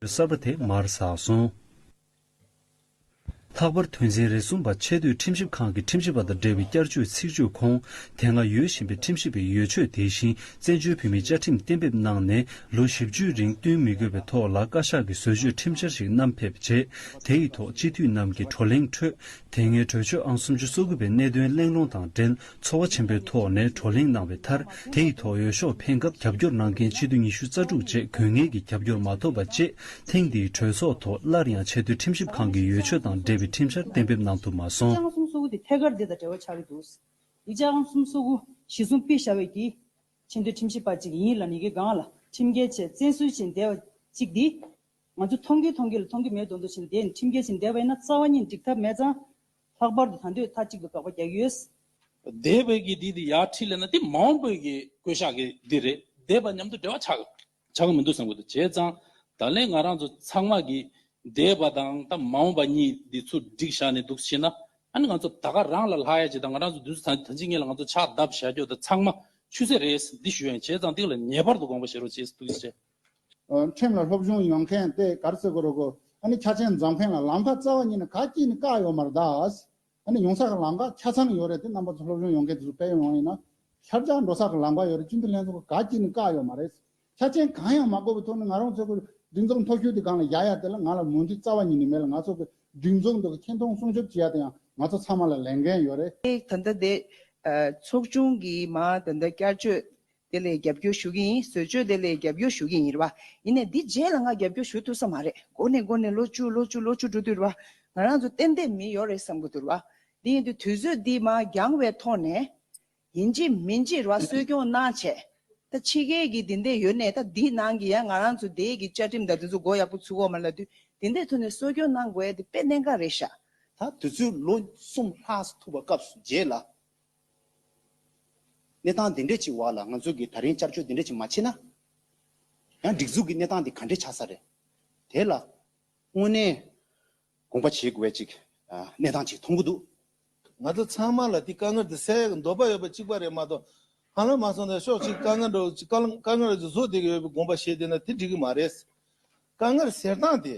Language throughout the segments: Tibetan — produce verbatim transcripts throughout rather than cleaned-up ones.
གསར་པ་དེ་མར་ཟགས་སོང་། ལྷག་པར་དོན་ཚན་རེ་གསུམ་པ་ཆེས་མཐོའི་ཁྲིམས་ཞིབ་ཁང་གི་ཁྲིམས་ཞིབ་པ་དང་འབྲེལ་བའི་བསྐྱར་བཅོས་ཚིག་བརྗོད་ཁོངས། དེ་སྔ་ཡོད་བཞིན་པའི་ཁྲིམས་ཞིབ་པའི་ཡོ་ཆོད་དེ་བཞིན་བཙན་བྱོལ་བོད་མིའི་བཅའ་ཁྲིམས་གཏན་འབེབས་གནང་ནས་ལོ་བཞི་བཅུའི་རིང་བསྟུན་མི་དགོས་པའི་ཐོག་ལ་བཀའ་ཤག་གི་བཟོ་བཅོས་ཁྲིམས་འཆར་ཞིག་བསྣམས་ཕེབས་རྗེས། དེ་ཡི་ཐོག་སྤྱི་འཐུས་རྣམས་ཀྱི་བགྲོ་གླེང་ཁྲོད། དེ་སྔའི་གྲོས་ཆོད་ཨང་སུམ་ཅུ་སོ་དགུ་པའི་གནད་དོན་གླེང་སློང་དང་འབྲེལ་ཚོར་བ་ཆེན་པོའི་ཐོག་ནས་བགྲོ་གླེང་གནང་བའི་མཐར། དེ་ཡི་ཐོག་འོས་ཤོག་འཕེན་སྐབས་རྒྱབ་སྐྱོར་གནང་མཁན་སྤྱི་འཐུས་ཉི་ཤུ་རྩ་དྲུག་བཅས་དགོས་ངེས་ཀྱི་རྒྱབ་སྐྱོར་མ་ཐོབ་པ་བཅས། ཐེངས་འདིའི་གྲོས་ཚོགས་ཐོག་སླར་ཡང་ཆེས་མཐོའི་ཁྲིམས་ཞིབ་ཁང་གི་ཡོ་ཆོད་དང་འབྲེལ་བའི་ཁྲིམས་འཆར་གཏན་འབེབས་གནང་ཐུབ་མ་སོང་། ཡིག་ཆ་ཨང་སུམ་སོ་དགུ་དེ་ཐད་ཀར་འདི་དང་འབྲེལ་བ་ཆགས་ཀྱི་འདུག་ཡིག་ཆ་ཨང་སུམ་སོ་དགུ་གཞི་བཟུང་ཕུལ་བཞག་པའི་གི་ཆེས་མཐོའི་ཁྲིམས་ཞིབ་པ་གཅིག་ཡིན་ལབ་ནས་ཀྱི་སྒང་ལ་ཁྲིམས་འགལ་ཆེད་བཙན་གསོལ་བྱས་བསྡད་པ་གཅིག་འདི། ང་ཚོ་མཐོང་གི་མཐོང་གི་ལ་མཐོང་གི་མེད་མདོག་མདོག་བྱས་ནས་བསྡད་ནས་ཁྲིམས་འགལ་བྱས་བསྡད་པ་ཡིན་ན་རྩ་བ་ཉིད་འགྲིག་ཐབས་མེད་ཙང་། ལྷག་པར་དུ་ད་འདོད་མཐའ་གཅིག་ཏུ་དགག་པ་རྒྱག་གི་ཡོད། འདས་པའི་གི་འདི་དེ་ཡར་ཁྲིད་ལས་ན་དེ་མ་འོངས་པའི་གི་བསྐོ་བཞག་གི་འདི་རེད། འདས་པ་མཉམ་དུ་འབྲེལ་བ་ཆགས་ཆགས་གི་མི་འདུག་བསམ་གི་འདུག་བྱས་ཙང་ད་ལན་ང་རང་ཚོ་ཚང་མ་གི་འདས་པ་དང་ད་མ་འོངས་པ་གཉིས་འདི་ཚུར་སྒྲིག་བཞག་ནས་འདུག་བྱས་ན། ཨ་ནི་ང་ཚོ་ད་ག་རང་ལ་ལྷག་ཡ་ཅིག་དང་ང་རང་ཚོ་དུས་ཚོད་ད་ད་ཅི་ངེད་ལ་ང་ཚོ་ཕྱག་བརྡབ་བཞག་རྒྱུ་དང་ཚང་མ་ཆུད་ཟོས་རེད། འདི་ཞུ་ཡ་ཡིན། བྱས་ཙང་འདི་ལ་ངེས་པར་དུ་དགོངས་པ་བཞེས་རོགས་བྱེད་ཟེར་འདུག་ཅེས། ཁྲིམས་ལ་སློབ་སྦྱོང་ཡོང་མཁན་དེ་ག་རེ་ཟེར་དགོས་རེད་གོ། ཨ་ནི་ཆ་རྐྱེན་འཛོམས་མཁན་ལ་ལམ་ཁ་རྩ་བ་ཉིད་ནས་ག་གཅིག་ནས་བཀག་ཡོད་མ་རེད་ད། ཨ་ནི་ཡོང་ས་གི་ལམ་ཁ་ཆ་ཚང་ཡོད་རེད། དེ་རྣམ་པ་ཚོ་སློབ་སྦྱོང་ཡོང་མཁན་དེ་ཚོ་དཔེ་ཡོང་བ་ཡིན་ན། ཤར་བྱང་འགྲོ་ས་གི་ལམ་ཁ་ཡོད་རེད། སྤྱི་འཐུས་ལྷན་ཚོགས་ག་གཅིག་ནས་བཀག་ཡོད་མ་རེད། ཆ་རྐྱེན་གང་ཡང་མ་དགོས་པའི་ཐོག་ནས་ང་རང་ཚོའི་སྒྲིག་འཛུགས་མཐོ་ཤོས་དེ་སྒང་ལ་ཡ་ཡ་དེ་ལ་ང་ལ་མོས་མཐུན་རྩ་བ་ཉིད་ནས་མེད་ལ། ང་ཚོ་གི་སྒྲིག་འཛུགས་འདི་གི་ཁྱེར་མཐོང་སྲུང་སྐྱོབ་བྱེད་ཡ་དེ་ཡང་ང་ཚོ་ཚང་མ་ལ་ལས་འགན་ཡོད་རེད། ད་ལྟ་དེ་ཚོགས་ཆུང་གི་མ་ད་ལྟ་བསྐྱར་བཅོས་དེ་ལ་རྒྱབ་སྐྱོར་ཞུ་གི་ཡིན། བཟོ་བཅོས་དེ་ལ་རྒྱབ་སྐྱོར་ཞུ་གི་ཡིན་རེད་བ། ཡིན་ནའི་འདི་རྗེས་ལ་ང་རྒྱབ་སྐྱོར་ཞུ་ཐུབ་ས་མ་རེད། འགོ་ནས་འགོ་ནས་ལོ་བཅུ་ལོ་བཅུ་ལོ་བཅུ་འགྲོ་དུས་རེད་བ། ང་རང་ཚོ་ཏན་ཏན་མི་ཡོད་རེད་བསམ་གི་འདུག་རེད་བ། འདི་ཡིན་དུས་དུས་ཚོད་འདི་མ་འགྱངས་པའི་ཐོག་ནས། ཡིན་གཅིག་མིན་གཅིག་ར་གསོ་སྐྱོང་གནང་བྱས། ད་ཕྱི་རྒྱལ་གྱི་འདི་འདྲས་ཡོད་ནས་ད་འདི་ནང་གི་ཡང་ང་རང་ཚོ་དེའི་གི་བཅའ་ཁྲིམས་དང་འདི་ཚོ་མགོ་ཡག་པོ་ཚུགས་འོག་མ་ལ་དུས་དེ་འདྲས་ཐོག་ནས་གསོ་སྐྱོང་གནང་དགོས་ཡ་དེ་དཔེ་གནད་འགག་རེད་ཤག་ད་དུས་ཚོད་ལོ་གསུམ་ལྷག་ཙམ་ཐུག་པ་སྐབས་སུ་རྗེས་ལ། གནས་སྟངས་འདི་འདྲས་ཅིག་བར་ལ་ང་ཚོ་གི་ད་རིང་བསྐྱར་བཅོས་འདི་འདྲས་ཅིག་མ་བྱས་ན། ཡང་སྒྲིག་འཛུགས་ཀྱི་གནས་སྟངས་འདི་ག་འདྲས་ཆགས་ས་རེད། དེ་ལ་དངོས་གནས། དགོངས་པ་བཞེས་དགོས་པའི་ཅིག་ཨ་གནས་སྟངས་ཅིག་མཐོང་གི་འདུག་ང་ཚོ་ཚང་མ་ལ་དེ་དཀའ་ངལ་དེ་སེལ་ཡག་གི་འདོད་པ་ཡོད་པ་གཅིག་པ་རེད་མ་གཏོགས། ཧ་ལམ་མ་སོང་ན་ཕྱོགས་གཅིག་དཀའ་ངལ་འདྲ་བོ་ཅིག་དཀའ་ལ་དཀའ་ངལ་ཅིག་བཟོ་བསྡད་ཀྱི་ཡོད་པའི་དགོངས་པ་བཞེས་བསྡད་ན་དེ་འགྲིག་གི་མ་རེད། དཀའ་ངལ་སེལ་སྟངས་དེ།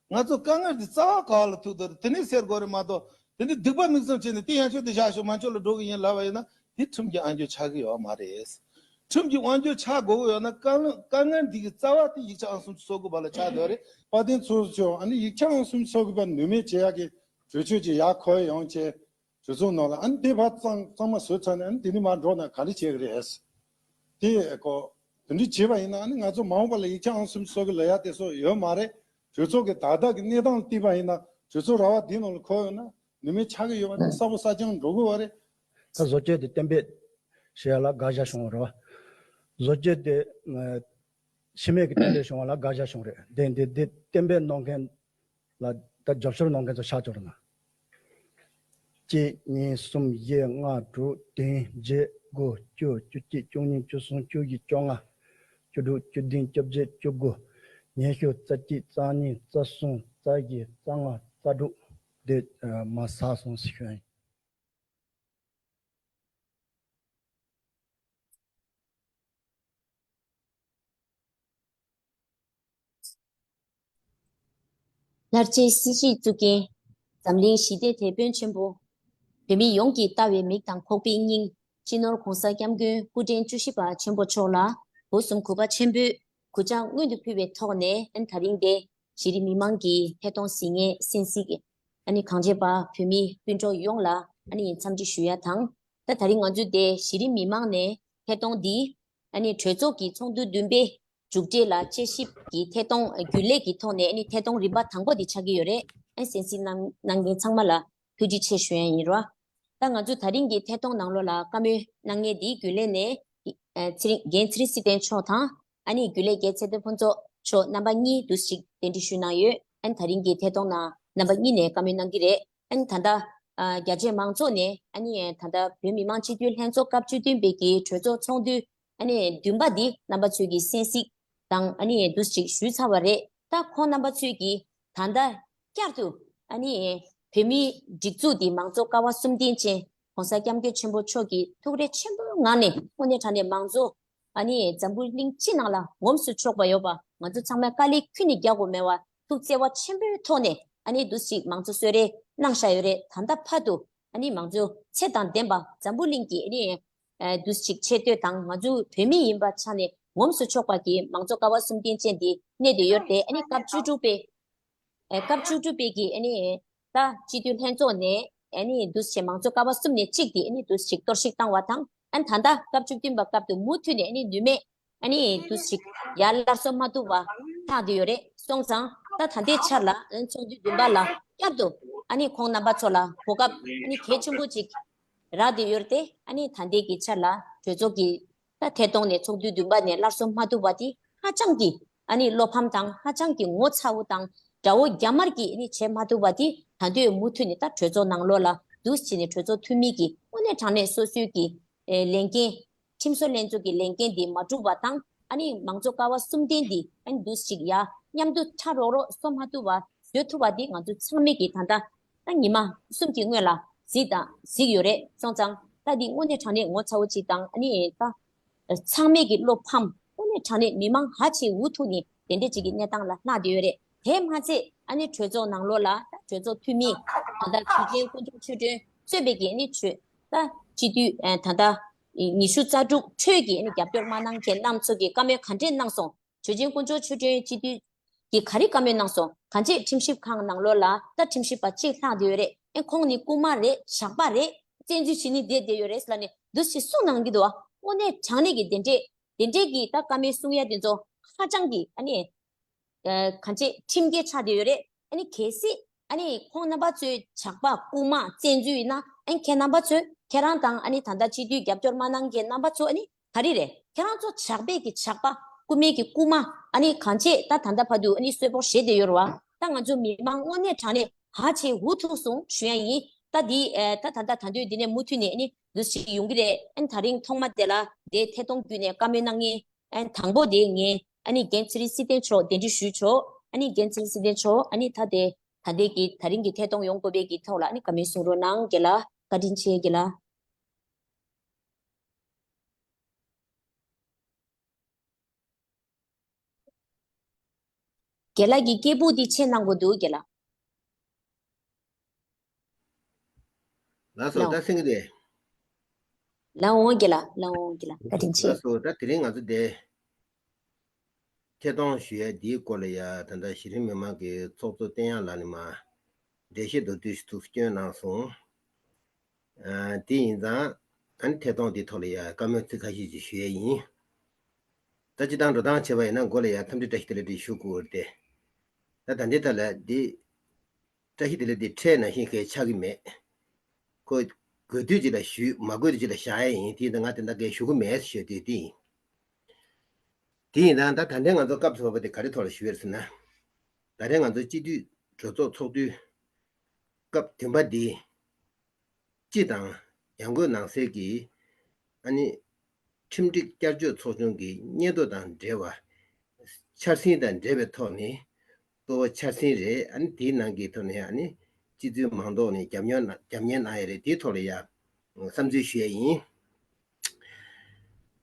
ང་ཚོ་དཀའ་ངལ་དེ་རྩ་བ་ག་བ་ལ་ཐུག་འདུག་དེ་ནས་སེལ་དགོས་རེད་མ་གཏོགས། དེ་ནས་སྡིག་པ་མིག་བཙུམ་བྱས་ནས་དེ་ཡན་ཆོད་དེ་བཞག་ཤོག་མ་འཆོལ་ལ་འགྲོ་གི་ཡིན་ལབ་པ་ཡིན་ན་དེ་ཁྲིམས་ཀྱི་ཨང་ཅོ་ཆགས་ཀྱི་ཡོད་མ་རེད། ཁྲིམས་ཀྱི་དབང་སྒྱུར་ཆགས་དགོས་ཀྱི་ཡོད་ན་དཀའ་ངལ་དཀའ་ངལ་འདི་གི་རྩ་བ་དེ་ཡིག་ཆ་ཨང་སུམ་ཅུ་སོ་དགུ་པ་ལ་ཆགས་བསྡད་རེད། དཔལ་ལྡན་ཚོགས་གཙོ་མཆོག་ཨ་ནི་ཡིག་ཆ་ཨང་སུམ་ཅུ་སོ་དགུ་པ་ནུས་མེད་བྱེད་ཡག་གི་གྲོས་ཆོད་ཅིག་ཡར་འཁོད་ཡོང་བྱས། གྲོས་ཚོགས་ནང་ལ་ཨ་ནི་དེ་བར་གཙང་གཙང་མ་བཟོས་ཚར་ནས་ཨ་ནི་དེ་ནས་མར་འགྲོ་ན་ག་འདྲ་བྱེད་ཀྱི་རེད། དེ་ཀོ། དེ་འདྲ་བྱས་པ་ཡིན་ན་ཨ་ནི་ང་ཚོ་མ་འོངས་པ་ལ་ཡིག་ཆ་ཨང་སུམ་ཅུ་སོ་དགུ་ལབ་ཡག་དེ་ཚོ་ཡོད་མ་རེད། གྲོས་ཚོགས་ཀྱི་ད་ལྟ་གི་གནས་སྟངས་བལྟས་པ་ཡིན་ན་གྲོས་ཚོགས་ར་བ་འདི་ནང་ལ་འཁོད་ཡོད་ན། ནུས་མེད་ཆགས་ཀྱི་ཡོད་པ་དེ་གསལ་པོ་གསལ་རྐྱང་འགྲོ་གི་ཡོད་རེད། ད་བཟོ་བཅོས་དེ་གཏན་འབེབས་བྱེད་ཡ་ལ་དགག་བཞག་བྱུང་བ་རེད་བ། བཟོ་བཅོས་དེ་ཨ་ཕྱི་མེད་ཀྱི་གཏན་འབེབས་བྱུང་བ་ལ་དགག་བཞག་བྱུང་རེད། དེ་འདི་འདི་གཏན་འབེབས་གནང་མཁན་ལ་ད་རྒྱབ་སྐྱོར་གནང་མཁན་ཚོ་ཤག་ཅོར་ན། གཅིག་གཉིས་གསུམ་བཞི་ལྔ་དྲུག་བདུན་བརྒྱད་དགུ་བཅུ་བཅུ་གཅིག་བཅུ་གཉིས་བཅུ་གསུམ་བཅུ་བཞི་བཅོ་ལྔ། བཅུ་དྲུག་བཅུ་བདུན་བཅོ་བརྒྱད་བཅུ་དགུ། ཉི་ཤུ་རྩ་གཅིག་རྩ་གཉིས་རྩ་གསུམ་རྩ་བཞི་རྩ་ལྔ་རྩ་དྲུག་དེ་མར་ཟགས་སོང་ཟེར་ཞུ་ཡ་ཡིན། ལྷར་བཅས་སྲིད་ཞིའི་གཙུག་རྒྱན། འཛམ་གླིང་ཞི་བདེའི་དེད་དཔོན་ཆེན་པོ། བོད་མི་ཡོངས་ཀྱིས་ལྟ་བའི་མིག་དང་ཁོག་པའི་སྙིང་། སྤྱི་ནོར་༸གོང་ས་༸སྐྱབས་མགོན་སྐུ་ཕྲེང་བཅུ་བཞི་པ་ཆེན་པོ་མཆོག་ལ་སྒོ་གསུམ་གུས་པ་ཆེན་པོས་གུས་ཕྱག་སྔོན་དུ་ཕུལ་བའི་ཐོག་ནས། ཨན་དེ་རིང་འདིར་གཞི་རིམ་མི་མང་གི་ཐད་གཏོང་གཟིགས་མཁན་གསན་གཟིགས་ཨ་ནི་གང་བྱེད་པ་བོད་མི་སྤུན་གྲོགས་ཡོངས་ལ་ཨ་ནི་འཚམས་འདྲི་ཞུ་ཡ་དང་། ད་དེ་རིང་ང་ཚོ་འདིར་གཞི་རིམ་མི་མང་ནས་ཐད་གཏོང་འདི་ཨ་ནི་གྲོས་ཚོགས་ཀྱི་ཚོགས་འདུ་བདུན་པའི་མཇུག་འབྲས་ལ་དཔྱད་ཞིབ་ཀྱི་ཐད་གཏོང་རྒྱུན་ལས་ཀྱི་ཐོག་ནས་ཨ་ནི་ཐད་གཏོང་རིམ་པ་དང་པོ་འདི་ཆགས་ཀྱི་ཡོད་རེད། ཨ་གསན་གཟིགས་གནང་གནང་མཁན་ཚང་མ་ལ་ཐུགས་རྗེ་ཆེ་ཞུ་ཡ་ཡིན་རོ། ད་ང་ཚོ་དེ་རིང་གི་ཐད་གཏོང་ནང་ལོགས་ལ་བཀའ་མོལ་གནང་མཁན་འདིའི་རྒྱུན་ལས་ནས་ཨ་ཚེ་རིང་རྒན་ཚེ་རིང་སྲིད་བརྟན་མཆོག་དང་། ཨ་ནི་རྒྱུན་ལས་རྒན་ཚེ་བརྟན་ཕུན་ཚོགས་མཆོག་རྣམ་པ་གཉིས་འདུ་ཞིག་གདན་འདྲེན་ཞུས་གནང་ཡོད། ཨ་ནི་དེ་རིང་གི་ཐད་གཏོང་ནང་རྣམ་པ་གཉིས་ནས་བཀའ་མོལ་གནང་གི་རེད། ཨ་ནི་ད་ལྟ་ཨ་རྒྱ་ཆེའི་མང་ཚོགས་ནས་ཨ་ནི་ད་ལྟ་བོད་མི་མང་སྤྱི་འཐུས་ལྷན་ཚོགས་སྐབས་བཅུ་བདུན་པའི་གི་གྲོས་ཚོགས་ཚོགས་འདུ་ཨ་ནི་བདུན་པ་འདི་རྣམ་པ་ཚོས་ཀྱི་གསན་གཟིགས་དང་ཨ་ནི་འདུ་ཞིག་ཞུས་ཚར་བ་རེད། ད་ཁོང་རྣམ་པ་ཚོས་ཀྱི་ད་ལྟ་བསྐྱར་དུ་ཨ་ནི་བོད་མིའི་སྒྲིག་འཛུགས་འདི་མང་གཙོ་ཀ་བ་གསུམ་ལྡན་ཅན་༸གོང་ས་༸སྐྱབས་མགོན་ཆེན་པོ་མཆོག་གི་ཐུགས་རེ་ཆེན་པོའི་ངང་ནས་དངོས་གནས་དྲང་གནས་མང་གཙོ་ ཨ་ནི་འཛམ་བུ་གླིང་སྤྱི་ནང་ལ་ངོམས་སུ་ཆོག་པ་ཡོད་པ་ང་ཚོ་ཚང་མས་དཀའ་ལས་ཁུར་ནས་རྒྱག་དགོས་མེད་པ་ཐུགས་བརྩེ་བ་ཆེན་པོའི་ཐོག་ནས་ཨ་ནི་འདུག་ཅིག་མང་གཙོ་གསོལ་རས་གནང་བཞག་ཡོད་རེད། ད་ལྟ་བར་དུ་ཨ་ནི་མང་གཙོ་ཚད་དང་ལྡན་པ་འཛམ་བུ་གླིང་གི་ཨ་ནི་ཨ་འདུག་ཅིག་ཆེ་བསྟོད་དང་ང་ཚོ་བོད་མི་ཡིན་པ་ཆ་ནས་ངོམས་སུ་ཆོག་པ་གི་མང་གཙོ་ཀ་བ་གསུམ་ལྡན་ཅན་འདི་གནས་བསྡད་ཡོད་རེད། ཨ་ནི་སྐབས་བཅུ་དྲུག་པའི་ཨེ་སྐབས་བཅུ་དྲུག་པའི་གི་ཨ་ནི་ད་སྤྱི་འཐུས་ལྷན་ཚོགས་ནས་ཨ་ནི་འདུག་བྱས་མང་གཙོ་ཀ་བ་གསུམ་ནས་གཅིག་དེ་ཨ་ནི་འདུག་ཅིག་གཏོར་བཤིག་བཏང་བ་དང་། ཨ་ནི་ད་ལྟ་སྐབས་བཅུ་བདུན་པ་སྐབས་དུ་མུ་མཐུད་ནས་ཨ་ནི་ནུས་མེད་ཨ་ནི་འདུག་ཅིག་ཡར་སླར་གསོ་མ་ཐུབ་པ་ལྷག་བསྡད་ཡོད་རེད། སོང་ཙང་ད་ད་ལྟའི་ཆར་ལ་ཨ་ནི་ཚོགས་འདུ་བདུན་པ་ལ་བསྐྱར་དུ་ཨ་ནི་ཁོང་རྣམ་པ་ཚོ་ལ་གོ་སྐབས་ཨ་ནི་གལ་ཆེན་པོ་ཅིག་རག་བསྡད་ཡོད་རེད་དེ། ཨ་ནི་ད་ལྟའི་གི་ཆར་ལ་གྲོས་ཚོགས་ཀྱི་ད་ཐད་གཏོང་ནས་ཚོགས་འདུ་བདུན་པ་ནས་སླར་གསོ་མ་ཐུབ་པ་དེ་ཧ་ཅང་གི་ཨ་ནི་བློ་ཕམ་དང་ཧ་ཅང་གི་ངོ་ཚ་བོ་དང་དགྲ་བོ་རྒྱ་དམར་གྱིས་ཨ་ནི་བྱེད་མ་ཐུབ་པ་དེ་ད་དུང་མུ་མཐུད་ནས་ད་གྲོས་ཚོགས་ནང་ལོགས་ལ་འདུག་བྱས་ནས་གྲོས་ཚོགས་འཐུས་མི་གིས་དངོས་གནས་དྲང་གནས་སོ་སོའི་གི་ཨེ་ལས་འགན་ཁྲིམས་བཟོ་ལྷན་ཚོགས་ཀྱི་ལས་འགན་དེ་མ་འགྲུབ་པ་དང་ཨ་ནི་མང་གཙོ་ཀ་བ་གསུམ་ལྡན་དེ་ཨ་ནི་འདུག་ཅིག་ཡ་མཉམ་དུ་ཕྲ་རོགས་རོགས་བཟོ་མ་ཐུབ་པ་བཟོ་ཐུབ་པ་དེ་ང་ཚོ་ཚང་མས་ཀྱི་ད་ལྟ་ད་ཉི་མ་གསུམ་གྱི་སྔོན་ལ་གཟིགས་དང་གཟིགས་ཡོད་རེད། སོང་ཙང་ད་འདི་དངོས་གནས་དྲང་གནས་ངོ་ཚ་བོ་ཅིག་དང་ཨ་ནི་ད་ཚང་མས་ཀྱི་བློ་ཕམ། དངོས་གནས་དྲང་གནས་མི་མང་ཧ་ཅང་འུ་ཐུག་ནས་དེ་འདྲས་ཅིག་གི་གནས་སྟངས་ལ་ལྷག་བསྡད་ཡོད་རེད། དེ་མ་ཚད་ཨ་ནི་གྲོས་ཚོགས་ནང་ལོགས་ལ་ད་གྲོས་ཚོགས་འཐུས་མི་ད་ལྟ་དུས་ཆེན་དཀོན་མཆོག་ཆོས་སྒྲོན་གཙོས་པའི་གི་ཨ་ནི་ཆོས་ད་སྤྱི་འཐུས་ད་ལྟ་ཉི་ཤུ་རྩ་དྲུག་ཁྲོད་ཀྱི་ཨ་ནི་རྒྱབ་སྐྱོར་མ་གནང་མཁན་རྣམ་ཚོ་གི་བཀའ་མོལ་ག་འདྲས་གནང་སོང་། ཆོས་ཆེན་དཀོན་མཆོག་ཆོས་སྒྲོན་སྤྱི་འཐུས་ཀྱིས་ག་རེ་བཀའ་མོལ་གནང་སོང་། གང་ཅི་ཁྲིམས་ཞིབ་ཁང་ནང་ལོགས་ལ་ད་ཁྲིམས་ཞིབ་པ་གཅིག་ལྷག་བསྡད་ཡོད་རེད། ཨེ་ཁོང་ནི་རྐུ་མ་རེད། ཇག་པ་རེད། བཙན་འཛུལ་བྱེད་ནི་བསྡད་བསྡད་ཡོད་རེད་ཟེར་ལབ་ནས་འདུག་སེ་གསུངས་གནང་གི་འདུག་ཨ། དངོས་གནས་དྲང་གནས་ཀྱི་དེ་འདྲས་དེ་འདྲས་ཀྱི་ད་བཀའ་མོལ་གསུང་ཡ་དེ་ཚོ་ཧ་ཅང་གི་ཨ་ནི་གང་ཅི་ཁྲིམས་འགལ་ཆགས་བསྡད་ཡོད་རེད། ཨ་ནི་གལ་སྲིད་ཨ་ནི་ཁོང་རྣམ་པ་ཚོའི་ཇག་པ་རྐུ་མ་བཙན་འཛུལ་ཡིན་ན་ཨ་ནི་ཁྱེད་རྣམ་པ་ཚོས་ཁྱེད་རང་དང་ཨ་ནི་ད་ལྟ་སྤྱི་འཐུས་རྒྱབ་སྐྱོར་མ་གནང་མཁན་རྣམ་པ་ཚོ་ཨ་ནི་ག་རེ་རེད། ཁྱེད་རང་ཚོ་ཇག་པའི་གི་ཇག་པ་རྐུ་མའི་གི་རྐུ་མ་ཨ་ནི་གང་ཅི་ད་ད་ལྟ་བར་དུ་ཨ་ནི་གསོན་པོ་བཞེས་བསྡད་ཡོད་རེད་བ། ད་ང་ཚོ་མི་མང་དངོས་གནས་དྲང་གནས་ཧ་ཅང་འུ་ཐུག་སོང་ཞུ་ཡ་ཡིན། ད་འདི་ད་ད་ད་ད་དུང་འདི་ནས་མུ་མཐུད་ནས་ཨ་ནི་འདུ་ཤེས་ཡོང་གི་རེད། ཨ་ནི་ད་རིང་ཐོག་མ་དེ་ལ་དེ་ཐད་གཏོང་བརྒྱུད་ནས་བཀའ་མོལ་གནང་མཁན། ཨ་ནི་དང་པོ་དེ་ངས་ཨ་ནི་རྒན་ཚེ་རིང་བསིལ་ལྡན་མཆོག་གདན་འདྲེན་ཞུས་ཆོག་ཨ་ནི་རྒན་ཚེ་རིང་བསིལ་ལྡན་མཆོག་ཨ་ནི་ད་དེ་ད་ལྟའི་གི་ད་རིང་གི་ཐད་གཏོང་ཡོང་དགོས་པའི་གི་ཐོག་ལ་ཨ་ནི་བཀའ་མོལ་གསུང་རོགས་གནང་། རྒན་ལགས་བཀའ་དྲིན་ཆེ་རྒན་ལགས། རྒན་ལགས་ཀྱི་སྐད་སྦུག་འདི་ཆེ་གནང་དགོས་འདུག་རྒན་ལགས། ལགས་སོ། ལགས། ད་གསན་གྱི་རེད། ལགས་འོང་རྒན་ལགས། ལགས་འོང་རྒན་ལགས། བཀའ་དྲིན་ཆེ། ལགས་སོ། ད་དེ་རིང་ང་ཚོ་འདི་ཐད་གཏོང་ཞུ་ཡས་འདིའི་སྐོར་ལ་ཡ་ད་ལྟ་གཞི་རིམ་མི་མང་གི་ཚོགས་གཙོ་བསྟན་དབྱངས་ལགས་ནས་མར་འགྲེལ་བཤད་མདོར་བསྡུས་ཤིག་ཐུགས་སུ་བསྐྱོན་གནང་སོང་། ཨ། དེ་ཡིན་ཙང་ཨ་ནི་ཐད་གཏོང་འདིའི་ཐོག་ལ་ཡ་བཀའ་མོལ་ཚིག་ཁ་ཤས་ཅིག་ཞུ་ཡས་ཡིན། ད་སྤྱིར་བཏང་འགྲོ་སྟངས་བྱས་པ་ཡིན་ན་མགོ་ལ་ཡ་འཚམས་འདྲི་བཀྲ་ཤིས་བདེ་ལེགས་འདི་ཞུ་དགོས་རེད་དེ། ད་ད་ལྟའི་ཐད་ལ་འདི་བཀྲ་ཤིས་བདེ་ལེགས་འདི་འཕྲལ་ནང་བཞིན་གས་ཆགས་ཀྱི་མེད། ཁོ་དགོས་དུས་ཅིག་ལ་ཞུས། མ་དགོས་དུས་ཅིག་ལ་བཞག་ཡས་ཡིན། དེ་ཡིན་ཙང་ང་དེ་འདྲ་གས་ཞུ་གི་མེད་ཞུ་དུས་དེ་ཡིན། དེ་ཡིན་ཙང་ད་ད་ལྟའི་ང་ཚོ་སྐབས་སུ་བབས་པ་དེ་ག་རེ་ཐོག་ལ་ཞུ་ཡས་ཟེར་ན། ད་ལྟའི་ང་ཚོ་སྤྱི་འཐུས་གྲོས་ཚོགས་ཚོགས་དུས་སྐབས་བདུན་པ་འདི་སྤྱི་དང་ཡང་སྒོས་ནང་གསེས་ཀྱི་ཨ་ནི་ཁྲིམས་སྒྲིག་བསྐྱར་བཅོས་ཚོགས་ཆུང་གི་སྙན་ཐོ་དང་འབྲེལ་བ། འཆར་ཟིན་དང་འབྲེལ་བའི་ཐོག་ནས་གཙོ་བོ་འཆར་ཟིན་རེད། ཨ་ནི་དེའི་ནང་གི་ཐོག་ནས་ཨ་ནི་སྤྱི་འཐུས་མང་ཚོགས་ནས་རྒྱབ་སྐྱོར་གནང་རྒྱབ་གཉེར་གནང་ཡས་རེད། དེའི་ཐོག་ལ་ཡ་བསམ་ཚུལ་ཞུ་ཡས་ཡིན།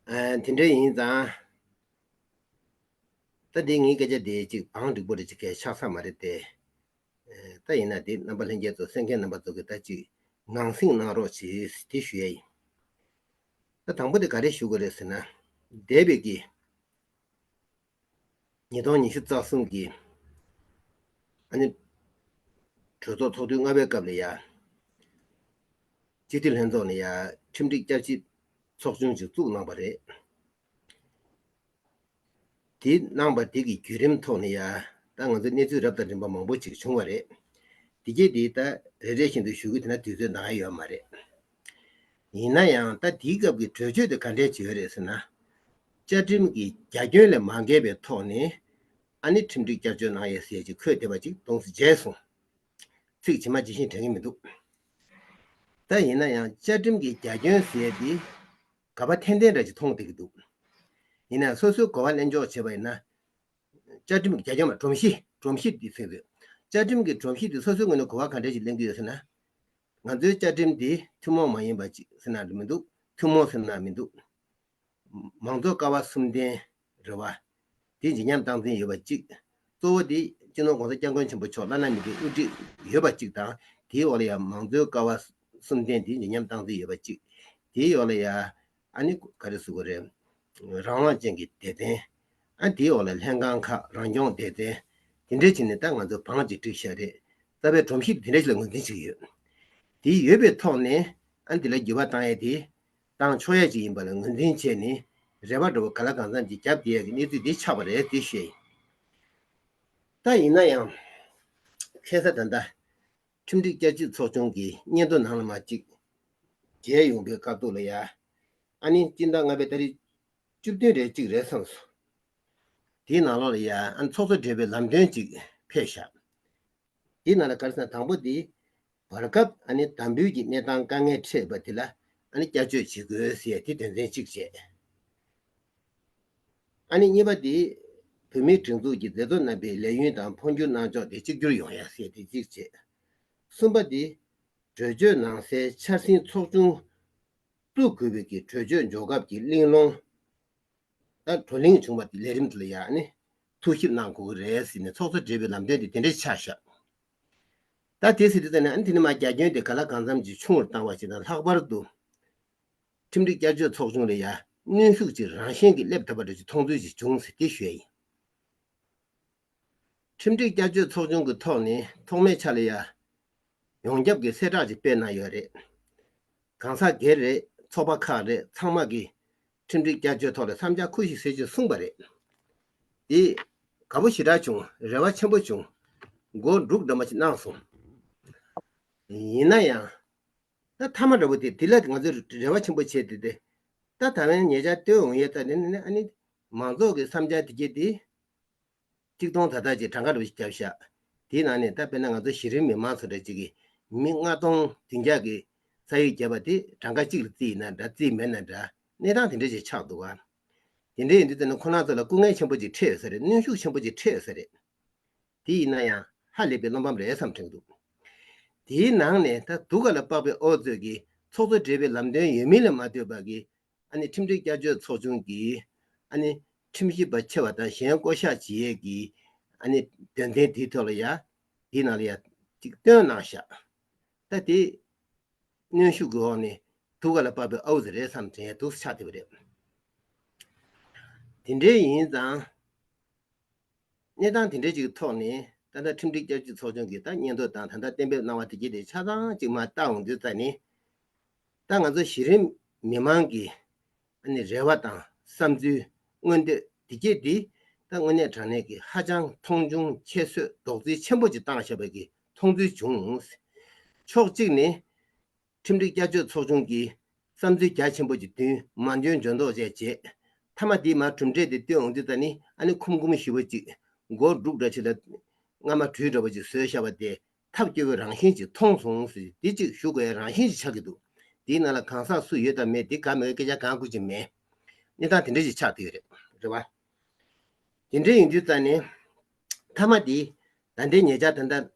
ཨ། དེ་འདྲ་ཡིན་ཙང་། ད་འདི་ངའི་སྐད་ཆ་དེ་ཅིག་བང་སྒྲིག་པོ་རེ་ཅིག་གས་ཆགས་ས་མ་རེད་དེ། ཨེ། ད་ཡིན་ན་དེ་རྣམ་པ་ལྷན་རྒྱས་ཚོ་གསན་མཁན་རྣམ་པ་ཚོ་གིས་ད་ཅིག་ངང་སེང་གནང་རོགས་བྱེད་དེ་ཞུ་ཡས་ཡིན། ད་དང་པོ་དེ་ག་རེ་ཞུ་དགོས་རེད་ཟེར་ན། འདས་པའི་གི་ཉིས་སྟོང་ཉི་ཤུ་རྩ་གསུམ་གི་ཨ་ནི་གྲོས་ཚོགས་ཚོགས་དུས་ལྔ་པའི་སྐབས་ལ་ཡ་སྤྱི་འཐུས་ལྷན་ཚོགས་ནས་ཡ་ཁྲིམས་སྒྲིག་བསྐྱར་ཞིབ་ཚོགས་ཆུང་ཅིག་བཙུགས་གནང་པ་རེད། དེ་གནང་པ་དེ་གི་བརྒྱུད་རིམ་ཐོག་ནས་ཡ་ད་ང་ཚོ་གནས་ཚུལ་རབ་དང་རིམ་པ་མང་པོ་ཅིག་བྱུང་བ་རེད། དེ་གྱད་དེ་ད་རེ་རེ་བཞིན་དུ་ཞུ་གི་དེ་ན་དུས་ཚོད་འདང་ཡ་ཡོད་མ་རེད། ཡིན་ན་ཡང་ད་དེའི་སྐབས་ཀྱི་གྲོས་ཆོད་དེ་ག་འདྲས་ཅིག་ཡོད་རེད་ཟེར་ན། བཅའ་ཁྲིམས་ཀྱི་རྒྱ་ཁྱོན་ལས་མ་འགལ་བའི་ཐོག་ནས་ཨ་ནི་ཁྲིམས་སྒྲིག་བསྐྱར་བཅོས་གནང་ཡས་ཟེར་ཅིག་འཁོད་བསྡད་པ་ཅིག་གདོང་ཟིག་མཇལ་སོང་། ཚིག་ཇི་མ་ཇི་བཞིན་དྲན་གྱི་མི་འདུག་ད་ཡིན་ན་ཡང་བཅའ་ཁྲིམས་ཀྱི་རྒྱ་ཁྱོན་ཟེར་ཡས་དེ་ག་པ་ཐན་ཐན་འདྲ་ཅིག་མཐོང་བསྡད་ཀྱི་འདུག་ཡིན་ན་ཡང་སོ་སོའི་གོ་བ་ལེན་ཕྱོགས་བྱས་པ་ཡིན་ན། བཅའ་ཁྲིམས་ཀྱི་རྒྱ་ཁྱོན་མ་སྒྲོམ་གཞི་སྒྲོམ་གཞི་འདི་ཟེར་དགོས། བཅའ་ཁྲིམས་ཀྱི་སྒྲོམ་གཞི་འདི་སོ་སོའི་ངོས་ནས་གོ་བ་ག་འདྲས་ཅིག་ལེན་གྱི་ཡོད་ཟེར་ན། ང་ཚོའི་བཅའ་ཁྲིམས་འདི་ཐུན་མོང་མ་ཡིན་པ་ཅིག་ཟེར་ན་མི་འདུག་ཐུན་མོང་ཟེར་ན་མི་འདུག་མང་གཙོ་ཀ་བ་གསུམ་ལྡན་རེད་བ། དེ་འཇིགས་ཉམས་སྟངས་འཛིན་ཡོད་པ་གཅིག་གཙོ་བོ་དེ་སྤྱི་ནོར་༸གོང་ས་༸སྐྱབས་མགོན་ཆེན་པོ་མཆོག་བླ་ན་མེད་པའི་དབུ་ཁྲིད་ཡོད་པ་གཅིག་དང་། དེའི་འོག་ལ་ཡང་མང་གཙོའི་ཀ་བ་གསུམ་ལྡན་དེ་འཇིགས་ཉམས་སྟངས་འཛིན་ཡོད་པ་གཅིག་དེའི་འོག་ལ་ཡང་ཨ་ནི་ག་རེ་ཟེར་དགོས་རེད། རང་དབང་ཅན་གྱི་སྡེ་ཚན། ཨ་དེའི་འོག་ལ་ལྷན་ཁང་ཁག་རང་སྐྱོང་སྡེ་ཚན། དེ་འདྲའི་བྱས་ནས་ད་ང་ཚོ་བང་ཅིག་བསྒྲིགས་བཞག་རེད། རྩ་བའི་སྒྲོམ་གཞི་དེ་འདྲ་ཞིག་ལ་ངོས་འཛིན་བྱེད་ཀྱི་ཡོད། དེ་ཡོད་པའི་ཐོག་ནས་ཨ་འདི་ལ་འགྱུར་བ་བཏང་ཡས་དེ་བཏང་ཆོག་ཡས་ཅིག་ཡིན་པ་ལ་ངོས་འཛིན་བྱས་ནས་རེ་བ་འདྲ་བོ་ག་ལ་གང་འཚམ་ཅིག་བརྒྱབ་བསྡད་ཡས་ཀྱི་གནས་ཚུལ་འདི་ཆགས་པ་རེད་ཅེས་བཤད་ཡིན། ད་ཡིན་ན་ཡང་ཁ་སང་ད་ལྟ་ཁྲིམས་སྒྲིག་བསྐྱར་བཅོས་ཚོགས་ཆུང་གི་སྙན་ཐོ་ནང་ལ་མར་ཅིག་མཇལ་ཡོང་པའི་སྐབས་དུས་ལ་ཡ། ཨ་ནི་སྤྱི་ཟླ་ལྔ་པའི་ཏ་རིག་བཅུ་བདུན་རེ་གཅིག་རེད་བསམ་སོང་། དེའི་ནང་ལོགས་ལ་ཡ་ཨ་ནི་ཚོགས་གཙོ་བགྲེས་པའི་ལམ་སྟོན་ཅིག་ཕེབས་ཤག་དེའི་ནང་ལ་ག་རེ་ཟེར་ན་དང་པོ་དེ་བར་སྐབས་ཨ་ནི་དམ་འབུལ་གྱི་གནས་སྟངས་དཀའ་ངལ་འཕྲད་པ་དེ་ལ་ཨ་ནི་བསྐྱར་བཅོས་བྱེད་དགོས་ཟེར་ཡ་དེ་དོན་ཚན་གཅིག་བྱས། ཨ་ནི་གཉིས་པ་དེ་བོད་མིའི་སྒྲིག་འཛུགས་ཀྱི་མཛད་གཙོ་རྣམ་པའི་ལས་ཡུན་དང་འཕོ་འགྱུར་གནང་ཕྱོགས་དེ་གཅིག་གྱུར་ཡོང་ཡ་ཟེར་དེ་གཅིག་བྱས། གསུམ་པ་དེ་གྲོས་ཆོད་ནང་གསལ་འཆར་ཟིན་ཚོགས་ཆུང་བཙུགས་དགོས་པའི་གི་གྲོས་ཆོད་འཇོག་སྐབས་ཀྱི་གླེང་སློང་། ད་བགྲོ་གླེང་བྱུང་བ་དེ་ལས་རིམ་དེ་ལ་ཡ་ནི་ཐུགས་ཞིབ་གནང་དགོས་ཀྱི་རེད་ཟེར་ནས་ཚོགས་གཙོ་བགྲེས་པའི་ལམ་སྟོན་དེ་དེ་འདྲ་ཆགས་ཤག་ད་དེ་ཟེར་དུས་ཙམ་ནས་ཨ་ནི་དེ་ནི་མ་རྒྱ་ཁྱོན་དེ་ག་ལ་གང་འཚམ་ཅིག་ཆུང་རུ་བཏང་བ་ཞིག་དང་། ལྷག་པར་དུ་ཁྲིམས་སྒྲིག་བསྐྱར་བཅོས་ཚོགས་ཆུང་ལ་ཡ་གནོན་ཤུགས་ཀྱི་རང་བཞིན་གྱིས་སླེབས་ཐུབ་པ་འདྲ་ཅིག་མཐོང་ཚུལ་ཞིག་བྱུང་ཟེར་དེ་ཞུ་ཡ་ཡིན། ཁྲིམས་སྒྲིག་བསྐྱར་བཅོས་ཚོགས་ཆུང་གི་ཐོག་ནས་ཐོག་མའི་ཆ་ལ་ཡ་ཡོངས་ཁྱབ་ཀྱི་གསལ་བསྒྲགས་ཅིག་སྤེལ་གནང་ཡོད་རེད། གང་ཟག་སྒེར་རེད། ཚོགས་པ་ཁག་རེད། ཚང་མ་གིས་ཁྲིམས་སྒྲིག་བསྐྱར་བཅོས་ཐོག་ལ་བསམ་འཆར་ཁུར་ཞིག་ཟེར་ཅིག་གསུངས་པ་རེད། དེ་དགའ་པོ་ཞེ་དྲག་བྱུང་། རེ་བ་ཆེན་པོ་བྱུང་། མགོ་འབྲུག་འདྲ་མ་ཅིག་གནང་སོང་། ཡིན་ན་ཡང་། ད་མཐའ་མ་འདྲ་པོ་དེ་དེ་ལ་ང་ཚོས་རེ་བ་ཆེན་པོ་བྱས་ཏེ་དེ། ད་ད་ལན་ཉེ་ཆར་བཏོན་འོང་ཡས་ད་ནི་ནི་ཨ་ནི་མང་ཚོགས་ཀྱི་བསམ་འཆར་དེ་གྱད་དེ། གཅིག་སྟོང་ད་ལྟ་ཅིག་གྲངས་ཀ་འདྲ་པོ་ཞིག་བརྒྱབ་ཤག་དེའི་ནང་ནས་ད་དཔེར་ན་ང་ཚོ་གཞི་རིམ་མི་མང་ཚོ་འདྲ་ཅིག་གིས་མི་ལྔ་སྟོང་བདུན་བརྒྱ་གི་ས་ཡིག་བརྒྱབ་པ་དེ་གྲངས་ཀ་གཅིག་ལ་བརྩིས་ཡིན་ན་འདྲ་བརྩིས་མེད་ན་འདྲ་གནས་སྟངས་དེ་འདྲ་ཅིག་ཆགས་འདུག་ག་དེ་འདྲ་ཡིན་དུས་ད་ནི་ཁོ་རང་ཚོ་ལ་སྐུ་ངལ་ཆེན་པོ་ཅིག་འཕྲད་ཡོད་ས་རེད། གནོན་ཤུགས་ཆེན་པོ་ཅིག་འཕྲད་ཡོད་ས་རེད། དེ་ཡིན་ན་ཡང་ཧ་ལས་པའི་བློ་ཕམ་རེད་བསམ་དྲན་གྱི་འདུག་དེའི་ནང་ནས་ད་སྡུག་ག་ལ་དཔག་པའི་ཨོ་ཙོད་ཀྱིས་ཚོགས་གཙོ་བགྲེས་པའི་ལམ་སྟོན་ཡོད་མིན་ལ་མ་ལྟོས་པ་གི་ཨ་ནི་ཁྲིམས་སྒྲིག་བསྐྱར་བཅོས་ཚོགས་ཆུང་གིས་ཨ་ནི་ཁྲིམས་ཞིབ་པ་ཆེ་བ་དང་གཞན་བསྐོ་གཞག་བྱེད་ཡས་ཀྱི་ཨ་ནི་དོན་ཚན་དེའི་ཐོག་ལ་ཡ་དེའི་ནང་ལ་ཡ་གཅིག་བཏོན་གནང་ཤག་ད་དེ་གནོན་ཤུགས་ཀྱི་འོག་ནས་སྡུག་ག་ལ་དཔག་པའི་ཨོ་ཙོད་རེད་བསམ་དྲན་ཡ་འདུག་ཆགས་བསྡད་པ་རེད། དེ་འདྲའི་ཡིན་ཙང་། གནས་སྟངས་དེ་འདྲའི་ཅིག་གི་ཐོག་ནས་ད་ལྟ་ཁྲིམས་སྒྲིག་བསྐྱར་བཅོས་ཚོགས་ཆུང་གིས་ད་སྙན་ཐོ་དང་ད་ལྟ་གཏན་འབེབས་གནང་བ་དེ་གྱད་དེ་ཆ་ཚང་ཅིག་མར་བལྟ་འོང་དུས་ཙ་ནི། ད་ང་ཚོ་གཞི་རིམ་མི་མང་གི་ཨ་ནི་རེ་བ་དང་བསམ་ཚུལ་མངོན་འདོད་དེ་གྱད་དེ་ད་དངོས་གནས་དྲང་གནས་ཀྱི་ཧ་ཅང་མཐོང་ཆུང་ཁྱད་གསོད་རྡོག་རྫིས་ཆེན་པོ་ཅིག་བཏང་བཞག་པའི་གི་མཐོང་ཚུལ་བྱུང་། ཕྱོགས་གཅིག་ནས། ཁྲིམས་སྒྲིག་བསྐྱར་བཅོས་ཚོགས་ཆུང་གིས་བསམ་ཚུལ་རྒྱ་ཆེན་པོ་ཅིག་བཏོན། མ་འཇོན་འཇོན་མདོག་བྱས་བྱས། མཐའ་མ་དེའི་མར་གྲུབ་འབྲས་དེ་བཏོན་འོང་དུས་ཙ་ནི་ཨ་ནི་ཁུམ་ཁུམ་ཞེ་པོ་ཅིག་མགོ་འབྲུག་འདྲ་ཅིག་ལ་རྔ་མ་སྦྲུལ་འདྲ་པོ་ཅིག་བཟོས་བཞག་པ་དེ་ཐབས་སྐྱོ་བོའི་རང་བཞིན་ཅིག་མཐོང་སོང་ཟེར། དེ་ཅིག་ཞུ་དགོས་ཡ་རང་བཞིན་ཅིག་ཆགས་ཀྱི་འདུག་དེའི་ནང་ལ་གང་ཟག་སུ་ཡོད་དང་མེད་དེ་ག་མེད་སྐད་ཆ་གང་དགོས་ཀྱི་མེད། གནས་སྟངས་དེ་འདྲ་ཅིག་ཆགས་བསྡད་ཡོད་རེད། རེད་བ། དེ་འདྲ་ཡིན་དུས་ཙ་ནས། མཐའ་མ་དེ། ད་ལྟའི་ཉེ་ཆར་ད་ལྟ།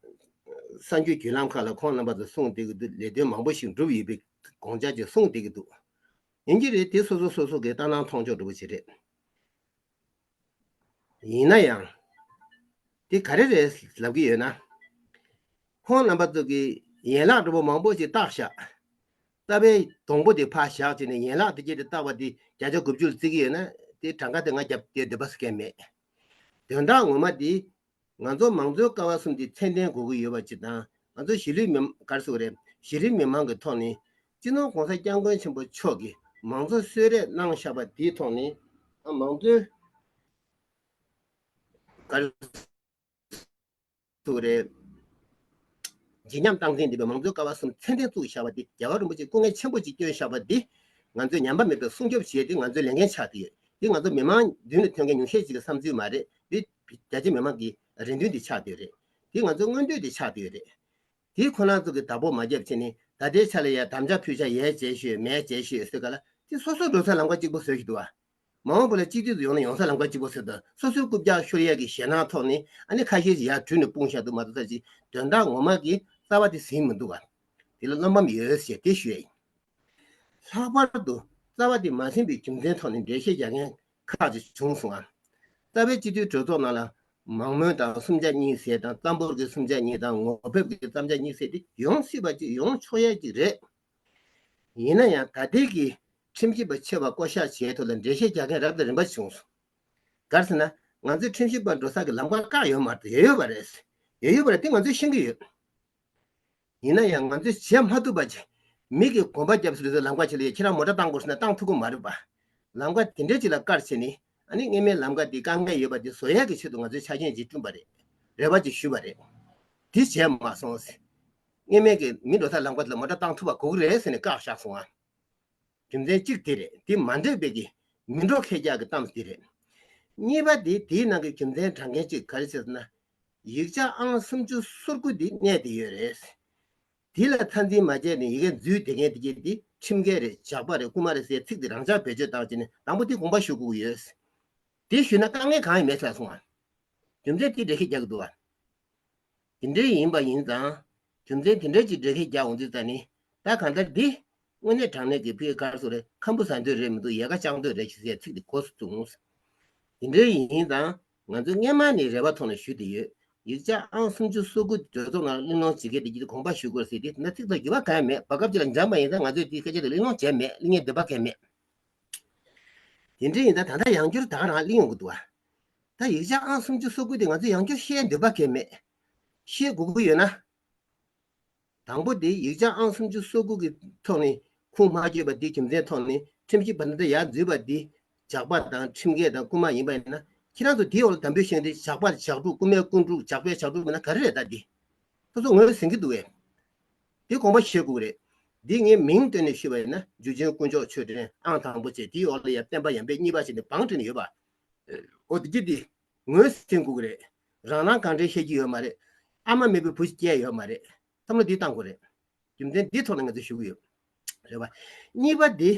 གསར་འགྱུར་བརྒྱུད་ལམ་ཁག་ལ་ཁོང་རྣམ་པ་ཚོ་གསུངས་བསྡད་ཀྱི་འདུག་ལས་དོན་མང་པོ་ཞིག་འགྲུབ་ཡོད་པའི་དགོངས་འཆར་ཅིག་གསུངས་བསྡད་ཀྱི་འདུག་ཡིན་གྱི་རེད། དེ་སོ་སོ་སོ་སོ་གི་ལྟ་སྣང་མཐོང་ཕྱོགས་འདྲ་པོ་ཞིག་རེད། ཡིན་ན་ཡང་། དེ་ག་རེ་རེད་ལབ་ཀྱི་ཡོད་ན། ཁོང་རྣམ་པ་ཚོ་གིས་ཡན་ལག་འདྲ་པོ་མང་པོ་ཞིག་བཏགས་ཤག་རྩ་བའི་སྡོང་པོ་དེ་ཕར་བཞག་བྱས་ནས་ཡན་ལག་དེ་གྱད་དེ་བཏགས་པ་དེ་བརྒྱ་ཆ་དགུ་བཅུ་ལ་བརྩི་གི་ཡོད་ན་དེ་གྲངས་ཀ་དེ་ང་རྒྱབ་དེ་འདོད་པ་སྐད་མེད། དོན་དག་ངོ་མ་དེ་ང་ཚོ་མང་གཙོའི་ཀ་བ་གསུམ་དེ་ཚད་ལྡན་དགོས་ཀྱི་ཡོད་པ་ཅིག་དང་། ང་ཚོ་གཞིས་ལུས་མི་ག་རེ་ཟེར་དགོས་རེད། གཞི་རིམ་མི་མང་གི་ཐོག་ནས་སྤྱི་ནོར་༸གོང་ས་༸སྐྱབས་མགོན་ཆེན་པོ་མཆོག་གིས་མང་གཙོ་གསོལ་རས་གནང་བཞག་པ་དེའི་ཐོག་ནས་ཨ་མང་གཙོའི་ག་རེ་ཐུག་རེད། བརྗིད་ཉམས་སྟངས་འཛིན་ལྡན་པའི་མང་གཙོའི་ཀ་བ་གསུམ་ཚད་ལྡན་བཙུགས་བཞག་པ་འདི། རྒྱལ་བ་རིན་པོ་ཆེས་སྐུ་ངལ་ཆེན་པོ་ཅིག་བསྐྱོན་བཞག་པ་འདི། ང་ཚོས་ཉམས་པ་མེད་པའི་སྲུང་སྐྱོབ་བྱེད་དེ་ང་ཚོའི་ལས་འགན་ཆགས་བསྡད་ཡོད། འདི་ང་ཚོ་མི་མང་མདུན་ལ་ཐོན་མཁན་ཉུང་ཤས་ཅིག་གི་བསམ་ཚུལ་མ་རེད། འདི་རྒྱ་ཆེ་མི་མང་གི་རེ་འདུན་འདི་ཆགས་བསྡད་ཡོད་རེད། འདི་ང་ཚོའི་མངོན་འདོད་འདི་ཆགས་བསྡད་ཡོད་རེད། དེ་ཁོ་རང་ཚོ་གི་བདག་པོ་མ་བརྒྱབ་བྱས་ནས་ད་ལྟའི་ཆ་ལ་ཡ་དམ་བཅའ་ཕུལ་བྱ་ཡས་བྱས་ཤོད་མེད་བྱས་ཤོད་ཟེར་ག་ལ། དེ་སོ་སོ་འགྲོ་ས་ལམ་ཁ་གཅིག་པོ་བཟོས་ཀྱི་འདུག་བ། མ་འོངས་པ་ལ་སྤྱི་འཐུས་སུ་ཡོང་ན་ཡོང་ས་ལམ་ཁ་གཅིག་པོ་བཟོས་དང་། སོ་སོའི་རྐུབ་བཀྱག་ཤོར་ཡས་ཀྱི་ཞེད་སྣང་ཐོག་ནས་ཨ་ནི་ཁ་ཤས་ཀྱིས་ཡར་བྲུས་ནས་སྤུངས་བཞག་འདུག་མ་གཏོགས་ས་ཅིག་དོན་དག་ངོ་མ་གི་རྩ་བ་དེ་ཟིན་མི་འདུག་བ། དེ་ལ་བློ་ཕམ་ཡོད་ཞེས་དེ་ཞུ་ཡས་ཡིན། ལྷག་པར་དུ་ རྩ་བ་དེ་མ་ཟིན་པའི་རྒྱུ་མཚན་ཐོག་ནས་འགྲེལ་བཤད་རྒྱག་མཁན་ཁག་ཅིག་བྱུང་སོང་ང་། རྩ་བའི་སྤྱི་འཐུས་གྲོས་ཚོགས་ནང་ལ་མང་མོས་དང་གསུམ་ཆ་གཉིས་ཟེར་དང་རྩ་འབོར་གྱི་གསུམ་ཆ་གཉིས་དང་ངོ་ཕེབས་ཀྱི་གཙང་ཆ་གཉིས་ཟེར་དེ་ཡོང་སྲིད་པ་ཅིག་ཡོང་ཆོག་ཡས་ཅིག་རེད། ཡིན་ན་ཡང་ད་ལྟའི་གི་ཁྲིམས་ཞིབ་པ་ཆེ་བ་བསྐོ་གཞག་བྱས་ཐོག་ལ་འགྲེལ་བཤད་རྒྱག་མཁན་རབ་དང་རིམ་པ་བྱུང་སོང་། ག་རེ་ཟེར་ན། ང་ཚོའི་ཁྲིམས་ཞིབ་པ་འགྲོ་ས་གི་ལམ་ཁ་བཀག་ཡོད་མ་རེད། ཡོད་ཡོད་པ་རེད། ཡོད་ཡོད་པ་རེད་དེ་ང་ཚོས་ཤེས་ཀྱི་ཡོད། ཡིན་ན་ཡང་ང་ཚོས་བྱེད་མ་ཐུབ་པ་ཅིག་མི་གིས་གོམ་པ་བརྒྱབ་ཟེར་དུས་ལམ་ཁ་ཕྱེ་ལ་ཡ་ཁྱེད་རང་མོ་ཊ་བཏང་དགོས་ཟེར་ན་བཏང་ཐུབ་ཀྱི་མ་རེད་པ། ལམ་ཁ་དེ་འདྲས་ཅིག་ལ་བཀར་བྱས་ནས་ཨ་ནི་སྔོན་མའི་ལམ་ཁ་དེ་དཀའ་ངལ་ཡོད་པ་དེ་བཟོ་ཡས་ཀྱི་ཆེད་དུ་ང་ཚོས་ཆ་རྐྱེན་ཅིག་བསྐྲུན་པ་རེད། རེ་བ་ཅིག་ཞུས་པ་རེད། དེ་བྱས་མ་སོང་ཟེར། སྔོན་མའི་གི་མི་འགྲོ་ས་ལམ་ཁ་དེ་ལ་མོ་ཊ་བཏང་ཐུབ་པ་དགོས་ཀྱི་རེད་ཟེར་ནས་བཀག་བཞག་སོང་ང་། རྒྱུ་མཚན་གཅིག་དེ་རེད། དེ་མ་འགྲིག་པའི་གི་མི་འགྲོ་ཁེ་རྒྱག་གི་གཏམ་དེ་རེད། གཉིས་པ་དེ་དེའི་ནང་གི་རྒྱུ་མཚན་དྲང་མཁན་གཅིག་ག་རེ་བྱས་ཟེར་ན། ཡིག་ཆ་ཨང་སུམ་ཅུ་སོ་དགུ་དེ་གནས་དེ་ཡོད་རེད། དེ་ལ་ཚད་འཛིན་མ་བྱས་ནས་ཡི་གེ་འཛུལ་བསྡད་མཁན་དེ་གྱད་དེ་ཁྲིམས་འགལ་རེད། ཇག་པ་རེད། རྐུ་མ་རེད་ཟེར་ཚིག་དེ་རང་འཇགས་བེད་སྤྱོད་བཏང་བྱས་ནས་དང་པོ་དེ་དགོངས་པ་ཞུ་དགོས་ཀྱི་ཡོད། དེ་ཞུས་ན་དཀའ་ངལ་གང་ཡང་མེད་ཚར་སོང་ང་། རྒྱུ་མཚན་དེ་འགྲེལ་བཤད་རྒྱག་གི་འདུག་བ། དེ་འདྲའི་ཡིན་པ་ཡིན་ཙང་། རྒྱུ་མཚན་དེ་འདྲའི་ཅིག་འགྲེལ་བཤད་རྒྱག་འོང་དུས་ཙ་ནི། ད་གང་ལྟར་འདི་དངོས་གནས་དྲང་གནས་ཀྱི་ཕི་གར་སོ་རེད། ཁམ་བུ་ཟ་འདོད་རེད་མི་འདུག་ཡལ་ག་བཅག་འདོད་རེད་ཞེས་ཟེར་ཚིག་དེ་གོ་སུ་བཙུགས། དེ་འདྲའི་ཡིན་ཙང་ང་ཚོས་སྔན་མ་ནས་རེ་བ་ཐོག་ནས་ཞུས་ཏེ་ཡོད། ཡིག་ཆ་ཨང་སུམ་ཅུ་སོ་དགུ་གྲོས་ཚོགས་ནང་གླེང་སློང་བྱེད་མཁན་དེ་གྱིས་དགོངས་པ་ཞུ་དགོས་ཟེར་ཏེ་དེ་འདྲ་ཚིག་དང་འགྱུར་བ་གང་ཡང་མེད། བར་སྐབས་ཅིག་ལ་འཇམ་པ་ཡིན་ཙང་ང་ཚོས་དེའི་སྐད་ཆ་དེ་གླེང་སློང་བྱས་མེད། གླེང་ངེས་འདོད་པ་གང་ཡང་མེད། དེ་འདྲ་ཡིན་ཙང་ད་ལྟ་ཡང་བསྐྱར་ད་ག་རང་གླེང་ཡོང་གི་འདུག་བ། ད་ཡིག་ཆ་ཨང་སུམ་ཅུ་སོ་དགུ་དེ་ང་ཚོས་ཡང་བསྐྱར་ཤེས་འདོད་པ་གང་ཡང་མེད། ཤེས་དགོས་ཀྱི་ཡོད་ན། དང་པོ་དེ་ཡིག་ཆ་ཨང་སུམ་ཅུ་སོ་དགུ་གི་ཐོག་ནས་ཁུངས་མ་བཅོལ་བ་དེ་རྒྱུ་མཚན་ཐོག་ནས་ཁྲིམས་ཞིབ་པ་འདི་འདྲ་ཡར་འཛུལ་བ་དེ་ཇག་པ་དང་ཁྲིམས་འགལ་དང་རྐུ་མ་ཡིན་པ་ཡིན་ན་ཁྱེད་རང་ཚོ་དེའི་འོག་ལ་དམ་འབུལ་བཞེངས་ཏེ་ཇག་པ་ཇག་ཕྲུག་རྐུ་མའི་རྐུ་ཕྲུག་ཇག་པའི་ཇག་ཕྲུག་མིན་ན་ག་རེ་རེད། ད་འདི་སོ་སོ་ངོས་ཟིན་གྱི་འདུག་བས། འདི་དགོངས་པ་བཞེས་དགོས་ཀྱི་རེད། འདི་ངས་མིང་བཏོན་ནས་ཞུས་པ་ཡིན་ན་འཇུ་ཆེན་དཀོན་མཆོག་ཆོས་སྒྲོན་ཨང་དང་པོ་བྱས། དེའི་འོག་ལ་ཡང་བསྟན་པ་ཡར་འཕེལ་གཉིས་པ་བྱས་ནས་བང་བསྒྲིགས་ནས་ཡོད་པ། འོ་དེ་གྱིས་དེ་ངོས་ཟིན་དགོས་ཀྱི་རེད། རང་རང་གང་དྲན་བཤད་ཀྱི་ཡོད་མ་རེད། ཨ་མ་མེད་པའི་བུ་ཞིག་སྐྱེས་ཡོད་མ་རེད། བསམ་བློ་འདི་བཏང་དགོས་རེད། རྒྱུ་མཚན་འདི་ཐོག་ནས་ང་ཚོས་ཞུ་གི་ཡོད། རེད་པ། གཉིས་པ་འདི།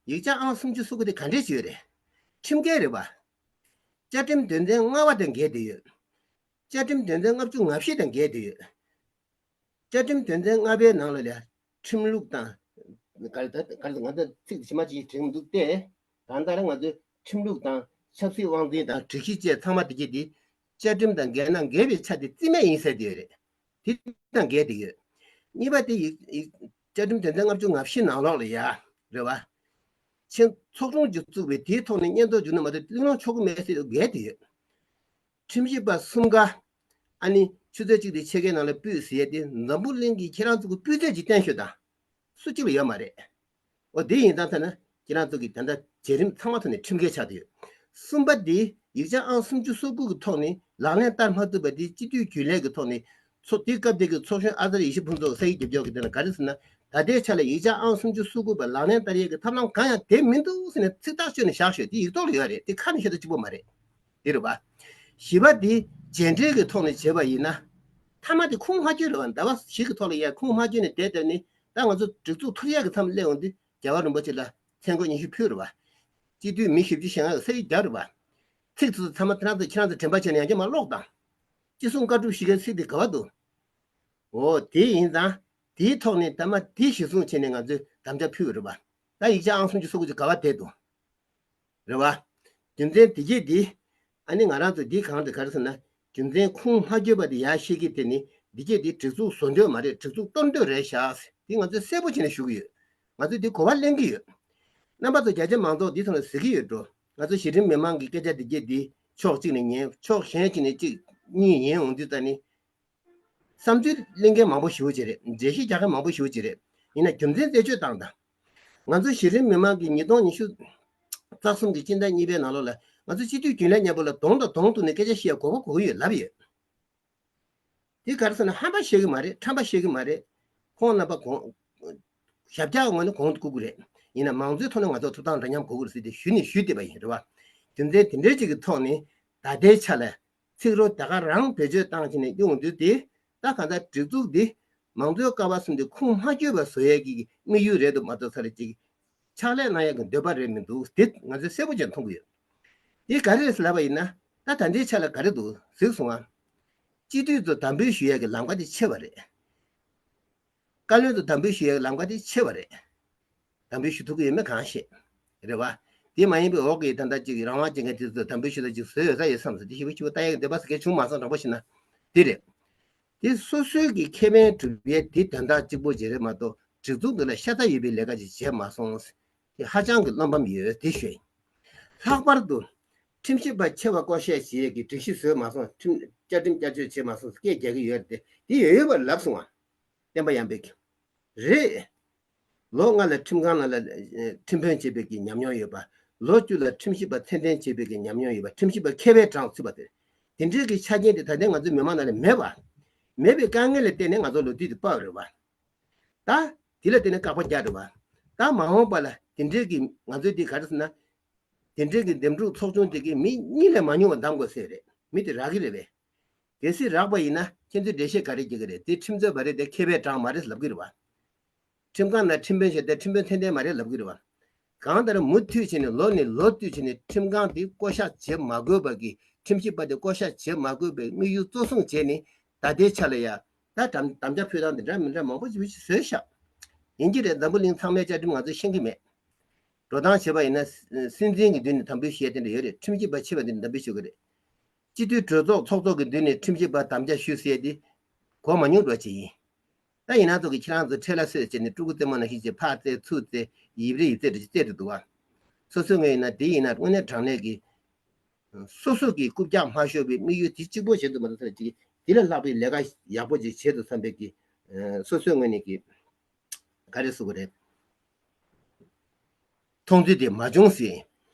ཡིག་ཆ་ཨང་སུམ་ཅུ་སོ་དགུ་དེ་ག་འདྲས་ཞིག་ཡོད་རེད། ཁྲིམས་འགལ་རེད་པ། བཅའ་ཁྲིམས་དོན་ཚན་ལྔ་པ་དང་འགལ་བསྡད་ཡོད། བཅའ་ཁྲིམས་དོན་ཚན་ལྔ་བཅུ་ང་བཞི་དང་འགལ་བསྡད་ཡོད། བཅའ་ཁྲིམས་དོན་ཚན་ལྔ་པའི་ནང་ལ་ལ་ཁྲིམས་ལུགས་དང་། ག་རེ་ད་ག་རེ་ང་ཚོ་ཚིག་ཇི་མ་ཇི་བཞིན་བྲིས་མི་འདུག་སྟེ། གང་ལྟར་ང་ཚོའི་ཁྲིམས་ལུགས་དང་ཆབ་སྲིད་དབང་འཛིན་དང་སྒྲིག་གཞི་བཅས་ཚང་མ་དེ་གྱད་དེ་བཅའ་ཁྲིམས་དང་འགལ་ན་འགལ་བའི་ཆ་དེ་རྩིས་མེད་ཡིན་ཟེར་དེ་ཡོད་རེད། དེ་དང་འགལ་དེ་ཡོད། གཉིས་པ་དེ་ཡིག་ཡིག་བཅའ་ཁྲིམས་དོན་ཚན་ལྔ་བཅུ་ང་བཞི་ནང་ལོགས་ལ་ཡ། རེད་བ། ཆེན་ཚོགས་ཆུང་ཅིག་བཙུགས་པའི་དེའི་ཐོག་ནས་སྙན་ཐོ་བསྒྱུར་ན་མ་གཏོགས་གླེང་སློང་ཆོག་གི་མེད་ཟེར་འགལ་དེ་ཡོད། ཁྲིམས་ཞིབ་པ་གསུམ་ཀ་ཨ་ནི་ཆུ་ཚོད་གཅིག་དེ་ཕྱེད་ཀའི་ནང་ལ་ཕུད་ཟེར་ཡས་དེ་འཛམ་བུ་གླིང་གི་ཁྱེད་རང་ཚོ་གི་སྤུས་ཚད་ཅིག་བསྟན་ཤོག་དང་། སུ་གཅིག་ལ་ཡོད་མ་རེད། འོ་དེ་ཡིན་ཙང་ཐ་ན་ཁྱེད་རང་ཚོ་གི་ད་ལྟ་བྱེད་རིམ་ཚང་མ་ཐོག་ནས་ཁྲིམས་འགལ་ཆགས་བསྡད་ཡོད། གསུམ་པ་དེ་ཡིག་ཆ་ཨང་སུམ་ཅུ་སོ་དགུ་གི་ཐོག་ནས་ལག་ལེན་བསྟར་མ་ཐུབ་པ་དེ་སྤྱི་འཐུས་རྒྱུན་ལས་ཀྱི་ཐོག་ནས་ཚོགས་དེ་སྐབས་དེ་གི་ཚོགས་གཞོན་ཨ་ཙརྱ་ཡེ་ཤེས་ཕུན་ཚོགས་ས་ཡིག་རྒྱབ་སྐྱོར་གྱི་དེ་ལ་ག་རེ་ཟེར་ན། ད་ལྟའི་ཆ་ལ་ཡིག་ཆ་ཨང་སུམ་ཅུ་སོ་དགུ་པ་ལག་ལེན་བསྟར་ཡས་ཀྱི་ཐབས་ལམ་གང་ཡང་དེ་མི་འདུག་ཟེར་ནས་ཚིག་ཐག་ཆོད་ནས་བཞག་ཤོག་དེ་ཡིག་ཐོག་ལ་ཡོད་རེད། དེ་ཁ་ནས་བཤད་ཐུབ་གཅིག་པོ་མ་རེད། དེ་རེད་བ། བཞི་པ་དེ་རྗེས་འབྲེལ་གྱི་ཐོག་ནས་བྱས་པ་ཡིན་ན། མཐའ་མ་དེ་ཁུངས་མ་བཅོལ་རེད་བ། ཟླ་བ་བཞི་གི་ཐོག་ལ་ཡ་ཁུངས་མ་བཅོལ་ནས་བསྡད་བསྡད་ནས་ད་ང་ཚོ་སྒྲིག་འཛུགས་འཐོར་ཡག་གི་མཚམས་སླེབས་འོང་དུས་རྒྱལ་བ་རིན་པོ་ཆེ་ལ་མཚན་བཀོད་སྙན་ཞུ་ཕུལ་རེད་བ། སྤྱི་འཐུས་མི་བཞི་བཅུ་ཞེ་ལྔ་ཡི་ས་ཡིག་བརྒྱབ་རེད་བ། ཚིག་དེ་ཚོ་ཚང་མ་དེ་རང་ཚོ་ཁྱེད་རང་ཚོ་དྲན་པ་བྱས་ནས་ཡང་བསྐྱར་མར་ཀློག་དང་། ཅི་གསུང་བཀའ་སྒྲུབ་ཞུ་མཁན་ཚིག་དེ་ག་བ་འདུག་འོ་དེ་ཡིན་ཙང་། དེའི་ཐོག་ནས་ད་མ་དེ་གཞིར་བཟུང་བྱས་ནས་ང་ཚོས་དམ་བཅའ་ཕུལ་བ་རེད་བ། ད་ཡིག་ཆ་ཨང་སུམ་ཅུ་སོ་དགུ་ཅིག་ག་བ་བསྡད་འདུག་རེད་བ། རྒྱུ་མཚན་དེ་གྱད་འདི། ཨ་ནི་ང་རང་ཚོ་འདི་གང་དུ་ག་རེ་ཟེར་ན། རྒྱུ་མཚན་ཁུངས་མ་བཅོལ་བ་དེ་ཡར་བཤད་ཀྱི་དེ་ནི་འདི་གྱད་འདི་སྒྲིག་འཛུགས་བཟོ་འདོད་མ་རེད། སྒྲིག་འཛུགས་གཏོར་འདོད་རེད་བཞག་དེ་ང་ཚོས་གསལ་པོ་བྱས་ནས་ཞུ་གི་ཡོད། ང་ཚོས་འདི་གོ་བ་ལེན་གྱི་ཡོད། རྣམ་པ་ཚོ་རྒྱ་ཆེ་མང་ཚོགས་འདི་ཐོག་ནས་གཟིགས་ཀྱི་ཡོད་འགྲོ། ང་ཚོ་གཞི་རིམ་མི་མང་གི་སྐད་ཆ་འདི་གྱད་འདི་ཕྱོགས་གཅིག་ནས་ཉན། ཕྱོགས་གཞན་གཅིག་ནས་གཅིག་གཉིས་ཉན་འོང་དུས་ད་ནི། བསམ་ཚུལ་གླེང་མཁན་མང་པོ་ཞེ་པོ་ཅིག་རེད། འགྲེལ་བཤད་རྒྱག་མཁན་མང་པོ་ཞེ་པོ་ཅིག་རེད། ཡིན་ན་རྒྱུ་མཚན་རྩད་གཅོད་བཏང་དང་། ང་ཚོ་གཞི་རིམ་མི་མང་གིས་ཉིས་སྟོང་ཉི་ཤུ་རྩ་གསུམ་གྱི་སྤྱི་ཟླ་གཉིས་པའི་ནང་ལོགས་ལ་ང་ཚོ་སྤྱི་འཐུས་རྒྱུན་ལས་མཉམ་པོ་ལ་གདོང་དང་གདོང་ཐུག་ནས་སྐད་ཆ་བཤད་ཡ་གོ་སྐབས་དགོས་ཀྱི་ཡོད་ལབ་ཡོད། དེ་ག་རེ་ཟེར་ན་ཧམ་པ་བཤད་ཀྱི་མ་རེད། ཁྲམ་པ་བཤད་ཀྱི་མ་རེད། ཁོང་རྣམ་པ་གོང་། ཞབས་བཀྱག་ངོས་ནས་གོང་དུ་བཀུར་གྱི་རེད། ཡིན་ན་མང་གཙོའི་ཐོག་ནས་ང་ཚོ་ཐོབ་ཐང་འདྲ་མཉམ་དགོས་ཀྱི་རེད་ཟེར་ཏེ་ཞུས་ནས་ཞུས་བསྡད་པ་ཡིན། རེད་བ། རྒྱུ་མཚན་དེ་འདྲའི་ཅིག་གི་ཐོག་ནས་ད་ལྟའི་ཆ་ལ། ཚིག་རོ་ད་ག་རང་བེད་སྤྱོད་བཏང་བྱས་ནས་གཡུག་འདུག་སྟེ། ད་གང་ལྟར་སྒྲིག་འཛུགས་འདི་མང་གཙོའི་ཀ་བ་གསུམ་དེ་ཁུངས་མ་བཅོལ་བ་བཟོ་ཡས་ཀྱི་དམིགས་ཡུལ་རེད་འདུག་མ་གཏོགས་ཚར་ཅིག་ཕྱག་ལས་གནང་ཡས་ཀྱི་འདོད་པ་རེད་མི་འདུག་དེ་ང་ཚོས་གསལ་པོ་བྱས་མཐོང་གི་ཡོད། དེ་ག་རེ་རེད་ཟེར་ལབ་པ་ཡིན་ན། ད་ད་ལྟའི་ཆ་ལ་ག་རེ་འདུག་གཟིགས་སོང་ང་། སྤྱི་འཐུས་ཚོ་དམ་འབུལ་ཞུ་ཡས་ཀྱི་ལམ་ཁ་དེ་ཕྱེ་བ་རེད། བཀའ་བློན་ཚོ་དམ་འབུལ་ཞུ་ཡས་ལམ་ཁ་དེ་ཕྱེ་བ་རེད། དམ་འབུལ་ཞུ་ཐུབ་ཀྱི་ཡོད་མེད་གང་ཤེས། རེད་བ། དེ་མ་ཡིན་པའི་འོག་གི་ད་ལྟ་ཅིག་རང་དབང་ཅན་གྱི་དེ་ཚོ་དམ་འབུལ་ཞུ་ད་ཅིག་བཟོས་ཡོད་ས་ཡོད་བསམ་ས་དེ་ཞིབ་པོ་ཞིབ་པོ་ལྟ་ཡག་འདོད་པ་ཟེར་མཁན་བྱུང་མ་སོང་། དྲང་པོ་བཤད་ན་དེ་རེད། དེ་སོ་སོའི་གི་ཁེ་ཕན་སྒྲུབ་ཡས་དེ་དོན་དག་གཅིག་པོ་ཅིག་རེད་མ་གཏོགས་སྒྲིག་འཛུགས་འདི་ལ་ཤ་ཚ་ཡོད་པའི་ལས་ཀ་ཅིག་བྱས་མ་སོང་། དེ་ཧ་ཅང་གི་བློ་ཕམ་ཡོད་དེ་ཞུ་ཡིན། ལྷག་པར་དུ་ཁྲིམས་ཞིབ་པ་ཆེ་བ་བསྐོ་བཞག་བྱེད་ཡས་ཀྱི་སྒྲིག་གཞི་བཟོས་མ་སོང་། ཁྲིམས་བསྐྱར་ཁྲིམས་བསྐྱར་བཅོས་བྱས་མ་སོང་། སྐད་རྒྱག་གི་ཡོད་རེད་དེ། དེ་ཡོད་ཡོད་པ་ལབ་སོང་ང་། བསྟན་པ་ཡར་འཕེལ་གྱིས། རེད། ལོ་ལྔ་ལ་ཁྲིམས་ཁང་ནང་ལ་ཨེ་ཁྲིམས་དཔོན་བྱེད་པའི་གི་ཉམས་མྱོང་ཡོད་པ། ལོ་བཅུ་ལ་ཁྲིམས་ཞིབ་པ་ཚད་ལྡན་བྱེད་པའི་གི་ཉམས་མྱོང་ཡོད་པ། ཁྲིམས་ཞིབ་པ་མཁས་པའི་གྲངས་ཚུད་པ་དེ། དེ་འདྲའི་གི་ཆ་རྐྱེན་དེ་ད་ལྟའི་ང་ཚོའི་མི་མང་ནང་ལ་མེད་པ། མེད་པའི་དཀའ་ངལ་ལ་བརྟེན་ནས་ང་ཚོ་ལོ་དུས་དེ་སྤར་རེད་བ། ད་དེ་ལ་བརྟེན་ནས་བཀག་པ་རྒྱག་རེད་བ། ད་མ་འོངས་པ་ལ་དེ་འདྲའི་གི་ང་ཚོའི་དེ་ག་རེ་ཟེར་ན། དེ་འདྲའི་གི་འདེམས་སྒྲུག་ཚོགས་ཆུང་དེ་གི་མི་གཉིས་ལས་མ་ཉུང་བ་འདེམས་དགོས་ཟེར་རེད། མི་དེ་རག་གི་རེད་པས། གལ་སྲིད་རག་པ་ཡིན་ན་ཁྱེད་ཚོས་འགྲེལ་བཤད་ག་རེ་རྒྱག་གི་རེད། དེ་ཁྲིམས་རྩོད་པ་རེད་དེ་མཁས་པའི་གྲངས་མ་རེད་ལབ་གི་རེད་བ། ཁྲིམས་ཁང་ནང་ཁྲིམས་དཔོན་བྱས་ཏེ་ཁྲིམས་དཔོན་ཚད་ལྡན་མ་རེད་ལབ་གི་རེད་བ། གང་ལྟར་མུ་མཐུད་བྱས་ནས་ལོ་ནས་ལོ་བསྟུད་བྱས་ནས་ཁྲིམས་ཁང་དེ་བསྐོ་བཞག་བྱེད་མ་དགོས་པ་གི། ཁྲིམས་ཞིབ་པ་དེ་བསྐོ་བཞག་བྱེད་མ་དགོས་པའི་དམིགས་ཡུལ་གཙོ་བཟུང་བྱས་ནས་ད་ལྟའི་ཆ་ལ་ཡ། ད་དམ་དམ་བཅའ་ཕུལ་སྟངས་དེ་འདྲ་མི་འདྲ་མང་པོ་ཞིག་བཟོས་ཤག་ཡིན་གྱི་རེད། འཛམ་བུ་གླིང་ཚང་མའི་བཅའ་ཁྲིམས་ང་ཚོས་ཤེས་ཀྱི་མེད། འགྲོ་སྟངས་བྱས་པ་ཡིན་ན་སྲིད་འཛིན་གྱི་མདུན་ནས་དམ་འབུལ་ཞུ་ཡ་དེ་འདྲ་ཡོད་རེད། ཁྲིམས་ཞིབ་པ་ཆེ་བ་དེ་ནས་དམ་འབུལ་ཞུ་གི་རེད། སྤྱི་འཐུས་གྲོས་ཚོགས་ཚོགས་གཙོ་གི་མདུན་ནས་ཁྲིམས་ཞིབ་པ་དམ་བཅའ་ཞུ་ཟེར་ཡ་དེ་གོ་མ་མྱོང་འགྲོ་ཅིག་ཡིན། ད་ཡིན་ན་ཚོ་གི་ཁྱེད་རང་ཚོ་ཁྲེལ་ལ་སོད་བྱས་ནས་ཕྲུ་གུ་རྩེད་མོ་ནང་བཞིན་བྱས་ཕར་རྩེད་ཚུར་རྩེད་ཡིབ་རེ་ཡིབ་རྩེད་རེ་རྩེད་དུ་འདུག་བ། སོ་སོའི་ངོས་ཡིན་ན་དེ་ཡིན་ན་དངོས་གནས་དྲང་གནས་ཀྱི། སོ་སོ་གི་རྐུབ་བཀྱག་མ་ཤོར་བའི་དམིགས་ཡུལ་དེ་གཅིག་པོ་བྱེད་དུ་མ་ཐུབ་ཚར་ཅིག་དེ་ལས་ལྷག་པའི་ལས་ཀ་ཡག་པོ་ཅིག་བྱེད་དུ་བསམ་པའི་གི། སོ་སོའི་ངོས་ནས་ཀྱི། ག་རེ་ཟེར་དགོས་རེད། མཐོང་ཚུལ་དེ་མ་བྱུང་ཟིན།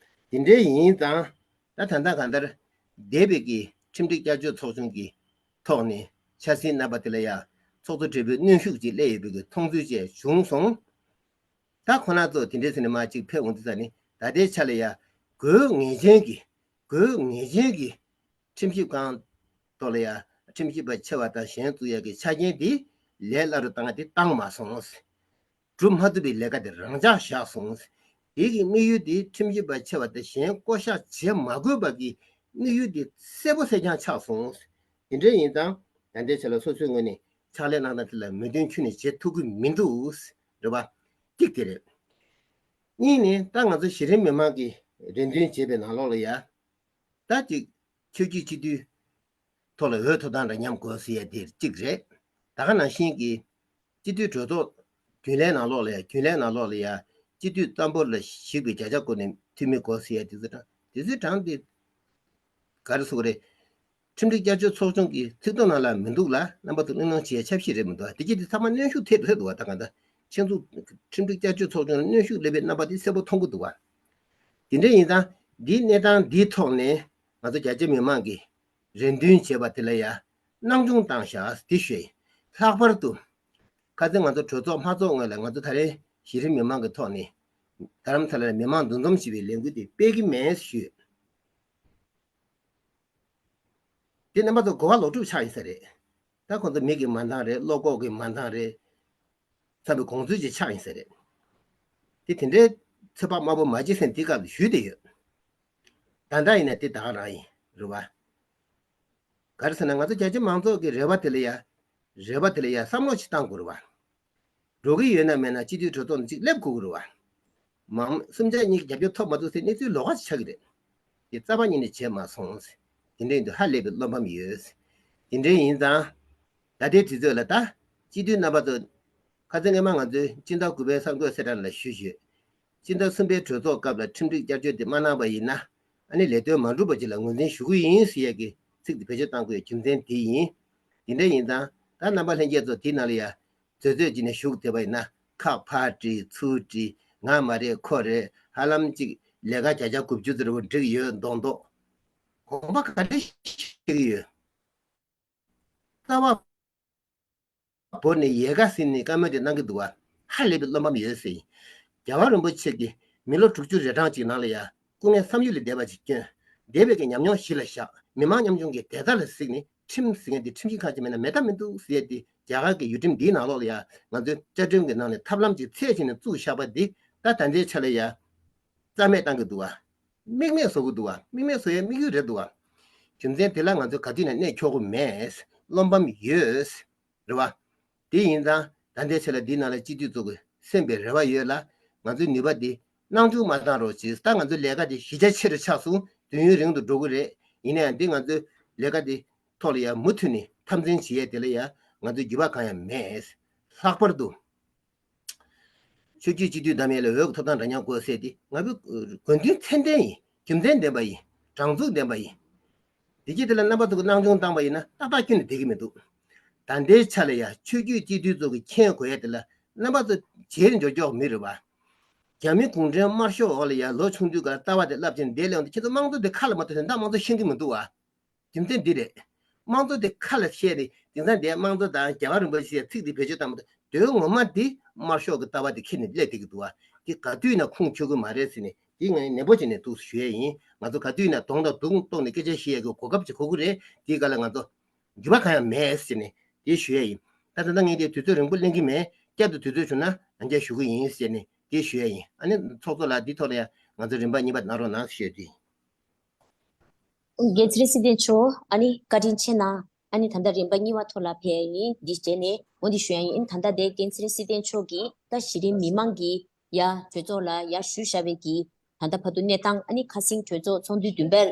དེ་འདྲའི་ཡིན་ཙང་། ད་ད་ལྟ་གང་ལྟར། འདས་པའི་གི་ཁྲིམས་སྒྲིག་བསྐྱར་བཅོས་ཚོགས་ཆུང་གི་ཐོག་ནས་འཆར་ཟིན་རྣམ་པ་དེ་ལ་ཡང་ཚོགས་གཙོ་སྦྲེལ་པོའི་གནོན་ཤུགས་ཅིག་སླེབས་ཡོད་པའི་གི་མཐོང་ཚུལ་བཅས་བྱུང་སོང་། ད་ཁོ་ན་ཚོ་དེ་འདྲའི་ཟིན་ནས་མ་གཅིག་ཕེབས་འོང་དུས་ཙ་ནི་ད་ལྟའི་ཆ་ལ་ཡང་དགོས་ངེས་ཅན་གྱི། དགོས་ངེས་ཅན་གྱི་ཁྲིམས་ཞིབ་ཁང་ཐོག་ལ་ཡང་ཁྲིམས་ཞིབ་པ་ཆེ་བ་དང་གཞན་བཙུགས་ཡག་གི་ཆ་རྐྱེན་དེ་ལས་སླ་རུ་བཏང་ཡག་དེ་བཏང་མ་སོང་། གྲུབ་མ་ཐུབ་པའི་ལས་ཀ་དེ་རང་འཇགས་བཞག་སོང་། དེ་གི་དམིགས་ཡུལ་དེ་ཁྲིམས་ཞིབ་པ་ཆེ་བ་དང་གཞན་བསྐོ་བཞག་བྱེད་མ་དགོས་པ་གི་དམིགས་ཡུལ་དེ་གསལ་པོ་གསལ་རྐྱང་ཆགས་སོང་། དེ་འདྲ་ཡིན་ཙང་ད་ལྟའི་ཆ་ལ་སོ་སོའི་ངོས་ནས་ཕྱག་ལས་གནང་སྟངས་དེ་ལ་མོས་མཐུན་ཁྱོན་ནས་བྱེད་ཐུབ་ཀྱི་མི་འདུག་རེད་བ། གཅིག་དེ་རེད། གཉིས་ནི་ད་ང་ཚོ་གཞི་རིམ་མི་མང་གི་རེ་འདུན་བྱེད་པའི་ནང་ལོགས་ལ་ཡ། ད་ཅིག་ཆོས་བརྒྱུད་སྤྱི་འཐུས་ཐོག་ལ་འོས་ཐོབ་ཐང་འདྲ་མཉམ་དགོས་ཟེར་ཡ་དེ་གཅིག་རེད། ད་ག་ནང་བཞིན་གྱི་སྤྱི་འཐུས་གྲོས་ཚོགས་རྒྱུན་ལས་ནང་ལོགས་ལ་ཡ། རྒྱུན་ལས་ནང་ལོགས་ལ་ཡ་སྤྱི་འཐུས་རྩ་འབོར་ལ་ཞུགས་པའི་བརྒྱ་ཆ་སྐོར་ནས་འཐུས་མི་དགོས་ཟེར་ཡ་དེ་ཚོ་དང་དེ་ཚོའི་གྲངས་དེ་ག་རེ་ཟེར་དགོས་རེད། ཁྲིམས་སྒྲིག་བསྐྱར་བཅོས་ཚོགས་ཆུང་གི་ཚིག་ཐོ་ནང་ལ་མི་འདུག་ལ། རྣམ་པ་ཚོ་གླེང་སློང་བྱེད་ཡ་ཆ་ཤས་རེད་མི་འདུག་དེ་རྗེས་དེ་ཚང་མ་གནོན་ཤུགས་ཐེབས་ཐེབས་འདུག་བ། ད་ག་ད་ཁྱེད་ཚོ་ཁྲིམས་སྒྲིག་བསྐྱར་བཅོས་ཚོགས་ཆུང་ལ་གནོན་ཤུགས་སླེབས་པའི་རྣམ་པ་དེ་གསལ་པོ་མཐོང་གི་འདུག་བ། དེ་འདྲ་ཡིན་ཙང་འདིའི་གནས་སྟངས་འདིའི་ཐོག་ནས་ང་ཚོ་རྒྱ་ཆེ་མི་མང་གིས་རེ་འདུན་བྱས་པ་དེ་ལ་ཡ་སྣང་ཆུང་བཏང་བཞག་དེ་ཞུ་ཡིན། ལྷག་པར་དུ་ཁ་སང་ང་ཚོ་གྲོས་ཚོགས་མ་ཚོགས་སྔོན་ལ་ང་ཚོ་ད་རེས་གཞི་རིམ་མི་མང་གི་ཐོག་ནས་རྡ་རམ་ས་ལར་མི་མང་འདུ་འཛོམས་ཞེས་པའི་ལས་འགུལ་དེ་སྤེལ་གྱི་མེད་ཞུས། དེ་རྣམ་པ་ཚོ་གོ་བ་ལོག་སྒྲུབ་ཆགས་ཡིན་ས་རེད། ད་ཁོང་ཚོ་མི་གི་མ་འདང་རེད། བློ་ཁོག་གི་མ་འདང་རེད། བསམ་པའི་དགོངས་ཚུལ་ཅིག་ཆགས་ཡིན་ས་རེད། དེ་དེ་འདྲའི་ཚོད་དཔག་དམའ་པོ་མ་བྱེད་ཟེར་འདི་སྐབས་ཞུས་བསྡད་ཡོད། ད་ལྟ་ཡིན་ན་དེ་ད་ག་རང་ཡིན་རེད་བ། ག་རེ་ཟེར་ན་ང་ཚོ་རྒྱ་ཆེ་མང་ཚོགས་ཀྱི་རེ་བ་དེ་ལ་ཡ། རེ་བ་དེ་ལ་ཡ་བསམ་བློ་ཞིག་བཏང་དགོས་རེད་བ། འགྲོ་གི་ཡོད་ན་མེད་ན་སྤྱི་འཐུས་གྲོས་ཚོགས་ནང་གཅིག་སླེབས་དགོས་ཀྱི་རེད་བ། མང་སུམ་ཆ་གཉིས་ཀྱི་རྒྱབ་སྐྱོར་ཐོབ་མ་ཐུབ་ཟེར་གནས་ཚུལ་ལོགས་ཀ་ཞིག་ཆགས་ཀྱི་རེད། དེ་རྩ་བ་ཉིད་ནས་བྱས་མ་སོང་། དེ་འདྲ་ཡིན་དུས་ཧ་ལས་པའི་བློ་ཕམ་ཡོད། དེ་འདྲ་ཡིན་ཙང་། ད་ལྟའི་དུས་ཚོད་ལ་ད། སྤྱི་འཐུས་རྣམ་པ་ཚོ། ཁ་སང་སྔོན་མ་ང་ཚོའི་སྤྱི་ཟླ་དགུ་པའི་གསར་འགོད་གསལ་བསྒྲགས་ལ་ཞུས་ཞུས། སྤྱི་ཟླ་གསུམ་པའི་གྲོས་ཚོགས་སྐབས་ལ་ཁྲིམས་སྒྲིག་བསྐྱར་བཅོས་དེ་མ་གནང་པ་ཡིན་ན། ཨ་ནི་ལས་དོན་མ་འགྲུབ་པ་ཅིག་ལ་ངོས་འཛིན་ཞུ་གི་ཡིན་ཟེར་ཡས་ཀྱི་ཚིག་དེ་བེད་སྤྱོད་བཏང་དགོས་རྒྱུ་མཚན་དེ་ཡིན། དེ་འདྲ་ཡིན་ཙང་ད་རྣམ་པ་ལྷན་རྒྱས་ཚོ་དེའི་ནང་ལ་ཡ། མཛོད་བཙོས་བྱས་ནས་ཞུགས་བསྡད་པ་ཡིན་ན། ཁག་ཕར་བྲིས་ཚུར་བྲིས། ང་མ་རེད་ཁོ་རེད། ཧ་ལམ་ཅིག་ལས་ཀ་བརྒྱ་ཆ་དགུ་བཅུ་ཙམ་འགྲིག་ཡོད་མདོག་མདོག་དགོངས་པ་ག་འདྲ་བཞེས་ཀྱི་ཡོད། རྩ་བ་བོར་ནས་ཡལ་ག་ཟིན་ནས་བཀའ་མོལ་དེ་གནང་གི་འདུག་བ། ཧ་ལས་པའི་བློ་ཕམ་ཡོད་ཟེར། རྒྱལ་བ་རིན་པོ་ཆེ་གིས་མི་ལོ་དྲུག་ཅུ་རེ་གྲངས་ཅིག་ནང་ལ་ཡ། སྐུ་ངལ་བསམ་ཡུལ་ལས་འདས་པ་ཅིག་བསྐྱོན། འདས་པའི་གི་ཉམས་མྱོང་གཞི་ལ་བཞག་མི་མང་ཉམ་ཆུང་གི་བདེ་རྩ་ལ་གཟིགས་ནས་ཁྲིམས་ཟེར་མཁན་དེ་ཁྲིམས་ཞིབ་ཁང་ཅིག་མེད་ན་མེད་ཐབས་མི་འདུག་ཟེར་ཡས་དེ་རྒྱ་གར་གྱི་ཡུལ་ཁྲིམས་འདིའི་ནང་ལོགས་ལ་ཡ། ང་ཚོའི་བཅའ་ཁྲིམས་ཀྱི་ནང་ནས་ཐབས་ལམ་ཅིག་ཚད་བྱས་ནས་བཙུགས་བཞག་པ་འདི་ད་ད་ལྟའི་ཆ་ལ་ཡ། རྩ་མེད་བཏང་གི་འདུག་བ། རྨེག་མེད་བཟོ་གི་འདུག་བ། རྨེག་མེད་བཟོ་ཡའི་དམིགས་ཡུལ་རེད་འདུག་བ། རྒྱུ་མཚན་དེ་ལ་ང་ཚོ་ག་དུས་ནས་གནས་འཁྱོག་གི་མེད། བློ་ཕམ་ཡོད། རེད་བ། དེ་ཡིན་ཙང་ད་ལྟའི་ཆ་ལ་འདིའི་ནང་ལ་སྤྱི་འཐུས་ཚོ་གི་སེམས་པའི་རེ་བ་ཡོད་ལ། ང་ཚོའི་ནུས་པ་འདི་ སྣང་ཆུང་མ་བཏང་རོགས་གྱིས། ད་ང་ཚོའི་ལས་ཀ་དེ་གཞི་རྒྱ་ཆེ་རུ་ཆགས་སོང་། དུས་ཡུན་རིང་དུ་འགྲོ་གི་རེད། ཡིན་ན་ཡང་འདི་ང་ཚོའི་ལས་ཀ་དེ་ཐོག་ལ་ཡང་མུ་མཐུད་ནས་འཐབ་འཛིང་བྱེད་ཡས་དེ་ལ་ཡང་ང་ཚོའི་འགྱུར་བ་གང་ཡང་མེད། ལྷག་པར་དུ། ཆོས་བརྒྱུད་སྤྱི་འཐུས་འདེམས་ཡས་ལ་འོས་ཀྱི་ཐོབ་ཐང་འདྲ་མཉམ་དགོས་ཟེར་ཏེ། ང་ཚོའི་དགོས་འདུན་ཚད་ལྡན་ཡིན། རྒྱུ་མཚན་ལྡན་པ་ཡིན། དྲང་ཚུགས་ལྡན་པ་ཡིན། དེ་རྗེས་དེ་ལ་རྣམ་པ་ཚོ་གི་སྣང་ཆུང་བཏང་པ་ཡིན་ན་ཏག་ཏག་ཁྱོན་ནས་བསྡད་ཀྱི་མི་འདུག། ད་ལྟའི་ཆ་ལ་ཡང་ཆོས་བརྒྱུད་སྤྱི་འཐུས་ཚོ་གི་མཁྱེན་དགོས་ཡ་དེ་ལ་རྣམ་པ་ཚོ་རྗེས་འཇོག་འཇོག་མི་རེད་བ། རྒྱ་མི་གུང་ཁྲན་དམར་ཤོག་འོག་ལ་ཡང་ལོ་ཆུང་དུས་ཀ་ལྟ་བ་དེ་བསླབ་བྱས་ནས་བསྡད་ལས་འོང་དུས། ཁྱེད་ཚོ་དམངས་གཙོ་དེ་ཁ་ལ་མ་ཐོགས་ནས་ད་དམངས་གཙོ་ཤེས་ཀྱི་མི་འདུག་བ། རྒྱུ་མཚན་འདི་རེད། དམངས་གཙོ་དེ་ཁ་ལ་བཤད་ནས་དེང་སང་དེ་དམངས་གཙོ་དང་རྒྱལ་བ་རིན་པོ་ཆེའི་ཚིག་དེ་བེད་སྤྱོད་བཏང་མ་ཐུབ། དོན་ངོ་མ་འདི་དམར་ཤོག་གི་ལྟ་བ་དེ་ཁྱེར་ནས་སླེབས་བསྡད་ཀྱི་འདུག་བ། འདི་ག་དུས་ཡིན་ན་ཁུངས་འཁྱོལ་གི་མ་རེད་ཟེར་ནས་འདི་ངས་ནན་པོ་བྱས་ནས་འདུག་ཞུ་ཡས་ཡིན། ང་ཚོ་ག་དུས་ཡིན་ན་གདོང་དང་གདོང་གཏུགས་ནས་སྐད་ཆ་བཤད་ཡས་ཀྱི་གོ་སྐབས་ཅིག་གོ་གི་རེད། དེའི་སྐབས་ལ་ང་ཚོ་འགྱུར་བ་གང་ཡང་མེད་ཟེར་ནས་དེ་ཞུ་ཡས་ཡིན། ད་ད་ལྟ་ངས་དེ་དུས་ཚོད་རིང་པོ་གླེང་གི་མེད། བསྐྱར་དུ་དུས་ཚོད་བྱུང་ན་ཡང་བསྐྱར་ཞུ་གི་ཡིན་ཟེར་ནས་དེ་ཞུ་ཡས་ཡིན། ཨ་ནི་ཚོགས་གཙོ་ལགས་འདི་ཐོག་ལ་ཡང་ང་ཚོ་རིམ་པ་གཉིས་པ་གནང་རོགས་གནང་ཞུ་ཡས་དེ་ཡིན། རྒྱལ་སྲས་སྲིད་དོན་མཆོག། ཨ་ནི་བཀའ་དྲིན་ཆེ་གནང་། ཨ་ནི་ད་ལྟ་རིམ་པ་གཉིས་པ་ཐོག་ལ་ཕེབས་ཡིན། འདི་བྱས་ནས་འོ་འདི་ཞུ་ཡ་ཡིན། ཨ་ནི་ད་ལྟ་དེ་རྒྱལ་སྲས་སྲིད་དོན་མཆོག་གིས་ད་གཞི་རིམ་མི་མང་གི་ཡ་གྲོས་ཚོགས་ལ་ཡ་ཞུ་བཞག་པའི་གི་ད་ལྟ་བར་དུ་གནས་སྟངས། ཨ་ནི་ཁ་སང་གྲོས་ཚོགས་ཚོགས་འདུ་བདུན་པར་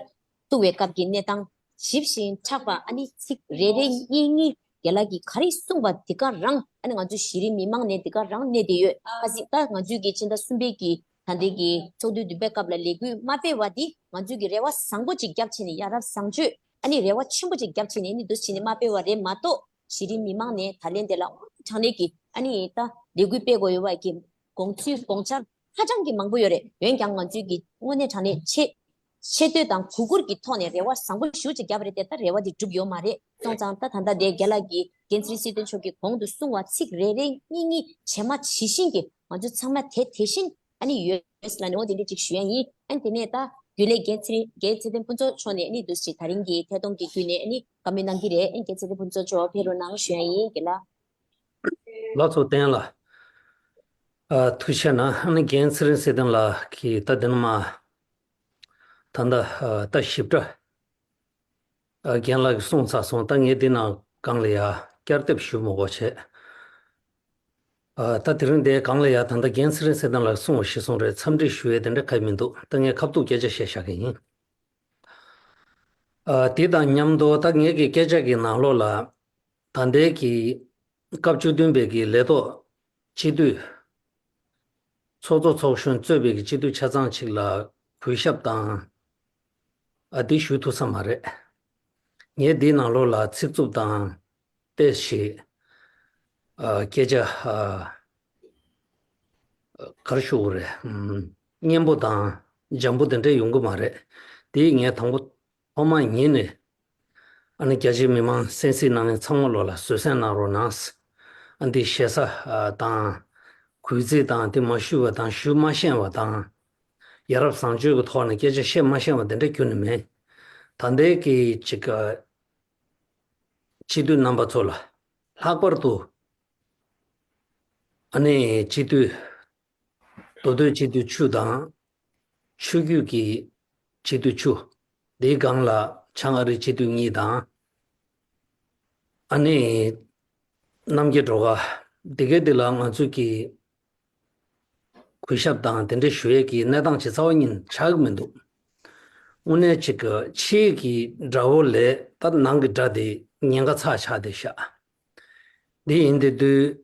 བཙུགས་པའི་སྐབས་ཀྱི་གནས་སྟངས་ཞིབ་ཅིང་ཕྲ་བ། ཨ་ནི་ཚིག་རེ་རེ་གཉིས་གཉིས་རྒན་ལགས་ཀྱིས་ག་རེ་གསུངས་པ་དེ་ག་རང་ཨ་ནི་ང་ཚོ་གཞི་རིམ་མི་མང་ནས་དེ་ག་རང་གནས་བསྡད་ཡོད། ཁ་སང་ད་ང་ཚོའི་གི་ཕྱི་ཟླ་གསུམ་པའི་གི་ད་ལྟའི་གི་ཚོགས་འདུ་བདུན་པའི་སྐབས་ལ་ལས་འགུལ་མ་སྤེལ་བ་འདི་ང་ཚོའི་གི་རེ་བ་བཟང་པོ་ཅིག་བརྒྱབ་བྱས་ནས། ཡ་རབས་བཟང་སྤྱོད། ཨ་ནི་རེ་བ་ཆེན་པོ་ཅིག་བརྒྱབ་བྱས་ནས་ཨ་ནི་འདུག་བྱས་ནས་མ་སྤེལ་བ་རེད་མ་གཏོགས། གཞི་རིམ་མི་མང་ནས་ད་ལན་དེ་ལ་དངོས་གནས་དྲང་གནས་ཀྱི་ཨ་ནི་ད་ལས་འགུལ་སྤེལ་དགོས་ཡོད་པ་གི་དགོངས་ཚུལ་དགོངས་འཆར་ཧ་ཅང་གི་མང་པོ་ཡོད་རེད། འོན་ཀྱང་ང་ཚོའི་གི་དངོས་གནས་དྲང་གནས་ཆེ་ཆེ་བསྟོད་དང་གུས་བཀུར་གྱི་ཐོག་ནས་རེ་བ་བཟང་པོ་ཞེ་པོ་ཅིག་བརྒྱབ་རེད་དེ། ད་རེ་བ་དེ་འགྲུབ་ཡོད་མ་རེད། སོང་ཙང་ད་ད་ལྟ་དེ་རྒན་ལགས་ཀྱིས་རྒྱལ་སྲས་སྲིད་དོན་མཆོག་གིས་གོང་དུ་གསུངས་པ་ཚིག་རེ་རེ་གཉིས་གཉིས་ཇི་མ་ཇི་བཞིན་གྱི་ང་ཚོ་ཚང་མ་དེ་དེ་བཞིན་ཨ་ནི་ཡོད་ལ་ནི་འོ་དེ་འདྲ་ཅིག་ཞུ་ཡ་ཡིན། ཨ་ནི་དེ་ནས་ད་རྒྱུན་ལས་རྒན་ཚེ་རིང་རྒན་ཚེ་བརྟན་ཕུན་ཚོགས་མཆོག་ནས་ཨ་ནི་འདུག་སེ་ད་རིང་གི་ཐད་གཏོང་གི་བརྒྱུད་ནས་ཨ་ནི་བཀའ་མོལ་གནང་གི་རེད། ཨ་ནི་རྒན་ཚེ་བརྟན་ཕུན་ཚོགས་མཆོག་ཕེབས་རོགས་གནང་ཞུ་ཡ་ཡིན། རྒན་ལགས། ལགས་སོ། བསྟན་ལགས། ཨ། ཐུགས་རྗེ་གནང་། ཨ་ནི་རྒན་ཚེ་རིང་སྲིད་དོན་ལགས་ཀྱིས་ད་དེ་ནས་མར་ད་ལྟ་ཨ་ད་ཞིབ་ཕྲ་ཨ་རྒན་ལགས་ཀྱིས་གསུངས་ཚར་སོང་། ད་ངས་འདི་ནང་སྒང་ལ་ཡ་བསྐྱར་ལྡབ་ཞུ་མི་དགོས་བྱས། ཨ་ད་དེ་རིང་འདིའི་སྒང་ལ་ཡ་ད་ལྟ་རྒན་ཚེ་རིང་སྲིད་དོན་ལགས་ཀྱིས་གསུངས་པ་གཞིར་བཟུང་རེད། འཚམས་འདྲི་ཞུ་ཡས་དེ་འདྲ་གང་ཡང་མི་འདུག། ད་ངས་ཁ་ཐུག་སྐད་ཆ་བཤད་བཞག་གི་ཡིན། ཨ་དེ་དང་མཉམ་དུ་ད་ངེད་ཀྱི་སྐད་ཆ་གི་ནང་ལོགས་ལ་ད་ལྟའི་གི་སྐབས་བཅུ་བདུན་པའི་གི་ལས་ཐོག་སྤྱི་འཐུས་ཚོགས་གཙོ་ཚོགས་གཞོན་གཙོས་པའི་གི་སྤྱི་འཐུས་ཆ་ཚང་ཅིག་ལ་གུས་ཞབས་དང་། ཨ་དེ་ཞུ་ཐུབ་ས་མ་རེད། ངས་འདིའི་ནང་ལོགས་ལ་ཚིག་རྩུབ་དང་ཏོག་ཙམ་ཞིག་ཨ་སྐད་ཆ་ཨ་ག་རེ་ཞུ་དགོས་རེད། ཨམ། སྙན་པོ་དང་འཇམ་པོ་དེ་འདྲ་ཡོང་གི་མ་རེད། དེ་ངས་དང་པོ་ཐོག་མ་ཉིད་ནས་ཨ་ནི་རྒྱ་ཆེའི་མི་མང་གསན་གཟིགས་གནང་མཁན་ཚང་མ་ལོགས་ལ་བཟོད་བསྲན་གནང་རོགས་གནང་། ཨ་འདི་ཞེ་ས་ཨ་དང་གུས་བརྩི་དང་དེ་མ་ཞུས་པ་དང་ཞུ་མ་ཤེས་པ་དང་། ཡ་རབས་བཟང་སྤྱོད་ཀྱི་ཐོག་ནས་སྐད་ཆ་བཤད་མ་ཤེས་པ་དེ་འདྲ་ཁྱོན་ནས་མེད། ད་ལྟའི་གི་ཅིག་ཨ་སྤྱི་འཐུས་རྣམ་པ་ཚོ་ལ་ལྷག་པར་དུ་ཨ་ནི་སྤྱི་འཐུས་མདོ་སྟོད་སྤྱི་འཐུས་བཅུ་དང་། ཆོས་བརྒྱུད་ཀྱི་སྤྱི་འཐུས་བཅུ། དེའི་སྒང་ལ་བྱང་ཨ་རིའི་སྤྱི་འཐུས་གཉིས་དང་། ཨ་ནི་རྣམ་རྒྱལ་སྒྲོལ་དཀར། དེ་གའི་དེ་ལ་ང་ཚོས་ཀྱི་གུས་ཞབས་དང་དེ་འདྲ་ཞུ་ཡས་ཀྱི་གནས་སྟངས་ཅིག་རྩ་བ་ཉིད་ཆགས་ཀྱི་མི་འདུག། དངོས་གནས་ཅིག་གི་ཕྱིའི་གི་དགྲ་བོ་ལས་ད་ནང་གི་དགྲ་དེ་ཉེན་ཁ་ཚ་ཆགས་བསྡད་ཤག། འདི་ཡིན་དེ་དུས་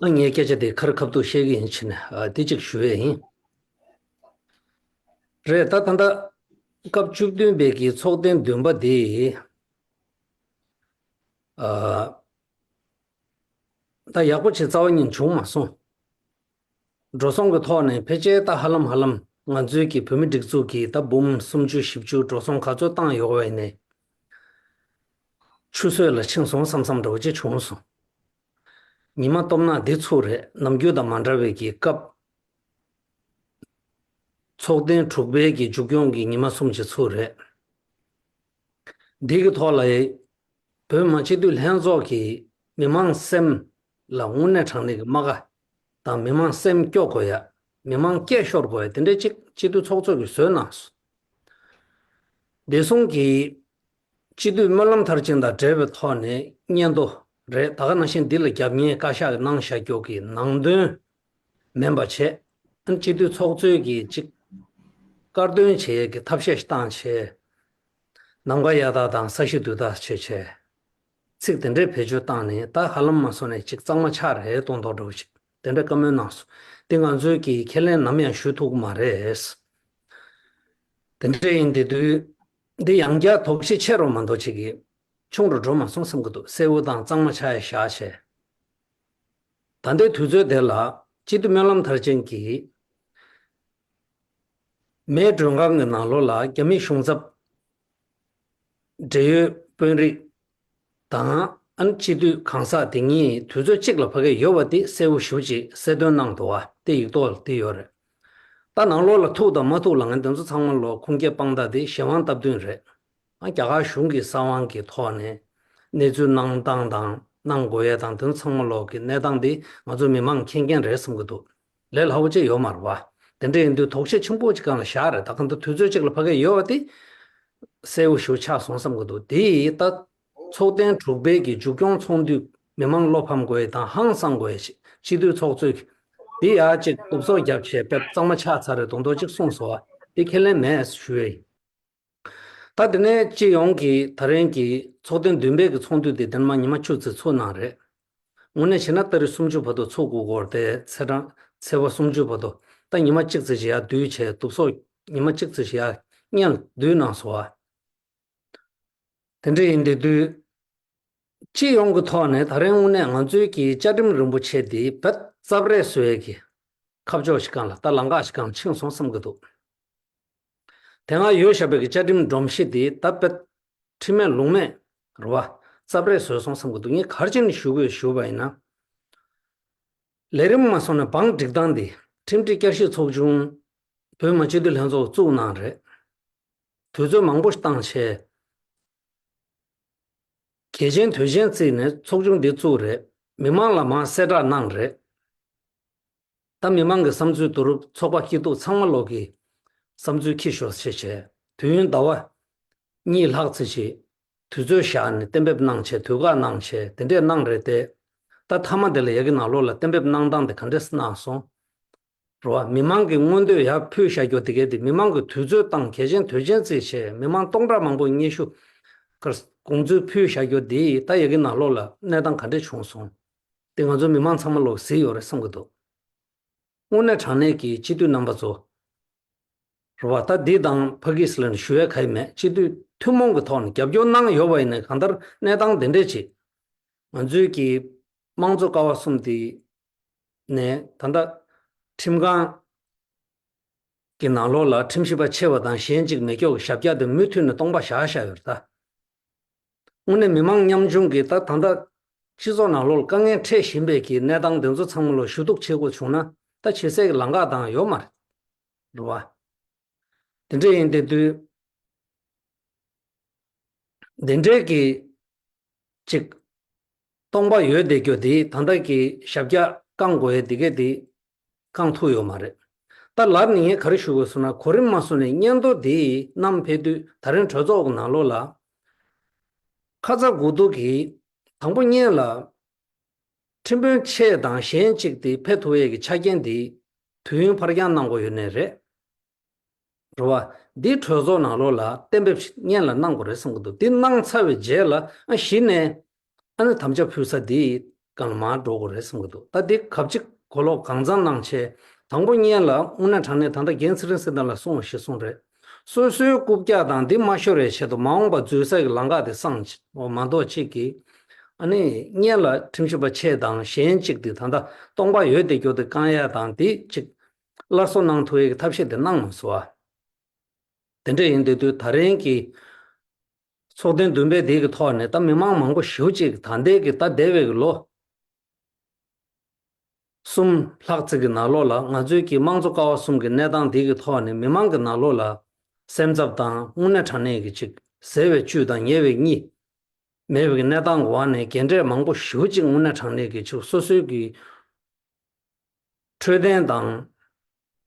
ཨ་ངའི་སྐད་ཆ་དེ་ཁ་རི་ཁ་ཐུག་བཤད་ཀྱི་ཡིན་ཕྱིན་ཨ་དེ་གཅིག་ཞུ་ཡས་ཡིན། རེད། ད་ད་ལྟ་སྐབས་བཅུ་བདུན་པའི་གི་ཚོགས་ཐེངས་བདུན་པ་དེ་ཨ་ད་ཡག་པོ་ཅིག་རྩ་བ་ཉིད་བྱུང་མ་སོང་། འགྲོ་སོང་གི་ཐོག་ནས་ཕལ་ཆེར་ད་ཧ་ལམ་ཧ་ལམ་ང་ཚོའི་གི་བོད་མི་སྒྲིག་འཛུགས་ཀྱི་ད་འབུམ་སུམ་ཅུ་བཞི་བཅུ་འགྲོ་སོང་ག་ཚོད་བཏང་ཡོད་པ་ཡིན་ནའི་ཆུད་ཟོས་ལ་ཕྱིན་སོང་བསམ་བསམ་འདྲ་བོ་ཅིག་བྱུང་སོང་། ཉི་མ་སྟོབས་ན་འདི་ཚུགས་རེད། ནམ་རྒྱུན་དང་མ་འདྲ་བའི་གི་སྐབས་ཚོགས་ཐེངས་དྲུག་པའི་གི་མཇུག་སྐྱོང་གི་ཉི་མ་གསུམ་ཅིག་ཚུགས་རེད། འདི་གི་ཐོག་ལ་བོད་མི་མང་སྤྱི་འཐུས་ལྷན་ཚོགས་ཀྱིས་མི་མང་སེམས་ལ་དངོས་གནས་དྲང་གནས་ཀྱི་རྨ་ཁ་དང་མི་མང་སེམས་སྐྱོ་དགོས་ཡ། མི་མང་སྐད་ཤོར་དགོས་ཡ་དེ་འདྲའི་ཅིག་སྤྱི་འཐུས་ཚོགས་གཙོ་གིས་བཟོས་གནང་སོང་། བདེ་སྲུང་གིས་སྤྱི་འཐུས་སྨོན་ལམ་མཐར་ཕྱིན་དང་འབྲེལ་བའི་ཐོག་ནས་སྙན་ཐོ་རེད། ད་ག་ནང་བཞིན་འདི་ལ་རྒྱབ་གཉེར་བཀའ་ཤག་གིས་གནང་བཞག་རྒྱུ་གི་ནང་དོན་མིན་པ་བྱས། ཨ་ནི་སྤྱི་འཐུས་ཚོགས་གཙོས་ཀྱི་ཅིག་དཀར་འདོན་བྱེད་ཡས་ཀྱི་ཐབས་ཤེས་ཤིག་བཏང་བྱས། ནམ་མཁའ་གཡའ་དག་དང་ས་གཞི་རྡུལ་དག་བྱས་བྱས། ཚིག་དེ་འདྲའི་བེད་སྤྱོད་བཏང་ནས་ད་ཧ་ལམ་མ་སོང་ནས་ཅིག་གཙང་མ་ཆགས་རེད་གཏོང་མདོག་འདྲ་བོ་ཞིག་དེ་འདྲ་བཀའ་མོལ་གནང་སོང་། དེ་ང་ཚོས་ཀྱིས་ཁས་ལེན་ནམ་ཡང་ཞུ་ཐུབ་ཀྱི་མ་རེད། དེ་འདྲ་ཡིན་དེ་དུས། འདི་ཡང་བསྐྱར་དོགས་གཞི་ཆེ་རུ་མ་གཏོགས་ཅིག་གི་ཆུང་རུ་འགྲོ་མ་སོང་བསམ་གྱི་འདུག་གསལ་བོ་དང་གཙང་མ་ཆགས་ཡ་བཞག་བྱས། ད་ལྟའི་དུས་ཚོད་དེ་ལ་སྤྱི་འཐུས་སྨོན་ལམ་མཐར་ཕྱིན་གྱི་མེའི་མགྲོན་ཁང་གི་ནང་ལོགས་ལ་རྒྱ་མི་གཞུང་ཚབ། འབྲེལ་ཡོད་དཔོན་རིགས་དང་ཨ་ནི་སྤྱི་འཐུས་གང་ཟག་དེ་གཉིས་དུས་ཚོད་གཅིག་ལ་ཕ་གིར་ཡོད་པ་དེ་གསལ་བོ་ཞེ་པོ་ཅིག་གསལ་སྟོན་གནང་འདུག་བ་དེ་ཡིག་ཐོག་ལ་དེ་ཡོད་རེད། ད་ནང་ལོགས་ལ་ཐུག་དང་མ་ཐུག་ལབ་མཁན་དེ་ཚོ་ཚང་མ་ལོག་ཁུངས་སྐྱེལ་དཔང་རྟགས་དེ་གཞན་དབང་སྟབས་བསྟུན་རེད། ཨ་རྒྱ་གར་གཞུང་གི་གསང་བའི་ཐོག་ནས་གནས་ཚུལ་གནང་སྟངས་དང་གནང་དགོས་ཡས་དང་དེ་ཚོ་ཚང་མ་ལོག་གི་གནས་སྟངས་དེ་ང་ཚོ་མི་མང་མཁྱེན་མཁན་རེད་བསམ་གྱི་འདུག་ལས་སླ་པོ་ཅིག་ཡོད་མ་རེད་བ། དེ་འདྲ་ཡིན་དུས་དོགས་གཞི་ཆེན་པོ་ཅིག་སྒང་ལ་བཞག་རེད། ད་གང་ལྟར་དུས་ཚོད་ཅིག་ལ་ཕ་གིར་ཡོད་པ་དེ་གསལ་བོ་ཞེ་པོ་ཆགས་སོང་བསམ་གྱི་འདུག་དེ་ཡིས་ད་ཚོགས་ཐེངས་དྲུག་པའི་གི་མཇུག་སྐྱོང་ཚོགས་འདུས་མི་མང་བློ་ཕམ་དགོས་ཡས་དང་ཧང་སང་དགོས་ཡས་ཅིག་སྤྱི་འཐུས་ཚོགས་གཙོས་དེ་ཡར་ཅིག་གཏུབ་སོག་བརྒྱབ་བྱས་དཔེ་གཙང་མ་ཆགས་ཚར་རེད་མདོག་མདོག་ཅིག་གསུངས་སོང་བ་དེ་ཁས་ལེན་མེད་ཞུ་ཡས་ཡིན། ད་དེ་ནས་སྤྱི་ཡོངས་ཀྱི་ད་རིང་གི་ཚོགས་ཐེངས་བདུན་པའི་གི་ཚོགས་འདུ་དེ་དེ་ནས་མར་ཉི་མ་བཅུ་ཙམ་ཚུགས་གནང་རེད། དངོས་གནས་བྱས་ན་ཏ་རིག་སུམ་ཅུ་བར་དུ་ཚུགས་དགོས་སྐོར་དེ་ཚེས་གྲངས་ཚེས་པ་སུམ་ཅུ་བར་དུ་ད་ཉི་མ་གཅིག་ཙམ་ཞིག་ཡར་བསྡུས་བྱས་གཏུབ་སོག་ཉི་མ་གཅིག་ཙམ་ཞིག་ཡར་སྔོན་ལ་བསྡུས་གནང་སོང་བ། དེ་འདྲ་ཡིན་དེ་དུས། སྤྱི་ཡོངས་ཀྱི་ཐོག་ནས་ད་རིང་དངོས་གནས་ང་ཚོའི་གི་བཅའ་ཁྲིམས་རིན་པོ་ཆེ་འདི་རྦད་རྩབ་རེས་བཟོ་ཡས་ཀྱི་ཁ་ཕྱོགས་ཤིག་སྒང་ལ་ད་ལམ་ཁ་ཞིག་སྒང་ཕྱིན་སོང་བསམ་གྱི་འདུག་དེ་སྔ་ཡོད་བཞག་པའི་གི་བཅའ་ཁྲིམས་སྒྲོམ་གཞི་འདི་ད་རྦད་ཁྲིམས་མེད་ལུགས་མེད་རེད་བ། རྩབ་རེས་བཟོས་སོང་བསམ་གྱི་འདུག་ངས་ག་རེ་བྱས་ནས་ཞུ་དགོས་ཞུས་པ་ཡིན་ན། ལས་རིམ་མ་སོང་ནས་བང་སྒྲིག་སྟངས་འདི་ཁྲིམས་སྒྲིག་བསྐྱར་ཞིབ་ཚོགས་ཆུང་བོད་མི་སྤྱི་འཐུས་ལྷན་ཚོགས་བཙུགས་གནང་རེད། དུས་ཚོད་མང་པོ་བཏང་བྱས། གལ་ཆེན་དོན་ཆེན་བརྩིས་ནས་ཚོགས་ཆུང་འདི་བཙུགས་རེད། མི་མང་ལ་མར་གསལ་བསྒྲགས་གནང་རེད། ད་མི་མང་གི་བསམ་ཚུལ་བསྡུ་རུབ་ཚོགས་པ་སྐྱིད་སྡུག་ཚང་མ་ལོག་གི་བསམ་ཚུལ་ཁྱི་ཤོར་བྱས་བྱས་དུས་ཡུན་ཟླ་བ་གཉིས་ལྷག་ཙམ་ཞིག་དུས་ཚོད་བཞག་ནས་གཏན་འབེབས་གནང་བྱས་དུས་བཀག་གནང་བྱས་དེ་འདྲས་གནང་རེད་དེ། ད་མཐའ་མ་དེ་ལ་ཡ་གི་ནང་ལོགས་ལ་གཏན་འབེབས་གནང་སྟངས་དེ་ག་འདྲས་གནང་སོང་། རེད་བ། མི་མང་གི་མངོན་འདོད་ཡར་ཕུལ་བཞག་རྒྱུ་དེ་གས་དེ་མི་མང་གི་དུས་ཚོད་བཏང་གལ་ཆེན་དོན་ཆེན་བརྩིས་བྱས་མི་མང་སྟོང་ཕྲག་མང་པོ་སྙན་ཞུ་དགོངས་ཚུལ་ཕུལ་བཞག་རྒྱུ་དེ་ད་ཡ་གི་ནང་ལོགས་ལ་གནས་སྟངས་ག་འདྲས་བྱུང་སོང་། དེ་ང་ཚོ་མི་མང་ཚང་མ་ལོག་གཟིགས་ཡོད་རེད་བསམ་གི་འདུག་དངོས་གནས་དྲང་གནས་ཀྱི་སྤྱི་འཐུས་རྣམ་པ་ཚོ། རེད་བ། ད་འདི་དང་ཕ་གིས་ལ་ནི་ཞུ་ཡ་ག་ཡི་མེད། སྤྱི་འཐུས་ཐུན་མོང་གི་ཐོག་ནས་རྒྱབ་སྐྱོར་གནང་ཡོད་པ་ཡིན་ན་གང་ལྟར་གནས་སྟངས་དེ་འདྲས་ཅིག་ང་ཚོའི་གི་དམངས་གཙོ་ཀ་བ་གསུམ་དེ་ནས་ད་ལྟ་ཁྲིམས་ཁང་གི་ནང་ལོགས་ལ་ཁྲིམས་ཞིབ་པ་ཆེ་བ་དང་གཞན་གཅིག་མེད་སྐྱོག་གི་ཞབས་བཀྱག་དེ་མུ་མཐུད་ནས་སྟོང་པ་བཞག་བཞག་ཡོད་རེད་ད། དངོས་གནས་མི་མང་ཉམ་ཆུང་གིས་ད་ད་ལྟ་སྤྱི་ཚོགས་ནང་ལོགས་ལ་དཀའ་ངལ་འཕྲད་བཞིན་པའི་གི་གནས་སྟངས་དེ་ཚོ་ཚང་མ་ལ་ཞུ་གཏུག་བྱེད་དགོས་བྱུང་ན་ད་བྱེད་སའི་གི་ལམ་ཁ་དང་ཡོད་མ་རེད། རེད་བ། དེ་འདྲ་ཡིན་དེ་དུས། དེ་འདྲའི་གི་ཅིག་སྟོང་པ་ཡོད་བསྡད་རྒྱུ་དེ་ད་ལྟ་གི་ཞབས་བཀྱག་བསྐང་དགོས་ཡས་དེ་གས་དེ་བསྐང་ཐུབ་ཡོད་མ་རེད། ད་ལར་ནས་ངས་ག་རེ་ཞུ་དགོས་སོང་ན་གོ་རིམ་མ་སོང་ནས་སྙན་ཐོ་དེ་བསྣམས་ཕེབས་དུས་ད་རིང་གྲོས་ཚོགས་ཀྱི་ནང་ལོགས་ལ་ཁ་ཚ་དགོས་གཏུག་གིས་དང་པོ་སྔོན་ལ་ཁྲིམས་དཔོན་ཆེ་དང་གཞན་གཅིག་དེ་ཕེབས་ཐུབ་ཡས་ཀྱི་ཆ་རྐྱེན་དེ་དུས་ཡུན་ཕར་འགྱངས་གནང་དགོས་ཡོད་ནའི་རེད། རེད་བ། འདི་གྲོས་ཚོགས་ནང་ལོགས་ལ་གཏན་འབེབས་ཤིག་སྔོན་ལ་གནང་དགོས་རེད་བསམ་གྱི་འདུག་འདི་གནང་ཚར་བའི་རྗེས་ལ་ཨ་གཞི་ནས་ཨ་ནི་དམ་བཅའ་ཕུལ་ས་འདི་སྒང་ལ་མར་འགྲོ་དགོས་རེད་བསམ་གྱི་འདུག་ད་འདི་གབ་ཅིག་གོ་ལོག་གང་ཚང་གནང་བྱས་དང་པོ་སྔོན་ལ་དངོས་གནས་དྲང་གནས་ད་ལྟ་རྒན་ཚེ་རིང་སྲིད་ཟླ་ལགས་གསུངས་པ་ཞིག་གསུངས་རེད། སོ་སོའི་རྐུབ་བཀྱག་དང་འདི་མ་ཤོར་བའི་ཆེད་དུ་མ་འོངས་པ་འཛུལ་ས་ཀྱི་ལམ་ཁ་དེ་སངས་ཆེ་མ་གཏོགས་ཅིག་གིས་ཨ་ནི་སྔོན་ལ་ཁྲིམས་ཞིབ་པ་ཆེ་དང་གཞན་གཅིག་དེ་ད་ལྟ་སྟོང་པ་ཡོད་བསྡད་རྒྱུ་དེ་བསྐང་ཡ་དང་འདི་ཅིག་སླར་གསོ་གནང་ཐུབ་ཡས་ཀྱི་ཐབས་ཤེས་དེ་གནང་མ་སོང་བ། དེ་འདྲ་ཡིན་དུས་དུས་ད་རིང་གི་ཚོགས་ཐེངས་བདུན་པའི་དེ་གི་ཐོག་ནས་ད་མི་མང་མང་པོ་ཞེ་པོ་ཅིག་ད་ལྟའི་གི་ད་འདས་པའི་གི་ལོ་གསུམ་ལྷག་ཙམ་གི་ནང་ལོགས་ལ་ང་ཚོའི་གི་དམངས་གཙོ་ཀ་བ་གསུམ་གི་གནས་སྟངས་དེ་གི་ཐོག་ནས་མི་མང་གི་ནང་ལོགས་ལ་སེམས་འཚབ་དང་དངོས་གནས་དྲང་གནས་ཀྱི་ཅིག་ཟེར་བའི་བཅུད་དང་ཉེ་བའི་གཉིས་མེད་པའི་གི་གནས་སྟངས་འོག་ནས་རྒན་གྲས་མང་པོ་ཞེ་པོ་ཅིག་དངོས་གནས་དྲང་གནས་ཀྱི་ཅིག་སོ་སོའི་གི་འཕྲོད་བསྟེན་དང་།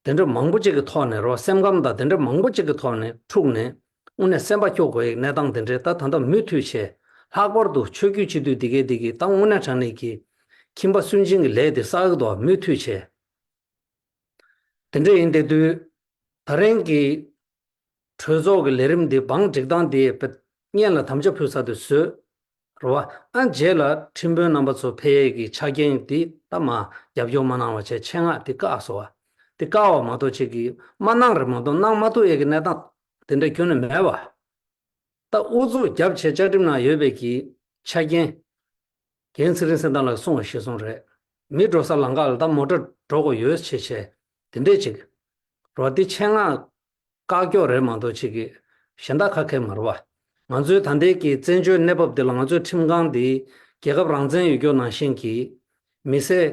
དེ་འདྲ་མང་པོ་ཅིག་གི་ཐོག་ནས་རོ་སེམས་ཁམས་དང་དེ་འདྲ་མང་པོ་ཅིག་གི་ཐོག་ནས་འཁྲུགས་ནས་དངོས་གནས་སེམས་པ་སྐྱོ་དགོས་ཡག་གནས་སྟངས་དེ་འདྲས་ད་ད་ལྟ་མུ་མཐུད་བྱས། ལྷག་པར་དུ་ཆོས་བརྒྱུད་སྤྱི་འཐུས་འདི་གས་འདི་གིས་ད་དངོས་གནས་དྲང་གནས་ཀྱི་ཁྱིམ་པ་སུན་འབྱིན་གྱི་ལས་དེ་བསགས་ཀྱི་འདུག་མུ་མཐུད་བྱས། དེ་འདྲ་ཡིན་དེ་དུས། ད་རིང་གི་གྲོས་ཚོགས་ཀྱི་ལས་རིམ་འདི་བང་སྒྲིག་སྟངས་འདི་བས་སྔོན་ལ་དམ་བཅའ་ཕུལ་ས་དེ་བཟོས། རེད་བ། ཨ་རྗེས་ལ་ཁྲིམས་དཔོན་རྣམ་པ་ཚོ་ཕེབས་ཡས་ཀྱི་ཆ་རྐྱེན་འདི་ད་མ་རྒྱབ་སྐྱོར་མ་གནང་བ་བྱས་ཆེད་མངགས་འདི་བཀག་སོང་བ། འདི་བཀག་པ་མ་གཏོགས་ཅིག་གིས་མ་གནང་རེད་མ་གཏོགས་གནང་མ་ཐུབ་ཡས་ཀྱི་གནས་སྟངས་དེ་འདྲ་ཁྱོན་ནས་མེད་བ། ད་ཨུ་ཚུགས་རྒྱབ་བྱས་བཅའ་ཁྲིམས་ནང་ཡོད་པའི་གི་ཆ་རྐྱེན། རྒན་ཚེ་རིང་བསོད་ནམས་ལགས་གསུངས་པ་གཞིར་བཟུང་རེད། མི་འགྲོ་ས་ལམ་ཁ་ལ་ད་མོ་ཊ་འགྲོ་དགོས་ཡོད་ཆེ་ཆེ། དེ་འདྲས་ཅིག་རོ། འདི་ཆེད་མངགས་བཀག་ཀྱོག་རེད་མ་གཏོགས་ཅིག་གི་གཞན་དག་ཁ་ཁེལ་མ་རེད་བ། ང་ཚོའི་ད་ལྟའི་གི་བཙན་བྱོལ་གནས་བབ་འདི་ལ་ང་ཚོའི་ཁྲིམས་ཁང་འདི་རྒྱལ་ཁབ་རང་བཙན་ཡོད་རྒྱུ་ནང་བཞིན་གྱི་མི་སེར་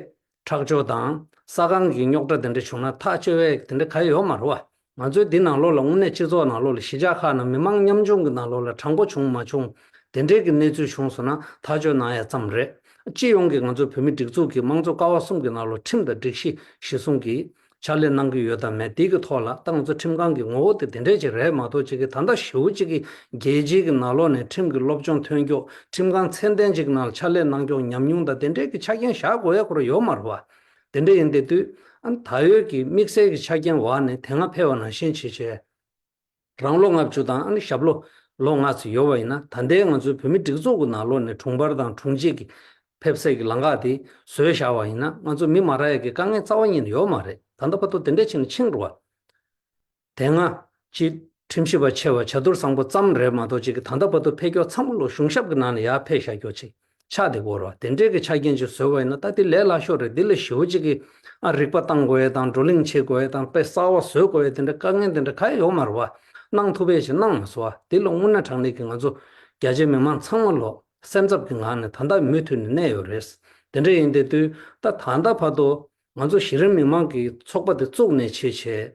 ཁྲག་སྦྱོར་དང་ས་ཁང་གི་རྙོག་དྲ་དེ་འདྲ་བྱུང་ན་ཐག་གཅོད་པའི་དེ་འདྲ་ག་ཡོད་མ་རེད་བ། ང་ཚོའི་འདི་ནང་ལོགས་ལ་དངོས་གནས་སྤྱི་ཚོགས་ནང་ལོགས་ལ་གཞིས་ཆགས་ཁག་ནང་མི་མང་མཉམ་ཆུང་གི་ནང་ལོགས་ལ་དྲང་པོ་བྱུང་མ་བྱུང་དེ་འདྲའི་གི་གནས་ཚུལ་བྱུང་སོང་ན་ཐག་གཅོད་གནང་ཡ་ཙམ་རེད། སྤྱི་ཡོངས་ཀྱི་ང་ཚོའི་བོད་མི་སྒྲིག་འཛུགས་ཀྱི་དམངས་གཙོ་ཀ་བ་གསུམ་གྱི་ནང་ལོགས་ཁྲིམས་དང་སྒྲིག་གཞི་གཞི་བཟུང་གིས་ཕྱག་ལས་གནང་གི་ཡོད་དམ་མེད་དེ་གི་ཐོག་ལ་ད་ང་ཚོ་ཁྲིམས་ཁང་གི་ངོ་བོ་དེ་དེ་འདྲས་ཅིག་རེད་མ་གཏོགས་ཅིག་གི་ད་ལྟ་ཞེ་པོ་ཅིག་གི་རྒྱལ་སྤྱིའི་གི་ནང་ལོགས་ནས་ཁྲིམས་ཀྱི་སློབ་སྦྱོང་ཐོན་ཀྱོག་ཁྲིམས་ཁང་ཚད་ལྡན་ཅིག་ནང་ལ་ཕྱག་ལས་གནང་ཀྱོག་ཉམས་མྱོང་དང་དེ་འདྲས་གི་ཆ་རྐྱེན་བཞག་དགོས་ཡ་ཁོ་རང་ཡོད་མ་རེད་བ། དེ་འདྲ་ཡིན་དེ་དུས་ཨ་ནི་ད་ཡོད་ཀྱི་དམིགས་བསལ་གྱི་ཆ་རྐྱེན་འོག་ནས་དེ་སྔ་ཕེབས་པ་ནང་བཞིན་བྱས་བྱས། རང་ལོ་ལྔ་བཅུ་དང་ཨ་ནི་ཞབས་ལོ་ལོ་ལྔ་ཙམ་ཡོད་པ་ཡིན་ན་ད་ལྟའི་ང་ཚོའི་བོད་མི་སྒྲིག་འཛུགས་ཀྱི་ནང་ལོགས་ནས་དྲུང་འཕར་དང་དྲུང་ཆེ་གི་ཕེབས་སའི་གི་ལམ་ཁ་དེ་བཟོས་བཞག་པ་ཡིན་ན་ང་ཚོ་མི་མ་རག་ཡ་གི་དཀའ་ངལ་རྩ་བ་ཉིད་ནས་ཡོད་མ་རེད། ད་ལྟ་བར་དུ་དེ་འདྲ་བྱས་ནས་ཕྱིན་འགྲོ་བ། དེ་སྔ་ཅི་ཁྲིམས་ཞིབ་པ་ཆེ་བ་བྱ་ཐུར་བཟང་པོ་ཙམ་རེད་མ་གཏོགས་ཅིག་གི་ད་ལྟ་བར་དུ་ཕེབས་ཀྱོག་ཚང་མ་ལོ་གཞུང་ཞབས་ཀྱི་ནང་ནས་ཡར་ཕེབས་བཞག་ཀྱོག་ཅིག་ཆགས་བསྡད་ཀྱི་ཡོད་རེད་བ། དེ་འདྲའི་གི་ཆ་རྐྱེན་ཅིག་བཟོས་པ་ཡིན་ན་ད་དེ་ལས་སླ་ཤོས་རེད། འདི་ལས་ཞེ་པོ་ཅིག་གི་ཨ་རིག་པ་བཏང་དགོས་ཡས་དང་བགྲོ་གླེང་བྱེད་དགོས་ཡས་དང་དཔེ་གསར་བ་བཟོ་དགོས་ཡས་དེ་འདྲ་དཀའ་ངལ་དེ་འདྲ་ག་ཡོད་མ་རེད་བ། གནང་ཐུབ་ཡས་ཅིག་གནང་མ་སོང་བ། དེ་ལ་དངོས་གནས་དྲང་གནས་ཀྱི་ང་ཚོ་རྒྱ་ཆེ་མི་མང་ཚང་མ་ལོ་སེམས་འཚབ་ཀྱི་ངང་ནས་ད་ལྟ་མུ་མཐུད་ནས་གནས་ཡོད་རེད། དེ་འདྲ་ཡིན་དེ་དུས་ད་ད་ལྟ་བར་དུ་ང་ཚོ་གཞི་རིམ་མི་མང་གི་ཚོགས་པ་དེ་བཙུགས་ནས་བྱས་བྱས།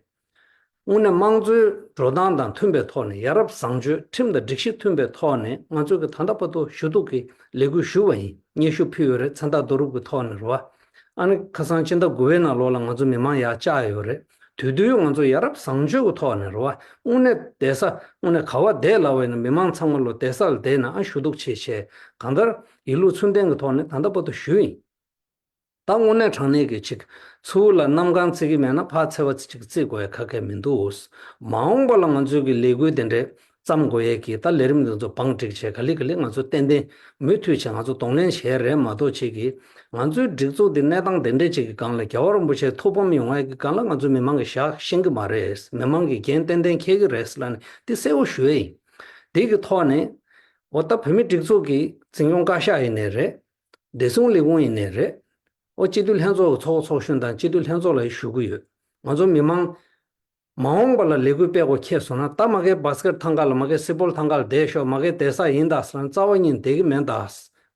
དངོས་གནས་དམངས་གཙོའི་འགྲོ་སྟངས་དང་མཐུན་པའི་ཐོག་ནས་ཡ་རབས་བཟང་སྤྱོད་ཁྲིམས་དང་སྒྲིག་གཞི་མཐུན་པའི་ཐོག་ནས་ང་ཚོས་ཀྱི་ད་ལྟ་བར་དུ་ཞུ་གཏུག་གི་ལས་འགུལ་ཞུ་བ་ཡིན། སྙན་ཞུ་ཕུལ་ཡོད་རེད། མཚན་རྟགས་བསྡུ་རུབ་ཀྱི་ཐོག་ནས་རེད་བ། ཨ་ནི་ཁ་སང་སྤྱི་ཟླ་དགུ་པའི་ནང་ལོགས་ལ་ང་ཚོ་མི་མང་ཡར་བཅར་ཡོད་རེད། དེ་དུས་ང་ཚོ་ཡ་རབས་བཟང་སྤྱོད་ཀྱི་ཐོག་ནས་རེད་བ། དངོས་གནས་བསྡད་ས་དངོས་གནས་ག་བ་བསྡད་ལབ་པ་ཡིན་ན་མི་མང་ཚང་མ་ལོ་བསྡད་ས་ལ་བསྡད་ནས་ཨ་ཞུ་གཏུག་བྱེད་བྱས་གང་ལྟར་ཡིད་ལུགས་ཚུལ་ལྡན་གྱི་ཐོག་ནས་ད་ལྟ་བར་དུ་ཞུས་ཡིན། ད་དངོས་གནས་དྲང་གནས་ཀྱི་ཅིག་ཚུར་ལ་གནམ་གང་བརྩི་གི་མེད་ན་ཕར་འཚེ་བ་ཅིག་བརྩི་དགོས་ཡ་ག་གེ་མི་འདུག། མ་འོངས་པ་ལ་ང་ཚོའི་གི་ལས་འགུལ་དེ་འདྲའི་བརྩམ་དགོས་ཡས་ཀྱི་ད་ལས་རིམ་འདི་ཚོ་བང་སྒྲིག་བྱས་ག་ལེ་ག་ལེ་ང་ཚོ་ཏན་ཏན་མུ་མཐུད་བྱས་ང་ཚོ་གདོང་ལེན་བྱས་རེད་མ་གཏོགས་ཅིག་གི་ང་ཚོའི་སྒྲིག་འཛུགས་འདི་གནས་སྟངས་དེ་འདྲའི་ཅིག་གི་སྒང་ལ་རྒྱལ་བ་རིན་པོ་ཆེ་ཐུགས་ཕམ་ཡོང་ཡས་ཀྱི་སྒང་ལ་ང་ཚོའི་མི་མང་གི་ཞག་ཤེས་ཀྱི་མ་རེད། མི་མང་གི་འགན་ཏན་ཏན་འཁྱེར་གྱི་རེད་ལབ་ནས་འདི་གསལ་པོ་ཞུ་ཡས་ཡིན། འདི་གི་ཐོག་ནས་འོ་ད་བོད་མི་སྒྲིག་འཛུགས་ཀྱི་འཛིན་སྐྱོང་བཀའ་ཤག་ཡིན་ནའི་རེད། བདེ་སྲུང་ལས་ཁུངས་ཡིན་ནའི་རེད། ཨོ་སྤྱི་འཐུས་ལྷན་ཚོགས་ཀྱི་ཚོགས་ཚོགས་གཞོན་དང་སྤྱི་འཐུས་ལྷན་ཚོགས་ལ་ཞུ་གི་ཡོད། ང་ཚོ་མི་མང་མ་འོངས་པ་ལ་ལས་འགུལ་སྤེལ་དགོས་ཁེལ་སོང་ན་ད་མ་གི་བྷ་སི་ཀེཊ་ཐང་ག་ལ་མ་གི་སི་པོལ་ཐང་ག་ལ་བསྡད་ཤོག། མ་གི་བསྡད་ས་ཡིན་ད་ཟེར་ན་རྩ་བ་ཉིད་བསྡད་གི་མེད་ད།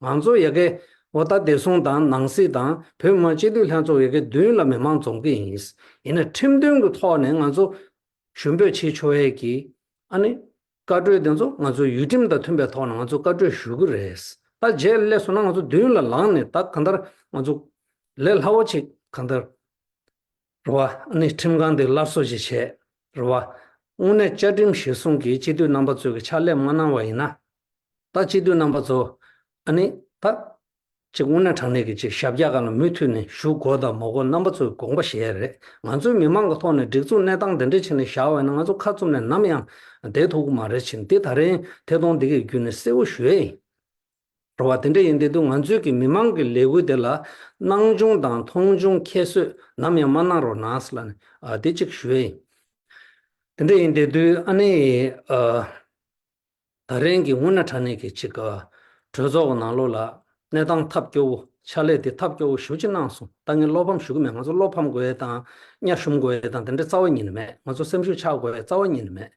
ང་ཚོ་ཡ་གི་ཨོ་ད་བདེ་སྲུང་དང་ནང་སྲིད་དང་བོད་མི་མང་སྤྱི་འཐུས་ལྷན་ཚོགས་ཡ་གི་མདུན་ལ་མི་མང་འཛོམས་གི་ཡིན། ཡིན་ན་ཁྲིམས་མཐུན་གྱི་ཐོག་ནས་ང་ཚོ་ཞུ་འབོད་བྱེད་ཆོག་ཡས་ཀྱི་ཨ་ནི་བཀའ་འཁྲོལ་དེ་ཚོ་ང་ཚོ་ཡུལ་ཁྲིམས་དང་མཐུན་པའི་ཐོག་ནས་ང་ཚོ་བཀའ་འཁྲོལ་ཞུ་གི་རེད། ད་རྗེས་ལ་སླེབས་སོང་ན་ང་ཚོ་མདུན་ལ་ལངས་ནས་ད་གང་ལྟར་ང་ཚོ་ལས་སླ་བོ་ཅིག་གང་ལྟར་རེད་བ། ཨ་ནི་ཁྲིམས་ཁང་དེ་སླར་གསོ་ཅིག་བྱས་རེད་བ། དངོས་གནས་བཅའ་ཁྲིམས་གཞིར་བཟུང་གིས་སྤྱི་འཐུས་རྣམ་པ་ཚོས་ཀྱི་ཕྱག་ལས་མ་གནང་བ་ཡིན་ན། ད་སྤྱི་འཐུས་རྣམ་པ་ཚོ་ཨ་ནི་ད་ཅིག་དངོས་གནས་དྲང་གནས་ཀྱི་ཅིག་ཞབས་བཀྱག་སྒང་ལ་མུ་མཐུད་ནས་བཞུགས་དགོས་དང་མ་དགོས་རྣམ་པ་ཚོས་དགོངས་པ་བཞེས་རེད། ང་ཚོའི་མི་མང་གི་ཐོག་ནས་སྒྲིག་འཛུགས་གནས་སྟངས་དེ་འདྲ་བྱས་ནས་བཞག་པ་ཡིན་ན་ང་ཚོ་ཁ་བཙུམ་ནས་ནམ་ཡང་བསྡད་ཐུབ་ཀྱི་མ་རེད་ཕྱིན། འདི་ད་རིང་ཐད་གཏོང་འདི་གའི་བརྒྱུད་ནས་གསལ་པོ་ཞུ་ཡས་ཡིན། རེད་བ། དེ་འདྲ་ཡིན་དེ་དུས་ང་ཚོས་ཀྱི་མི་མང་གི་ལས་འགུལ་དེ་ལ་སྣང་ཆུང་དང་མཐོང་ཆུང་ཁྱད་གསོད་ནམ་ཡང་མ་གནང་རོགས་གནང་ཟེར་ལབ་ནས་ཨ་དེ་གཅིག་ཞུ་ཡས་ཡིན། དེ་འདྲ་ཡིན་དེ་དུས་ཨ་ནི་ཨ། ད་རིང་གི་དངོས་གནས་དྲང་གནས་ཀྱི་ཅིག་གྲོས་ཚོགས་ཀྱི་ནང་ལོགས་ལ་གནས་སྟངས་ཐབས་སྐྱོ་བོ་ཕྱག་ལས་དེ་ཐབས་སྐྱོ་བོ་ཞེ་པོ་ཅིག་གནང་སོང་། ད་ངས་བློ་ཕམ་ཞུ་གི་མེད། ང་ཚོ་བློ་ཕམ་དགོས་ཡས་དང་གཉའ་ཞུམ་དགོས་ཡས་དང་དེ་འདྲ་རྩ་བ་ཉིད་ནས་མེད། ང་ཚོ་སེམས་ཤུགས་ཆག་དགོས་ཡས་རྩ་བ་ཉིད་ནས་མེད།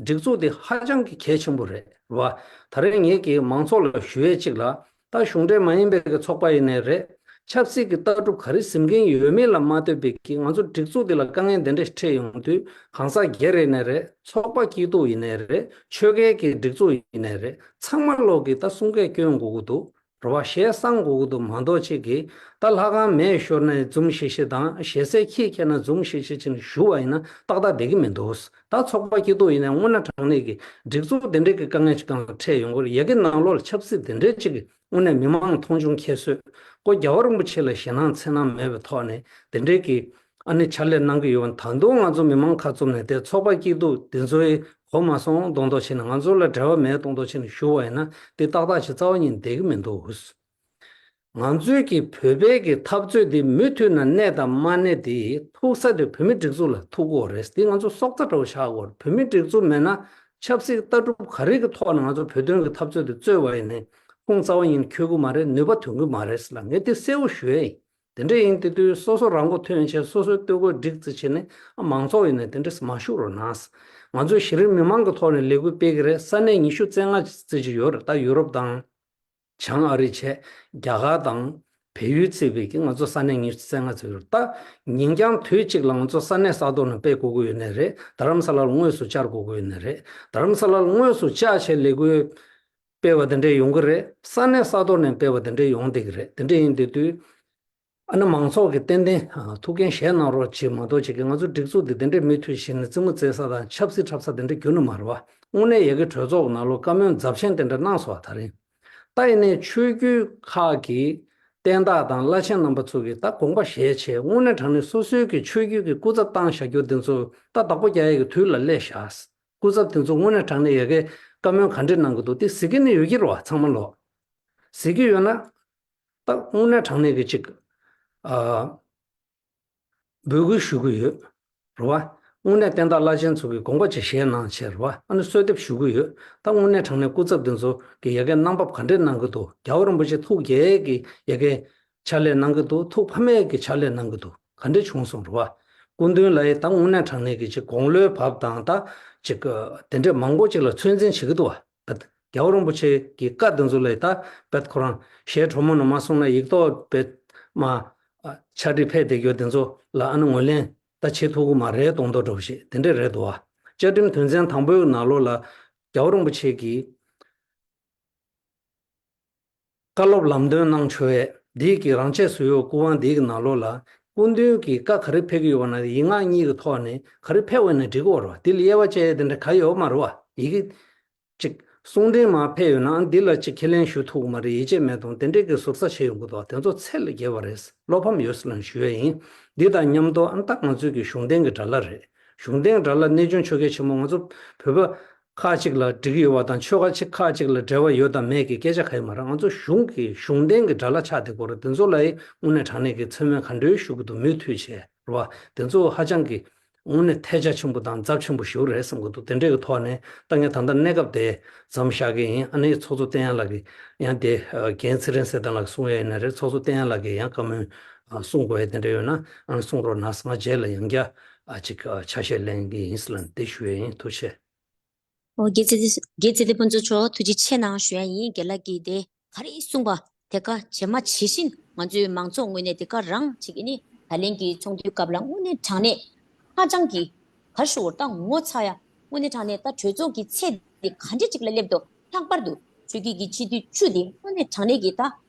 སྒྲིག་འཛུགས་དེ་ཧ་ཅང་གི་གལ་ཆེན་པོ་རེད་བ། ད་རིང་ངས་ཀྱི་མང་ཚོགས་ལ་ཞུ་ཡས་གཅིག་ལ། ད་གཞུང་འབྲེལ་མ་ཡིན་པའི་གི་ཚོགས་པ་ཡིན་ནའི་རེད། ཆབ་སྲིད་ཀྱི་ལྟ་གྲུབ་ག་རེ་འཛིན་མཁན་ཡོད་མེད་ལ་མ་ལྟོས་པའི་གི་ང་ཚོ་སྒྲིག་འཛུགས་འདི་ལ་དཀའ་ངལ་འདི་འདྲ་འཕྲད་ཡོང་དུས་གང་ཟག་སྒེར་ཡིན་ནའི་རེད། ཚོགས་པ་སྐྱིད་སྡུག་ཡིན་ནའི་རེད། ཆོལ་ཁའི་གི་སྒྲིག་འཛུགས་ཡིན་ནའི་རེད། ཚང་མ་ལོག་གི་ད་གསུང་སྐད་སྐྱོན་དགོས་ཀྱི་འདུག། རེད་བ། ཞེ་སང་དགོས་ཀྱི་འདུག་མ་གཏོགས་ཅིག་གིས་ད་ལྷ་ཁང་མེ་ཤོར་ནས་འཛུམ་ཤིག་ཤིག་དང་ཞེ་སའི་ཁྱི་ཁྱེར་ན་འཛུམ་ཤིག་ཤིག་བྱས་ནས་བཞུགས་པ་ཡིན་ན་ཏག་ཏག་བསྡད་ཀྱི་མི་འདུག། ད་ཚོགས་པ་སྐྱིད་སྡུག་ཡིན་ནའི་དངོས་གནས་དྲང་གནས་ཀྱི་སྒྲིག་འཛུགས་དེ་འདྲའི་གི་དཀའ་ངལ་ཅིག་སྒང་ལ་འཕྲད་ཡོང་གི་རེད། ཡ་གི་ནང་ལོགས་ལ་ཆབ་སྲིད་དེ་འདྲའི་ཅིག་གི་དངོས་གནས་མི་མང་མཐོང་ཆུང་ཁྱད་གསོད་ཀོ་རྒྱལ་བ་རིན་པོ་ཆེ་ལ་ཞེད་སྣང་འཚེར་སྣང་མེད་པའི་ཐོག་ནས་དེ་འདྲའི་གི་ ཨ་ནི་ཕྱག་ལས་གནང་གི་ཡོད་པ། ད་དུང་ང་ཚོ་མི་མང་ཁ་བཙུམ་ནས་དེ་ཚོགས་པ་སྐྱིད་སྡུག་དེ་ཚོའི་གོ་མ་སོང་མདོག་མདོག་བྱས་ནས། ང་ཚོ་ལ་འབྲེལ་བ་མེད་མདོག་མདོག་བྱས་ནས་བཞུགས་པ་ཡིན་ན། དེ་ཏག་ཏག་ཅིག་རྩ་བ་ཉིད་བསྡད་ཀྱི་མི་འདུག་ང་ཚོའི་གི་བོད་པའི་གི་འཐབ་རྩོད་འདི་མུ་མཐུད་ནས་གནས་དང་མ་གནས་དེ་ཐུག་ས་དེ་བོད་མིའི་སྒྲིག་འཛུགས་ལ་ཐུག་དགོས་རེད། དེ་ང་ཚོ་སྲོག་རྩ་འདྲ་བོ་བཞག་དགོས་རེད། བོད་མིའི་སྒྲིག་འཛུགས་མེད་ན་ཆབ་སྲིད་ལྟ་གྲུབ་ག་རེ་གི་ཐོག་ནས་ང་ཚོ་བོད་དོན་གི་འཐབ་རྩོད་དེ་རྩོད་པ་ཡིན་ནའི་ཁུངས་རྩ་བ་ཉིད་འཁྱོལ་གི་མ་རེད། ནུས་པ་ཐོན་གི་མ་རེད་ཟེར་ལ་ངས་དེ་གསལ་བོ་ཞུ་ཡ་ཡིན། དེ་འདྲ་ཡིན་དེ་དུས་སོ་སོ་རང་མགོ་ཐོན་བྱས། སོ་སོའི་ལྟོ་གོས་སྒྲིག་རྩིས་བྱས་ནས་མང་ཚོགས་ཡིན་ནའི་དེ་འདྲས་མ་ཞུགས་རོགས་གནང་། ང་ཚོས་གཞི་རིམ་མི་མང་གི་ཐོག་ནས་ལས་འགུལ་སྤེལ་གི་རེད། ས་གནས་ཉི་ཤུ་རྩ་ལྔ་ཙམ་ཅིག་ཡོད་རེད། ད་ཡུ་རོབ་དང་། བྱང་ཨ་རི་བྱས། རྒྱ་གར་དང་བལ་ཡུལ་བརྩིས་པའི་གི་ང་ཚོ་ས་གནས་ཉི་ཤུ་རྩ་ལྔ་ཙམ་ཡོད་རེད། ད་ཉིན་རྐྱང་དུས་གཅིག་ལ་ང་ཚོ་ས་གནས་ས་ཐོག་ནས་སྤེལ་དགོས་ཀྱི་ཡོད་ནའི་རེད། རྡ་རམ་ས་ལ་ལ་དངོས་སུ་བཅར་དགོས་ཀྱི་ཡོད་ནའི་རེད། རྡ་རམ་ས་ལ་ལ་དངོས་སུ་བཅར་བྱས་ལས་འགུལ་སྤེལ་བ་དེ་འདྲས་ཡོང་གི་རེད། ས་གནས་ས་ཐོག་ནས་སྤེལ་བ་དེ་འདྲས་ཡོང་བསྡད་ཀྱི་རེད། དེ་འདྲས་ཡིན་དེ་དུས། ཨ་ནི་མང་ཚོགས་ཀྱིས་ཏན་ཏན་ཨ་ཐུགས་འགན་བཞེས་གནང་རོགས་བྱེད་མ་གཏོགས་བྱེད་ཀྱི། ང་ཚོ་སྒྲིག་འཛུགས་འདི་དེ་འདྲས་མུ་མཐུད་བྱས་ནས་རྩེད་མོ་རྩེ་ས་དང་ཆབ་སྲིད་འཁྲབ་ས་དེ་འདྲས་གྱུར་ནི་མ་རེད་བ། དངོས་གནས་ཡ་གི་གྲོས་ཚོགས་ནང་ལོགས་བཀའ་མོལ་ཚབས་ཆེན་དེ་འདྲ་གནང་སོང་བ་ད་རིང་། ད་ཡིན་ནའི་ཆོས་བརྒྱུད་ཁག་གི་བསྟན་བདག་དང་བླ་ཆེན་རྣམ་པ་ཚོ་གིས་ད་དགོངས་པ་བཞེས་བྱས། དངོས་གནས་དྲང་གནས་སོ་སོའི་གི་ཆོས་བརྒྱུད་ཀྱི་སྐུ་ཚབ་བཏང་བཞག་རྒྱུ་དེ་ཚོ་ད་བདག་པོ་རྒྱག་ཡས་ཀྱི་དུས་ལ་སླེབས་བཞག་སྐུ་ཚབ་དེ་ཚོ་དངོས་གནས་དྲང་གནས་ཡ་གི་བཀའ་མོལ་ག་འདྲས་གནང་གི་འདུག་དེ་གཟིགས་ཀྱི་ནི་ཡོད་ཀྱི་རེད་བ། ཚང་མ་ལོ། གཟིགས་ཀྱི་ཡོད་ན། ད་དངོས་གནས་དྲང་གནས་ཀྱི་ཅིག་ཨ། འབོད་སྐུལ་ཞུ་གི་ཡོད། རེད་བ། དངོས་གནས་བསྟན་བདག་བླ་ཆེན་ཚོ་གིས་དགོངས་པ་ཅིག་བཞེས་གནང་བྱས། རེད་བ། ཨ་ནི་གསོལ་འདེབས་ཞུ་གི་ཡོད། ད་དངོས་གནས་དྲང་གནས་སྐུ་ཚབ་དེ་ཚོ་གི་ཡ་གི་གནང་བབ་ག་འདྲས་གནང་གི་འདུག་རྒྱལ་བ་རིན་པོ་ཆེ་ཐུགས་དགྱེས་ཀྱི་ཡ་གི་ཕྱག་ལས་གནང་གི་འདུག་ཐུགས་ཕམ་ཡས་ཀྱི་ཕྱག་ལས་གནང་གི་འདུག་ག་འདྲས་བྱུང་སོང་། རེད་བ། སྐུ་མདུན་ལ་ཡི་ད་དངོས་གནས་དྲང་གནས་ཀྱི་ཅིག་དགུང་ལོའི་བབ་དང་ད་ཅིག་དེ་འདྲས་མང་པོ་ཅིག་ལ་ཚོད་འཛིན་བྱེད་ཀྱི་འདུག་བ། རྒྱལ་བ་རིན་པོ་ཆེ་གི་བཀའ་དེ་ཚོ་ལ་ད་བེད་ཁོ་རང་ཞལ་གྲོ་མོ་ནང་མ་གསུངས་ན་ཡིག་ཐོག་བེད་མ་ཕྱག་བྲིས་ཕེབས་བསྡད་རྒྱུ་དེ་ཚོ་ལ་ཨ་ནི་ངོས་ལེན་ད་བྱེད་ཐུབ་ཀྱི་མ་རེད་མདོག་མདོག་འདྲ་བོ་ཞིག་དེ་འདྲས་རེད་འདུག་བ། བཅའ་ཁྲིམས་དོན་ཚན་དང་པོའི་ནང་ལོགས་ལ་རྒྱལ་བ་རིན་པོ་ཆེ་གིས་བཀའ་སློབ་ལམ་སྟོན་གནང་ཆོག་ཡས་འདི་གི་རང་ཆས་སུ་ཡོད་སྐུ་དབང་འདི་གི་ནང་ལོགས་ལ་སྐུ་མདུན་གྱིས་བཀའ་ག་རེ་ཕེབས་ཀྱི་ཡོད་པ་ན་ཡིག་ངག་གཉིས་ཀྱི་ཐོག་ནས་ག་རེ་ཕེབས་པ་ན་འགྲིག་གི་ཡོད་རེད་བ། དེ་ལ་དབྱེ་བ་བཅད་ཡས་དེ་འདྲ་ག་ཡོད་མ་རེད་བ། ཡི་གེ་ཅིག་གསུང་འཕྲིན་མར་ཕེབས་ཡོད་ན་ཨ་འདི་ལ་ཅིག་ཁས་ལེན་ཞུ་ཐུབ་ཀྱི་མ་རེད། ཡིད་ཆེས་མེད་དང་དེ་འདྲས་ཀྱི་ཟུར་ཟ་བྱེད་ཡོང་གི་འདུག་དེ་ཚོ་ཚད་ལས་བརྒལ་བ་རེད། བློ་ཕམ་ཡོད་ཟེར་ལ་ཞུ་ཡས་ཡིན། འདི་དང་མཉམ་དུ་ཨ་ད་ང་ཚོའི་གི་གཞུང་ལྡན་གྱི་དགྲ་ལྷ་རེད། གཞུང་ལྡན་དགྲ་ལྷ་གནས་ཆུང་ཆོས་རྒྱལ་ཆེན་པོ་ང་ཚོ་བོད་པ་ཁག་ཅིག་ལ་འགྲིག་གི་ཡོད་པ་དང་ཆོལ་ཁ་ཅིག་ཁག་ཅིག་ལ་འབྲེལ་བ་ཡོད་དང་མེད་ཀྱི་སྐད་ཆ་ག་ཡོད་མ་རེད། ང་ཚོ་གཞུང་གི་གཞུང་ལྡན་གྱི་དགྲ་ལྷ་ཆགས་བསྡད་ཀྱི་ཡོད་རེད། དེ་ཚོ་ལ་ཡི་དངོས་གནས་དྲང་གནས་ཀྱི་མཚན་སྨད་ག་འདྲས་ཞུ་གི་འདུག་མུ་མཐུད་བྱས་རེད་བ། དེ་ཚོ་ཧ་ཅང་གི་དངོས་གནས་ཐལ་ཆ་ཆེན་པོ་དང་ཚབས་ཆེན་པོ་ཞིག་རེད་བསམ་གྱི་འདུག་དེ་འདྲའི་གི་ཐོག་ནས་ད་ངས་ད་ལྟ་གནས་སྐབས་དེ་མཚམས་བཞག་གི་ཡིན། ཨ་ནི་ཚོགས་གཙོ་བསྟན་ཡར་ལགས་ཀྱིས་ཡང་དེ་རྒན་ཚེ་རིང་ཟེར་དང་ལགས་གསུང་ཡས་ཡིན་ན་རེད། ཚོགས་གཙོ་བསྟན་ཡར་ལགས་ཀྱིས་ཡང་བཀའ་མོལ་གསུང་དགོས་ཡས་དེ་འདྲ་ཡོད་ན་ཨ་ནི་གསུང་རོགས་གནང་། ང་རྗེས་ལ་ཡང་བསྐྱར་ཨ་ཅིག་ཆ་ཤས་ལེན་གྱི་ཡིན་ཟེར་ལ་དེ་ཞུ་ཡས་ཡིན། ཐུགས་རྗེ་ཆེ། ཨོ་རྒྱལ་སྲས་རྒྱལ་སྲས་ལྡན་ཕུན་ཚོགས་མཆོག་ཐུགས་རྗེ་ཆེ་གནང་ཞུ་ཡ་ཡིན། རྒན་ལགས་ཀྱིས་དེ་ག་རེ་གསུངས་པ་དེ་ག་ཇི་མ་ཇི་བཞིན་ང་ཚོའི་མང་ཚོགས་ངོས་ནས་དེ་ག་རང་ཅིག་ཨ་ནི་ད་ལན་གྱི་ཚོགས་འདུའི་སྐབས་ལ་དངོས་གནས་དྲང་གནས་ཧ་ཅང་གི་ག་རེ་ཞུ་དགོས་རེད། ད་ངོ་ཚ་ཡ། དངོས་གནས་དྲང་གནས་ད་གྲོས་ཚོགས་ཀྱི་ཚད་དེ་ག་འདྲ་ཅིག་ལ་སླེབས་འདུག་ལྷག་པར་དུ་ཆོས་བརྒྱུད་ཀྱི་སྤྱི་འཐུས་བཅུ་དེ་དངོས་གནས་དྲང་གནས་ཀྱི་ད་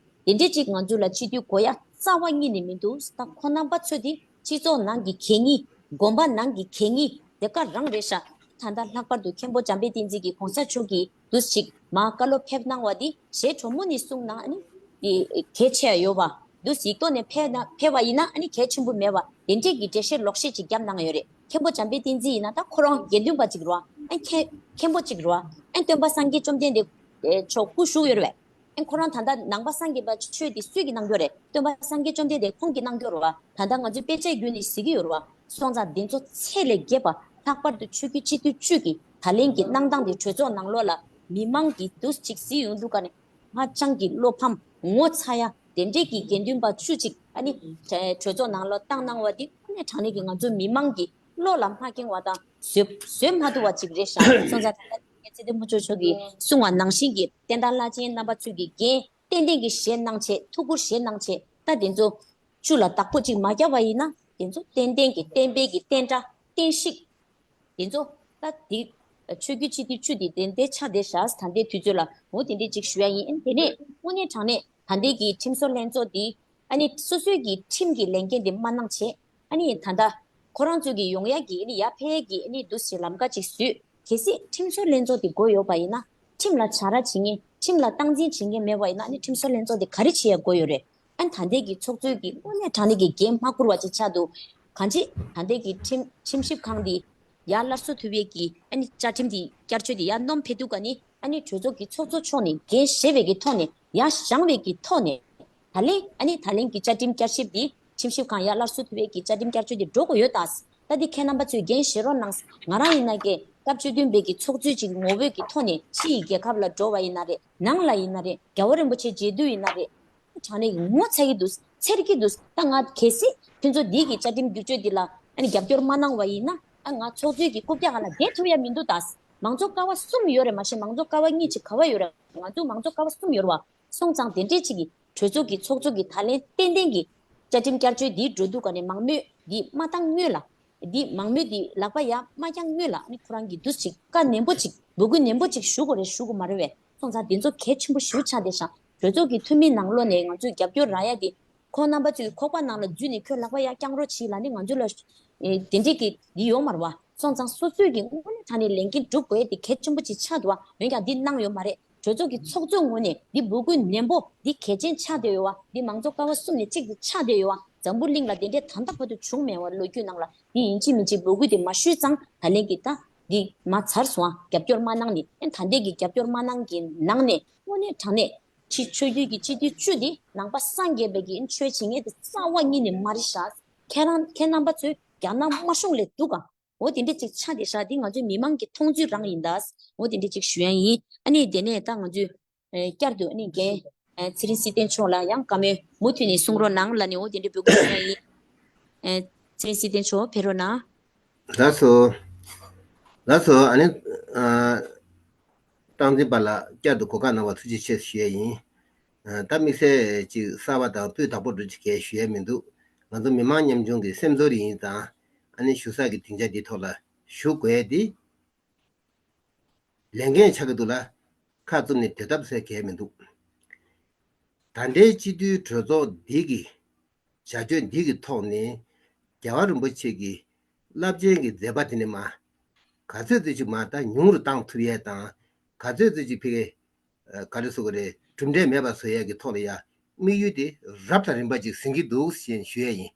དེ་འདྲ་ཅིག་ང་ཚོ་ལ་སྤྱི་འཐུས་དགོས་ཡ་རྩ་བ་ཉིད་ནས་མི་འདུག་ད་ཁོང་རྣམ་པ་ཚོ་དེ་སྤྱི་ཚོགས་ནང་གི་གད་སྙིགས། དགོན་པ་ནང་གི་གད་སྙིགས་དེ་ག་རང་རེད་ཤག་ད་ལྟ་ལྷག་པར་དུ་མཁན་པོ་འཇམ་དཔལ་བསྟན་འཛིན་གྱིས་གོང་ས་མཆོག་གིས་འདུག་ཅིག་མར་བཀའ་སློབ་ཕེབས་གནང་བ་འདི་ཞལ་དྲོན་མོ་ནས་གསུངས་གནང་། ཨ་ནི་དེ་གལ་ཆེ་ཡ་ཡོད་པ། འདུག་ཡིག་ཐོག་ནས་ཕེབས་ན་ཕེབས་པ་ཡིན་ན་ཨ་ནི་གལ་ཆེན་པོ་མེད་པ་དེ་འདྲས་ཀྱི་འགྲེལ་བཤད་ལོག་བཤད་ཅིག་བརྒྱབ་གནང་ཡོད་རེད། མཁན་པོ་འཇམ་དཔལ་བསྟན་འཛིན་ཡིན་ན་ད་ཁོ་རང་དགེ་འདུན་པ་ཅིག་རེད་བ། ཨ་མཁན་མཁན་པོ་ཅིག་རེད་བ། ཨ་སྟོན་པ་སངས་རྒྱས་བཅོམ་ལྡན་འདས་མཆོག་སྐུ་བཞུགས་ཡོད་རེད་བས། ཨ་ཁོ་རང་ད་ལྟ་ནང་པ་སངས་རྒྱས་པ་ཆོས་དེ་སུས་ཀྱིས་གནང་གི་ཡོད་རེད། སྟོན་པ་སངས་རྒྱས་བཅོམ་ལྡན་འདས་ཁོང་གིས་གནང་གི་ཡོད་རེད་བ། ད་ལྟ་ང་ཚོའི་དཔེ་ཆ་བརྒྱུད་ནས་གཟིགས་ཀྱི་ཡོད་རེད་བ། སོང་ཙང་འདི་ཚོ་ཚད་ལས་བརྒལ་བ། ལྷག་པར་དུ་ཆོས་བརྒྱུད་སྤྱི་འཐུས་བཅུ་གི་ད་ལན་གྱི་གནང་སྟངས་དེ་གྲོས་ཚོགས་ནང་ལོགས་ལ་མི་མང་གིས་འདུག་ཅིག་གཟིགས་ཡོང་དུས་ཀ་ནས་ཧ་ཅང་གི་བློ་ཕམ་ངོ་ཚ་ཡ་དེ་འདྲས་ཀྱི་དགེ་འདུན་པ་བཅུ་གཅིག་ཨ་ནི་གྲོས་ཚོགས་ནང་ལོགས་བཏང་གནང་བ་འདི་དངོས་གནས་དྲང་གནས་ཀྱི་ང་ཚོ་མི་མང་གི་བློ་ལ་མ་འཁེལ་བ་དང་བཟོད་བཟོད་མ་ཐུབ་པ་ཅིག་རེད་ཤག་སོང་ཙང་ད་ལྟ་རྒྱལ་སྲས་ལྡན་ཕུན་ཚོགས་མཆོག་གིས་གསུངས་པ་ནང་བཞིན་གྱི་བསྟན་བདག་བླ་ཆེན་རྣམ་པ་ཚོས་ཀྱི་འགན་ཏན་ཏན་གྱི་བཞེས་གནང་བྱས། ཐུགས་ཁུར་བཞེས་གནང་བྱས། ད་དེ་ཚོ་བཅུ་ལ་བདག་པོ་ཅིག་མ་བརྒྱབ་པ་ཡིན་ན་དེ་ཚོ་ཏན་ཏན་གྱི་བསྟན་པའི་གི་བསྟན་དགྲ་བསྟན་བཤིག་དེ་ཚོ་ད་དེ་ཆོས་བརྒྱུད་སྤྱི་འཐུས་བཅུ་དེ་དེ་འདྲའི་ཆགས་བསྡད་ཤག་ད་ལྟའི་དུས་ཚོད་ལ་འོ་དེ་འདྲའི་ཅིག་ཞུ་ཡ་ཡིན། དེ་ནས་དངོས་གནས་དྲང་གནས་ད་ལྟའི་གི་ཁྲིམས་བཟོ་ལྷན་ཚོགས་འདི་ཨ་ནི་སོ་སོའི་གི་ཁྲིམས་ཀྱི་ལས་འགན་དེ་མ་གནང་བྱས། ཨ་ནི་ད་ལྟ་ཁོ་རང་ཚོ་གི་ཡོང་ཡ་གི་ཨ་ནི་ཡར་འཕེལ་གི་ཨ་ནི་འདུག་སེ་ལམ་ཀ་ཅིག་བཟོས། གལ་སྲིད་ཁྲིམས་བཟོ་ལྷན་ཚོགས་དེ་དགོས་ཡོད་པ་ཡིན་ན། ཁྲིམས་ལ་བྱ་ར་བྱེད་མཁན། ཁྲིམས་ལ་སྟངས་འཛིན་བྱེད་མཁན་མེད་པ་ཡིན་ན་ཨ་ནི་ཁྲིམས་བཟོ་ལྷན་ཚོགས་དེ་ག་རེ་བྱེད་ཡ་དགོས་ཡོད་རེད། ཨ་ནི་ད་ལྟའི་གི་ཚོགས་གཙོའི་གི་དངོས་གནས་དྲང་གནས་ཀྱི་འགན་མ་འཁུར་བ་ཅིག་ཆགས་འདུག་གང་ཅི་ད་ལྟའི་གི་ཁྲིམས་ཁྲིམས་ཞིབ་ཁང་འདི་ཡར་སླར་གསོ་ཐུབ་པའི་གི་ཨ་ནི་བཅའ་ཁྲིམས་འདི་བསྐྱར་བཅོས་འདི་ཡར་སྣོན་ཕེབས་དུས་ག་ནི་ཨ་ནི་གྲོས་ཚོགས་ཀྱི་ཚོགས་གཙོ་མཆོག་ནས་འགན་བཞེས་པའི་གི་ཐོག་ནས་ཡར་བཞེངས་པའི་གི་ཐོག་ནས་ད་ལན་ཨ་ནི་ད་ལན་གྱི་བཅའ་ཁྲིམས་བསྐྱར་ཞིབ་འདི་ཁྲིམས་ཞིབ་ཁང་ཡར་སླར་གསོ་ཐུབ་པའི་གི་བཅའ་ཁྲིམས་བསྐྱར་བཅོས་འདི་འགྲོ་དགོས་ཡོད་ད། ད་འདི་ཁྱེད་རྣམ་པ་ཚོས་འགན་བཞེས་རོགས་གནང་། ང་རང་ཡིན་ན་ཀྱེ་སྐབས་བཅུ་བདུན་པའི་གི་ཚོགས་གཙོས་ཀྱི་ངོ་བོས་ཀྱི་ཐོག་ནས་ཕྱི་ཡི་རྒྱལ་ཁབ་ལ་འགྲོ་བ་ཡིན་ན་རེད། ནང་ལ་ཡིན་ན་རེད། རྒྱལ་བ་རིན་པོ་ཆེ་མཇལ་དུས་ཡིན་ན་རེད། དྲང་གནས་ངོ་ཚ་གི་འདུག་འཚེར་གི་འདུག་ད་ང་གལ་སྲིད་ཁྱོད་ཚོ་འདི་གི་བཅའ་ཁྲིམས་བསྒྱུར་བཅོས་འདི་ལ་ཨ་ནི་རྒྱབ་སྐྱོར་མ་གནང་བ་ཡིན་ན་ཨ་ང་ཚོགས་གཙོས་ཀྱི་རྐུབ་བཀྱག་སྒང་ལ་བསྡད་ཐུབ་ཡ་མི་འདུག་ད། མང་གཙོ་ཀ་བ་གསུམ་ཡོད་རེད། མ་གཞི་མང་གཙོ་ཀ་བ་གཉིས་ཅིག་ག་བ་ཡོད་རེད། ང་ཚོ་མང་གཙོ་ཀ་བ་གསུམ་ཡོད་རེད་བ། སོང་ཙང་དེ་འདྲས་ཅིག་གི་གྲོས་ཚོགས་ཀྱི་ཚོགས་གཙོ་གི་ད་ལན་ཏན་ཏན་གྱི་བཅའ་ཁྲིམས་བསྐྱར་བཅོས་འདི་འགྲོ་དུས་ག་ནས་མང་མོས་འདི་མ་བཏང་སྔོན་ལ། འདི་མང་མོས་འདི་ལག་པ་ཡར་མ་བརྐྱངས་སྔོན་ལ་ཨ་ནི་ཁོ་རང་གི་འདུ་ཞིག་བཀའ་ནན་པོ་ཅིག་འབོད་སྐུལ་ནན་པོ་ཅིག་ཞུ་དགོས་རེད། ཞུ་དགོས་མ་རེད་བས། སོང་ཙང་འདི་ཚོ་གལ་ཆེན་པོ་ཞེ་པོ་ཆགས་བསྡད་ཤག་གྲོས་ཚོགས་ཀྱི་འཐུས་མི་ནང་ལོགས་ནས་ང་ཚོས་རྒྱབ་སྐྱོར་རག་ཡ་དེ་ཁོང་རྣམ་པ་ཚོས་ཁོག་པ་ནང་ལ་འཛུལ་ནས་ཁྱོད་ལག་པ་ཡར་བརྐྱངས་རོགས་བྱེད་ལབ་ནས་ང་ཚོ་ལ་ཨེ་དེ་འདྲས་ཀྱི་འདི་ཡོད་མ་རེད་བ། སོང་ཙང་སོ་སོས་ཀྱི་དངོས་གནས་དྲང་གནས་ལས་འགན་སྒྲུབ་དགོས་ཡ་དེ་གལ་ཆེན་པོ་ཅིག་ཆགས་འདུག་བ། འོན་ཀྱང་འདི་གནང་ཡོད་མ་རེད། གྲོས་ཚོགས་ཀྱི་ཚོགས་གཙོའི་ངོས་ནས་འདི་འབོད་སྐུལ་ནན་པོ་འདི་གལ་ཆེན་ཆགས་བསྡད་ཡོད་བ། འདི་མང་གཙོ་ཀ་བ་གསུམ་ནས་གཅིག་ཏུ་ཆགས་བསྡད་ཡོད་བ། འཛམ་བུ་གླིང་ལ་དེ་འདྲའི་ད་ལྟ་བར་དུ་བྱུང་མེད་བ། ལོ་རྒྱུས་ནང་ལ་འདི་ཡིན་གཅིག་མིན་གཅིག་འབོད་སྐུལ་དེ་མ་ཞུས་ཙང་ད་ལན་གྱི་ད་འདི་མ་ཚར་སོང་ཨ། རྒྱབ་སྐྱོར་མ་གནང་ནི་ཨེ་ད་ལྟའི་གི་རྒྱབ་སྐྱོར་མ་གནང་གི་ནང་ནས་དངོས་གནས་དྲང་གནས་ཕྱི་ཆོས་བརྒྱུད་ཀྱི་སྤྱི་འཐུས་བཅུ་འདི་ནང་པ་སངས་རྒྱས་པའི་གི་ཆོས་བྱེད་མཁན་དེ་རྩ་བ་ཉིད་ནས་མ་རེད་ཤག་ཁྱེད་རང་ཁྱེད་རྣམ་པ་ཚོས་རྒྱ་ནག་དམར་གཞུང་ལས་སྡུག་ག་འོ་དེ་འདྲ་ཅིག་ཆགས་བསྡད་ཤག་འདི་ང་ཚོའི་མི་མང་གི་མཐོང་ཚུལ་རང་ཡིན་ད། འོ་དེ་འདྲ་ཅིག་ཞུ་ཡ་ཡིན། ཨ་ནི་དེ་ནས་ད་ང་ཚོས་ཨེ་བསྐྱར་དུ་ཨ་ནི་རྒན་ཨེ་ཚེ་རིང་སྲིད་བརྟན་མཆོག་ལ་ཡང་བཀའ་མོལ་མུ་མཐུད་ནས་གསུང་རོགས་གནང་ལབ་ནས་འོ་དེ་འདྲ་འབོད་སྐུལ་ཞུ་ཡ་ཡིན། ཨེ་ཚེ་རིང་སྲིད་བརྟན་མཆོག་ཕེབས་རོགས་གནང་། ལགས་སོ། ལགས་སོ། ཨ་ནི་ཨ་སྟངས་འཛིན་པ་ལ་བསྐྱར་དུ་གོ་སྐབས་གནང་བར་ཐུགས་རྗེ་ཆེ་ཞུ་ཡ་ཡིན། ཨ་ད་དམིགས་བསལ་ཅིག་གསར་པ་དང་སྤུས་དག་པོ་འགྲོ་ཅིག་གས་ཞུ་ཡ་མི་འདུག་ང་ཚོ་མི་མང་ཉམ་ཆུང་གི་སེམས་ཚོར་ཡིན་ཙང་ཨ་ནི་ཞུ་ས་གི་སྡིངས་ཆ་འདི་ཐོག་ལ་ཞུ་དགོས་ཏེ། ལས་འགན་ཆགས་ཀྱི་འདུག་ལ། ཁ་བཙུམ་ནས་སྡོད་ཐབས་ཟེར་གལ་མི་འདུག་ད་ལྟའི་སྤྱི་འཐུས་གྲོས་ཚོགས་འདི་གི་བྱ་སྤྱོད་འདི་གི་ཐོག་ནས་རྒྱལ་བ་རིན་པོ་ཆེ་གི་རླབས་ཆེན་གྱི་མཛད་པ་དེ་ནི་མ་ག་ཚོད་ཙམ་ཅིག་མ་ད་ཉུང་རུ་བཏང་ཐུབ་ཡས་དང་ག་ཚོད་ཙམ་ཅིག་ཕ་གི་ག་རེ་ཟེར་དགོས་རེད། གྲུབ་འབྲས་མེད་པ་བཟོ་ཡས་ཀྱི་ཐོག་ལ་ཡ་དམིགས་ཡུལ་དེ་རབ་དང་རིམ་པ་ཅིག་ཟིན་གྱི་འདུག་ཞེས་ཞུ་ཡས་ཡིན།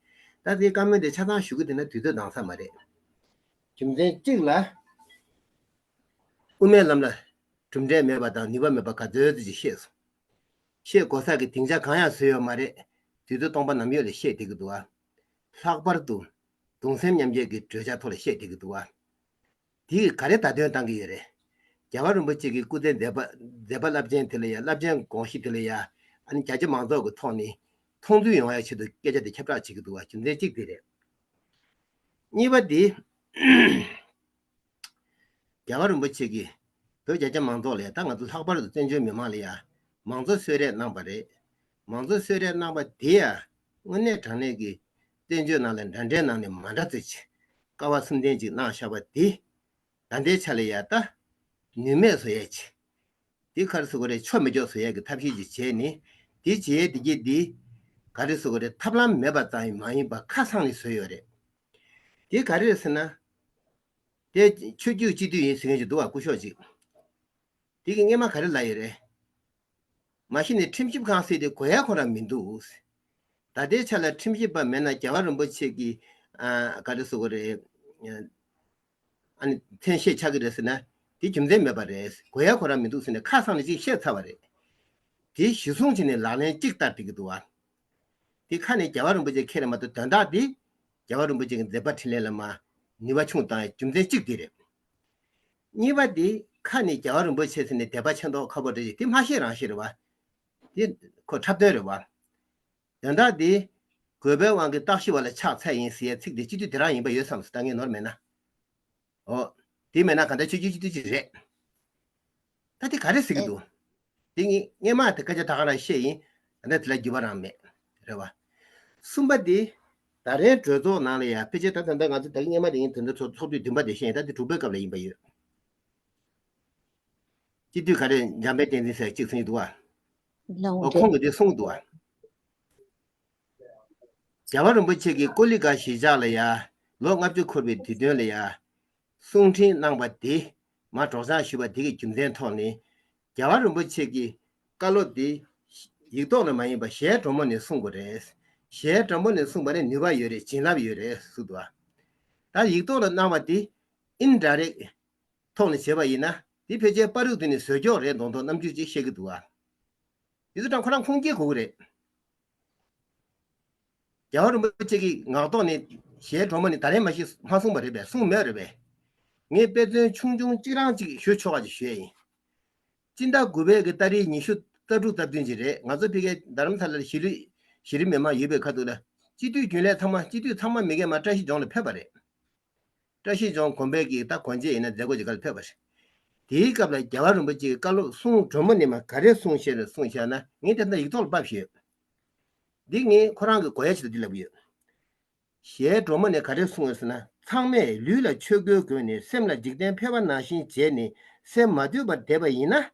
ད་དེའི་བཀའ་མོལ་དེ་ཆ་ཚང་ཞུ་གི་དེ་ན་དུས་ཚོད་འདང་ས་མ་རེད། རྒྱུ་མཚན་གཅིག་ལ། དབུ་མའི་ལམ་ལ་གྲུབ་འབྲས་མེད་པ་དང་ནུས་པ་མེད་པ་ག་ཚོད་ཅིག་ཤེས་སོང་། ཤེས་དགོས་ས་གི་སྡིངས་ཆ་གང་ཡང་བཟོས་ཡོད་མ་རེད། དུས་ཚོད་སྟོང་པ་ནམ་ཡོད་ལ་བཤད་བསྡད་ཀྱི་འདུག་ཨ། ལྷག་པར་དུ་གདུང་སེམས་མཉམ་སྐྱེད་ཀྱི་གྲོས་འཆར་ཐོག་ལ་བཤད་བསྡད་ཀྱི་འདུག་ཨ། དེ་གི་ག་རེ་བརྡ་སྟོན་བཏང་གི་ཡོད་རེད། རྒྱལ་བ་རིན་པོ་ཆེ་གི་སྐུ་ཚེའི་མཛད་པ་མཛད་པ་རླབས་ཆེན་དེ་ལ་ཡ་རླབས་ཆེན་དགོངས་གཞི་དེ་ལ་ཡ་ཨ་ནི་རྒྱ་ཆེ་མང་ཚོགས་ཀྱི་ཐོག་ནས་མཐོང་ཚུལ་ཡོང་ཡ་ཆེད་དུ་སྐད་ཆ་དེ་ཁྱབ་བསྒྲགས་བྱེད་ཀྱི་འདུག་ཨ། རྒྱུ་མཚན་གཅིག་དེ་རེད། གཉིས་པ་དེ། རྒྱལ་བ་རིན་པོ་ཆེ་གིས་བོད་རྒྱ་ཆེ་མང་ཚོགས་ལ་ཡ་ད་ང་ཚོ་ལྷག་པར་དུ་བཙན་བྱོལ་མི་མང་ལ་ཡ་མང་གཙོ་གསོལ་རས་གནང་པ་རེད། མང་གཙོ་གསོལ་རས་གནང་པ་དེ་ཡ་དངོས་གནས་དྲང་གནས་ཀྱི་བཙན་བྱོལ་ནང་ལ་འདྲ་འདྲའི་ནང་ནས་མ་འདྲ་ཚོད་ཅིག་ཀ་བ་གསུམ་ལྡན་ཅིག་གནང་བཞག་པ་དེ་ད་ལྟའི་ཆ་ལ་ཡ་ད་ནུས་མེད་བཟོ་ཡས་ཅིག་དེ་ག་རེ་ཟེར་དགོས་རེད། ཆོ་མི་ཆོག་བཟོ་ཡས་ཀྱི་ཐབས་ཤེས་ཅིག་བྱས་ནས་དེ་བྱེད་ཡས་དེ་གྱིས་དེ་ག་རེ་ཟེར་དགོས་རེད། ཐབས་ལམ་མེད་པ་ཙམ་ཡང་མ་ཡིན་པ་ཁ་སང་ནས་བཟོས་ཡོད་རེད། དེ་ག་རེ་རེད་ཟེར་ན། དེ་ཆོས་བརྒྱུད་སྤྱི་འཐུས་ཡིན་ཟེར་མཁན་ཅིག་འདུག་བ་སྐུ་ཞབས་ཅིག་དེ་གི་སྔས་མ་ག་རེ་ལབ་ཡོད་རེད། མ་གཞི་ནས་ཁྲིམས་ཞིབ་ཁང་ཟེར་དེ་དགོས་ཡ་ཁོ་རང་མི་འདུག་ད་ལྟའི་ཆ་ལ་ཁྲིམས་ཞིབ་པ་མེད་ན་རྒྱལ་བ་རིན་པོ་ཆེ་གི་ཨ་ག་རེ་ཟེར་དགོས་རེད། ཨ་ནི་མཚན་ཤས་ཆགས་ཀྱི་རེད་ཟེར་ན་དེ་རྒྱུ་མཚན་མེད་པ་རེད། དགོས་ཡ་ཁོ་རང་མི་འདུག་ཟེར་ནས་ཁ་སང་ནས་ཅིག་བཤད་ཚར་བ་རེད། དེ་གཞི་བཟུང་བྱས་ནས་ལག་ལེན་གཅིག་བསྟར་བསྡད་ཀྱི་འདུག་བ། དེ་ཁ་ནས་རྒྱལ་བ་རིན་པོ་ཆེ་ཁྱེར་མ་གཏོགས་དོན་དག་དེ་རྒྱལ་བ་རིན་པོ་ཆེ་གི་མཛད་པ་འཕྲིན་ལས་ལ་མ་ནུས་པ་ཆུང་བཏང་ཡ་རྒྱུ་མཚན་གཅིག་དེ་རེད། གཉིས་པ་དེ་ཁ་ནས་རྒྱལ་བ་རིན་པོ་ཆེ་ཟེར་ནས་དད་པ་ཆེ་མདོག་ཁ་པོ་རེད་ཅིག་དེ་མ་ཤེས་རང་ཤེས་རེད་བ། དེ་ཁོ་འཁྲབ་སྟོན་རེད་བ། དོན་དག་འདི་དགོས་པའི་དབང་གིས་བརྟག་ཞིབ་པ་ལ་ཕྱག་འཚལ་ཡིན་ཟེར་ཡའི་ཚིག་འདི་སྤྱི་འཐུས་དེ་རང་ཡིན་པ་ཡོད་བསམ་སོང་། ད་ངས་ནོར་མེད་ན། ཨོ། དེ་མེད་ན་གང་ལྟར་ཆོས་བརྒྱུད་སྤྱི་འཐུས་ཅིག་རེད། ད་དེ་ག་རེ་ཟེར་གི་འདུག་དེ་ངས་སྔས་མ་དེ་སྐད་ཆ་ད་ག་རང་བཤད་ཡིན། ད་ལྟ་དེ་ལ་འགྱུར་བ་རང་མེད། རེད་བ། གསུམ་པ་དེ། ད་རེས་གྲོས་ཚོགས་ནང་ལ་ཡ་ཕལ་ཆེར་ད་ད་ལྟ་ང་ཚོ་ད་གིན་སྔས་མ་དེ་ཡིན་དེ་ཚོ་ཚོགས་དུས་བདུན་པ་དེ་བཤད་ཡིན། ད་དེ་དྲུག་པའི་སྐབས་ལ་ཡིན་པ་ཡོད། སྤྱི་འཐུས་ག་རེ་འཇམ་དཔལ་བསྟན་འཛིན་ཟེར་གཅིག་གསུང་གི་འདུག་བ། ལགས་འོ་རེད། ཁོང་གིས་དེ་གསུང་གི་འདུག་བ། རྒྱལ་བ་རིན་པོ་ཆེ་གིས་ཀོ་ལི་ག་གཞིས་ཆགས་ལ་ཡ་ལོ་ལྔ་བཅུ་འཁོར་བའི་དུས་སྟོན་ལ་ཡ་གསུང་འཕྲིན་གནང་པ་དེ་མར་སྒྲོག་སྦྱང་ཞུས་པ་དེ་གི་རྒྱུ་མཚན་ཐོག་ནས་རྒྱལ་བ་རིན་པོ་ཆེ་གི་བཀའ་སློབ་དེ་ཡིག་ཐོག་ནས་མ་ཡིན་པ་གཞས་སྒྲོལ་མ་ནས་གསུང་དགོས་རེད། ཞལ་དྲོན་མོ་ནས་གསུངས་པ་ནི་ནུས་པ་ཡོད་རེད། བྱིན་རླབས་ཡོད་རེད་ཟེར་འདུག་བ། ད་ཡིག་ཐོག་ལ་གནང་བ་དེ་ཨིན་ཌའི་རེག་ཐོག་ནས་བྱས་པ་ཡིན་ན། དེ་ཕལ་ཆེར་པ་རུག་དེ་ནི་བཟོས་ཀྱོག་རེད་མདོག་མདོག་རྣམ་འགྱུར་ཅིག་བཤད་ཀྱི་འདུག་བ། དེ་ཚོ་དང་ཁོ་རང་ཁུངས་སྐྱེལ་དགོས་ཀྱི་རེད། རྒྱལ་བ་རིན་པོ་ཆེ་གི་ངག་ཐོག་ནས་ཞལ་དྲོན་མོ་ནི་ད་རེས་མ་གཞི་མ་གསུངས་པ་རེད་པས། གསུངས་མེད་རེད་པས། ངས་དཔེ་མཚོན་ཆུང་ཆུང་གཅིག་རང་གཅིག་ཞུ་ཆོག་པ་ཅིག་ཞུས་ཡིན། སྤྱི་ཟླ་དགུ་པའི་གི་ཏ་རིག་ཉི་ཤུ་རྩ་དྲུག་རྩ་བདུན་ཅིག་རེད། ང་ཚོ་ཕ་གིའི་རྡ་རམ་ས་ལར་གཞིས་ལུས་གཞི་རིམ་མི་མང་ཡོད་པའི་ཁ་ཐུག་ལ། སྤྱི་འཐུས་རྒྱུན་ལས་ཚང་མ། སྤྱི་འཐུས་ཚང་མ་མི་གས་མ་བཀྲ་ཤིས་ལྗོངས་ལ་ཕེབས་པ་རེད། བཀྲ་ཤིས་ལྗོངས་དགོན་པའི་གི་ད་དགོན་མཆེད་ཡིན་ན་མཛད་སྒོ་ཅིག་སྒང་ལ་ཕེབས་པ་རེད། དེའི་སྐབས་ལ་རྒྱལ་བ་རིན་པོ་ཆེ་གི་བཀའ་སློབ་གསུང་དྲོན་མོ་ནས་མ་ག་རེ་གསུངས་ཤེས་ལ་གསུངས་བཞག་ན། ངས་དེ་ལྟར་ཡིག་ཐོག་ལ་ཕབ་བཞག་ཡོད། འདི་ངས་ཁོ་རང་གི་གོ་ཡ་ཆེད་དུ་འདི་ལབ་ཀྱི་ཡོད། ཞལ་དྲོན་མོ་ནས་ག་རེ་གསུངས་ཡོད་ཟེར་ན། ཚང་མས་ལུས་ལ་ཆོས་གོས་གོན་ནས་སེམས་ལ་འཇིག་རྟེན་ཕལ་པ་ནང་བཞིན་བྱས་ནས་སེམས་མ་དུལ་བར་བསྡད་པ་ཡིན་ན་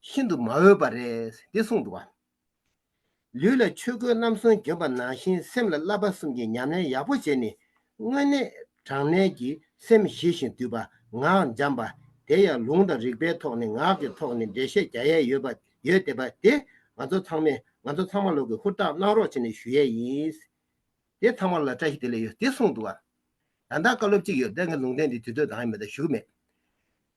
ཤིན་ཏུ་མ་འོས་པ་རེད། འདི་གསུངས་འདུག་བ། ལུས་ལ་ཆོས་གོས་རྣམ་གསུམ་གྱོན་པ་ནང་བཞིན་སེམས་ལ་བསླབ་པ་གསུམ་གྱི་ཉམས་ལེན་ཡག་པོ་བྱས་ནས། དངོས་གནས་དྲང་གནས་ཀྱི་སེམས་ཞི་ཞིང་དུལ་བ། ངག་འཇམ་པ། དེ་ཡང་ལུང་དང་རིགས་པའི་ཐོག་ནས་ངག་གི་ཐོག་ནས་འགྲེལ་བཤད་རྒྱག་ཡས་ཡོད་པ་ཡོད་བསྡད་པ་དེ། ང་ཚོ་ཚང་མས་ང་ཚོ་ཚང་མ་ལོག་གི་ཧུར་ཐག་གནང་རོགས་བྱས་ནས་ཞུ་ཡས་ཡིན། དེ་ཚང་མ་ལ་བཀྲ་ཤིས་བདེ་ལེགས་ཡོད། དེ་གསུངས་འདུག་བ། ད་ལྟ་བཀའ་སློབ་གཅིག་ཡོད། ད་ངས་ལུང་བསྟན་འདི་དུས་ཚོད་འདང་ཡང་མེད་ད་ཞུ་གི་མེད།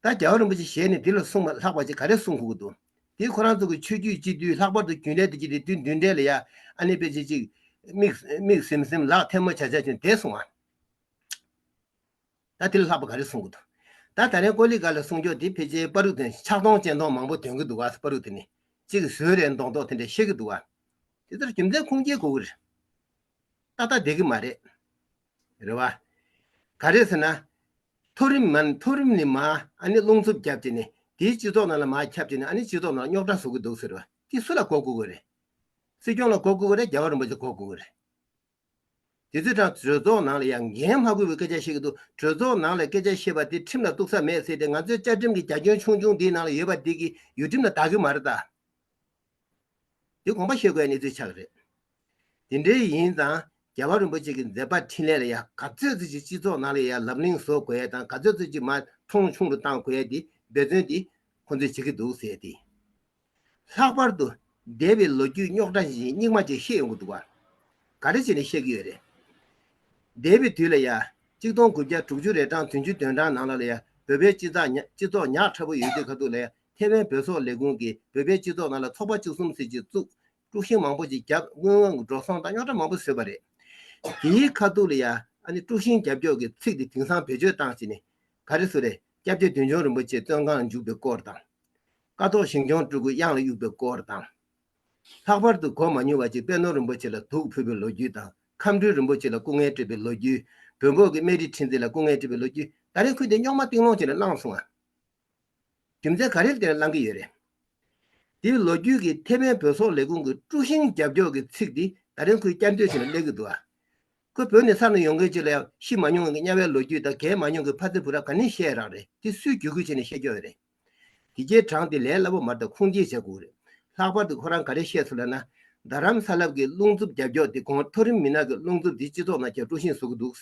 ད་རྒྱལ་བ་རིན་པོ་ཆེ་ཞལ་ནས་འདི་ལ་གསུངས་མ་ལྷག་པ་ཅིག་ག་རེ་གསུང་དགོས་ཀྱི་འདུག་དེ་ཁོ་རང་ཚོ་གི་ཆོས་བརྒྱུད་སྤྱི་འཐུས། ལྷག་པར་དུ་རྒྱུན་ལས་དེ་གྱི་དེ་དུས་མདུན་གྲལ་ལ་ཡ། ཨ་ནི་དཔེ་ཆ་ཅིག་མིག་མིག་ཟིམ་ཟིམ་ལག་ཐལ་མོ་བྱ་བྱ་བྱུང་དེ་གསུང་བ། ད་དེ་ལ་ལྷག་པ་ག་རེ་གསུང་གི་འདུག་ད་ད་རེས་ཀོ་ལི་གྷལ་ལ་གསུང་ཆོག་དེ་ཕལ་ཆེར་པ་རུག་དང་ཕྱག་སྟོང་སྤྱན་སྟོང་མང་པོ་འདོན་གི་འདུག་བ། པ་རུག་དེ་ནི་གཅིག་བཟོས་རེད་མདོག་མདོག་དེ་འདྲ་བཤད་གི་འདུག་བ། དེ་ལྟར་རྒྱུ་མཚན་ཁུངས་སྐྱེལ་དགོས་གི་རེད། ཏག་ཏག་བསྡད་གི་མ་རེད། རེད་བ། ག་རེ་ཟེར་ན། མཐོ་རིམ་མ་མཐོ་རིམ་ནས་མ་ཨ་ནི་རླུང་འཚུབ་བརྒྱབ་བྱས་ནས་དེའི་སྤྱི་ཚོགས་ནང་ལ་མ་ཁྱབ་བྱས་ནས་ཨ་ནི་སྤྱི་ཚོགས་ནང་རྙོག་དྲ་བཟོ་གི་འདུག་ཟེར་བ་དེ་སུ་ལ་གོ་དགོས་གི་རེད། སྲིད་སྐྱོང་ལ་གོ་དགོས་གི་རེད། རྒྱལ་བ་རིན་པོ་ཆེ་གོ་དགོས་གི་རེད། དེ་ཚོའི་གྲས་གྲོས་ཚོགས་ནང་ལ་ཡང་འགན་མ་འཁུར་བའི་སྐད་ཆ་བཤད་ཀྱི་འདུག་གྲོས་ཚོགས་ནང་ལ་སྐད་ཆ་བཤད་པ་དེ་ཁྲིམས་ལ་གཏུགས་ས་མེད་ཟེར་ཏེ། ང་ཚོའི་བཅའ་ཁྲིམས་ཀྱི་རྒྱ་ཁྱོན་ཆུང་ཆུང་འདིའི་ནང་ལ་ཡོད་པ་འདི་གི་ཡུལ་ཁྲིམས་ལ་དག་གི་མ་རེད་ད། དེ་དགོངས་པ་བཞེས་དགོས་ཡ་གནས་ཚུལ་ཆགས་ཀྱི་རེད། དེ་འདྲའི་ཡིན་ཙང་རྒྱལ་བ་རིན་པོ་ཆེ་གི་མཛད་པ་འཕྲིན་ལས་ལ་ཡ་ག་ཚོད་ཙམ་ཅིག་སྤྱི་ཚོགས་ནང་ལ་ཡ་ལབ་གླེང་བཟོ་དགོས་ཡ་དང་། ག་ཚོད་ཙམ་ཅིག་མ་མཐོང་ཆུང་རུ་བཏང་དགོས་ཡ་དེ་འབད་བརྩོན་དེ་ཁོང་ཚོས་བྱེད་ཀྱི་འདུག་ཟེར་ཏེ། ལྷག་པར་དུ་འདས་པའི་ལོ་རྒྱུས་རྙོག་དྲ་ཞིག་སྙིགས་མ་ཅིག་བཤད་ཡོང་གི་འདུག་བ། ག་རེ་བྱས་ནས་བཤད་ཀྱི་ཡོད་རེད། འདས་པའི་དུས་ལ་ཡ། གཅིག་སྟོང་དགུ་བརྒྱ་དྲུག་ཅུ་རེ་གྲངས་བདུན་ཅུ་དོན་གྲངས་ནང་ལ་ལ་ཡ་བོད་པའི་སྤྱི་ཚོགས་ཉག་སྤྱི་ཚོགས་ཉག་ཕྲ་པོ་ཡོད་དུས་ཁ་ཐུག་ལ་ཡ། ཐེ་ཝན་བོད་སོག་ལས་ཁུངས་ཀྱིས་བོད་པའི་སྤྱི་ཚོགས་ནང་ལ་ཚོགས་པ་བཅུ་གསུམ་ཟེར་ཅིག་བཙུགས། དཀྲུག་ཤིང་མང་པོ་ཅིག་བརྒྱབ། སྔོན་དབང་གི་འགྲོ་སོང་དང་རྙོག་དྲ་མང་པོ་བཟོས་པ་རེད། དེའི་ཁ་ཐུག་ལ་ཡ་ཨ་ནི་དཀྲུག་ཤིང་རྒྱབ་སྐྱོར་གྱི་ཚིག་དེ་དེང་སང་བེད་སྤྱོད་བཏང་བྱས་ནས། ག་རེ་ཟེར་རེད། སྐྱབས་རྗེ་བདུད་འཇོམས་རིན་པོ་ཆེ་བཙོན་ཁང་ལ་འཇུག་པའི་སྐོར་དང་། ཀཿཐོག་ཞིང་སྐྱོང་སྤྲུལ་སྐུ་གཡང་ལ་གཡུགས་པའི་སྐོར་དང་། ལྷག་པར་དུ་གོ་མ་མྱོང་བ་ཅིག་པད་ནོར་རིན་པོ་ཆེ་ལ་དུག་ཕུལ་བའི་ལོ་རྒྱུས་དང་། ཁམས་སྤྲུལ་རིན་པོ་ཆེ་ལ་སྐུ་ངལ་སྤྲད་པའི་ལོ་རྒྱུས། བོན་པོ་གི་སྨན་རི་ཁྲི་འཛིན་ལ་སྐུ་ངལ་སྤྲད་པའི་ལོ་རྒྱུས། ད་རེས་ཁོས་དེ་རྙོག་མ་གཏིང་སློང་བྱས་ནས་བསླངས་སོང་ང་། རྒྱུ་མཚན་ག་རེ་ལ་བརྟེན་ནས་བསླངས་ཀྱི་ཡོད་རེད། དེའི་ལོ་རྒྱུས་ཀྱི་ཐེ་ཝན་བོད་སོག་ལས་ཁུངས་ཀྱི་དཀྲུག་ཤིང་རྒྱབ་སྐྱོར་གྱི་ཚིག་འདི་ད་རིང་ཁོས་བསྐྱར་ཟློས་བྱས་ནས་སླེབས་ཀྱི་འདུག་ཨ། ཁོས་བོད་ནས་ས་ནས་ཡོང་མཁན་ཅིག་ལ་ཡང་ཤི་མ་མྱོང་མཁན་གྱི་དམྱལ་བའི་ལོ་རྒྱུས་དང་། རྒས་མ་མྱོང་གི་ཕ་ཚི་བུ་ར་ག་ནས་བཤད་རག་རེད། དེ་སུས་བརྒྱུད་སྐུལ་བྱས་ནས་བཤད་རྒྱུ་རེད། དེ་གའི་གྲངས་དེ་ལས་སླ་པོ་མ་རེད། ད་ཁུངས་སྐྱེལ་བྱེད་དགོས་རེད། ལྷག་པར་དུ་ཁོ་རང་ག་རེ་བཤད་སོང་ལབ་ན། རྡ་རམ་ས་ལབ་ཀྱི་རླུང་འཚུབ་རྒྱབ་སྐྱོར་དེ་གོང་མཐོ་རིམ་མི་སྣ་གི་རླུང་འཚུབ་དེ་སྤྱི་ཚོགས་ནང་ཁྱེར་དཀྲུག་ཤིང་བཟོ་གི་འདུག་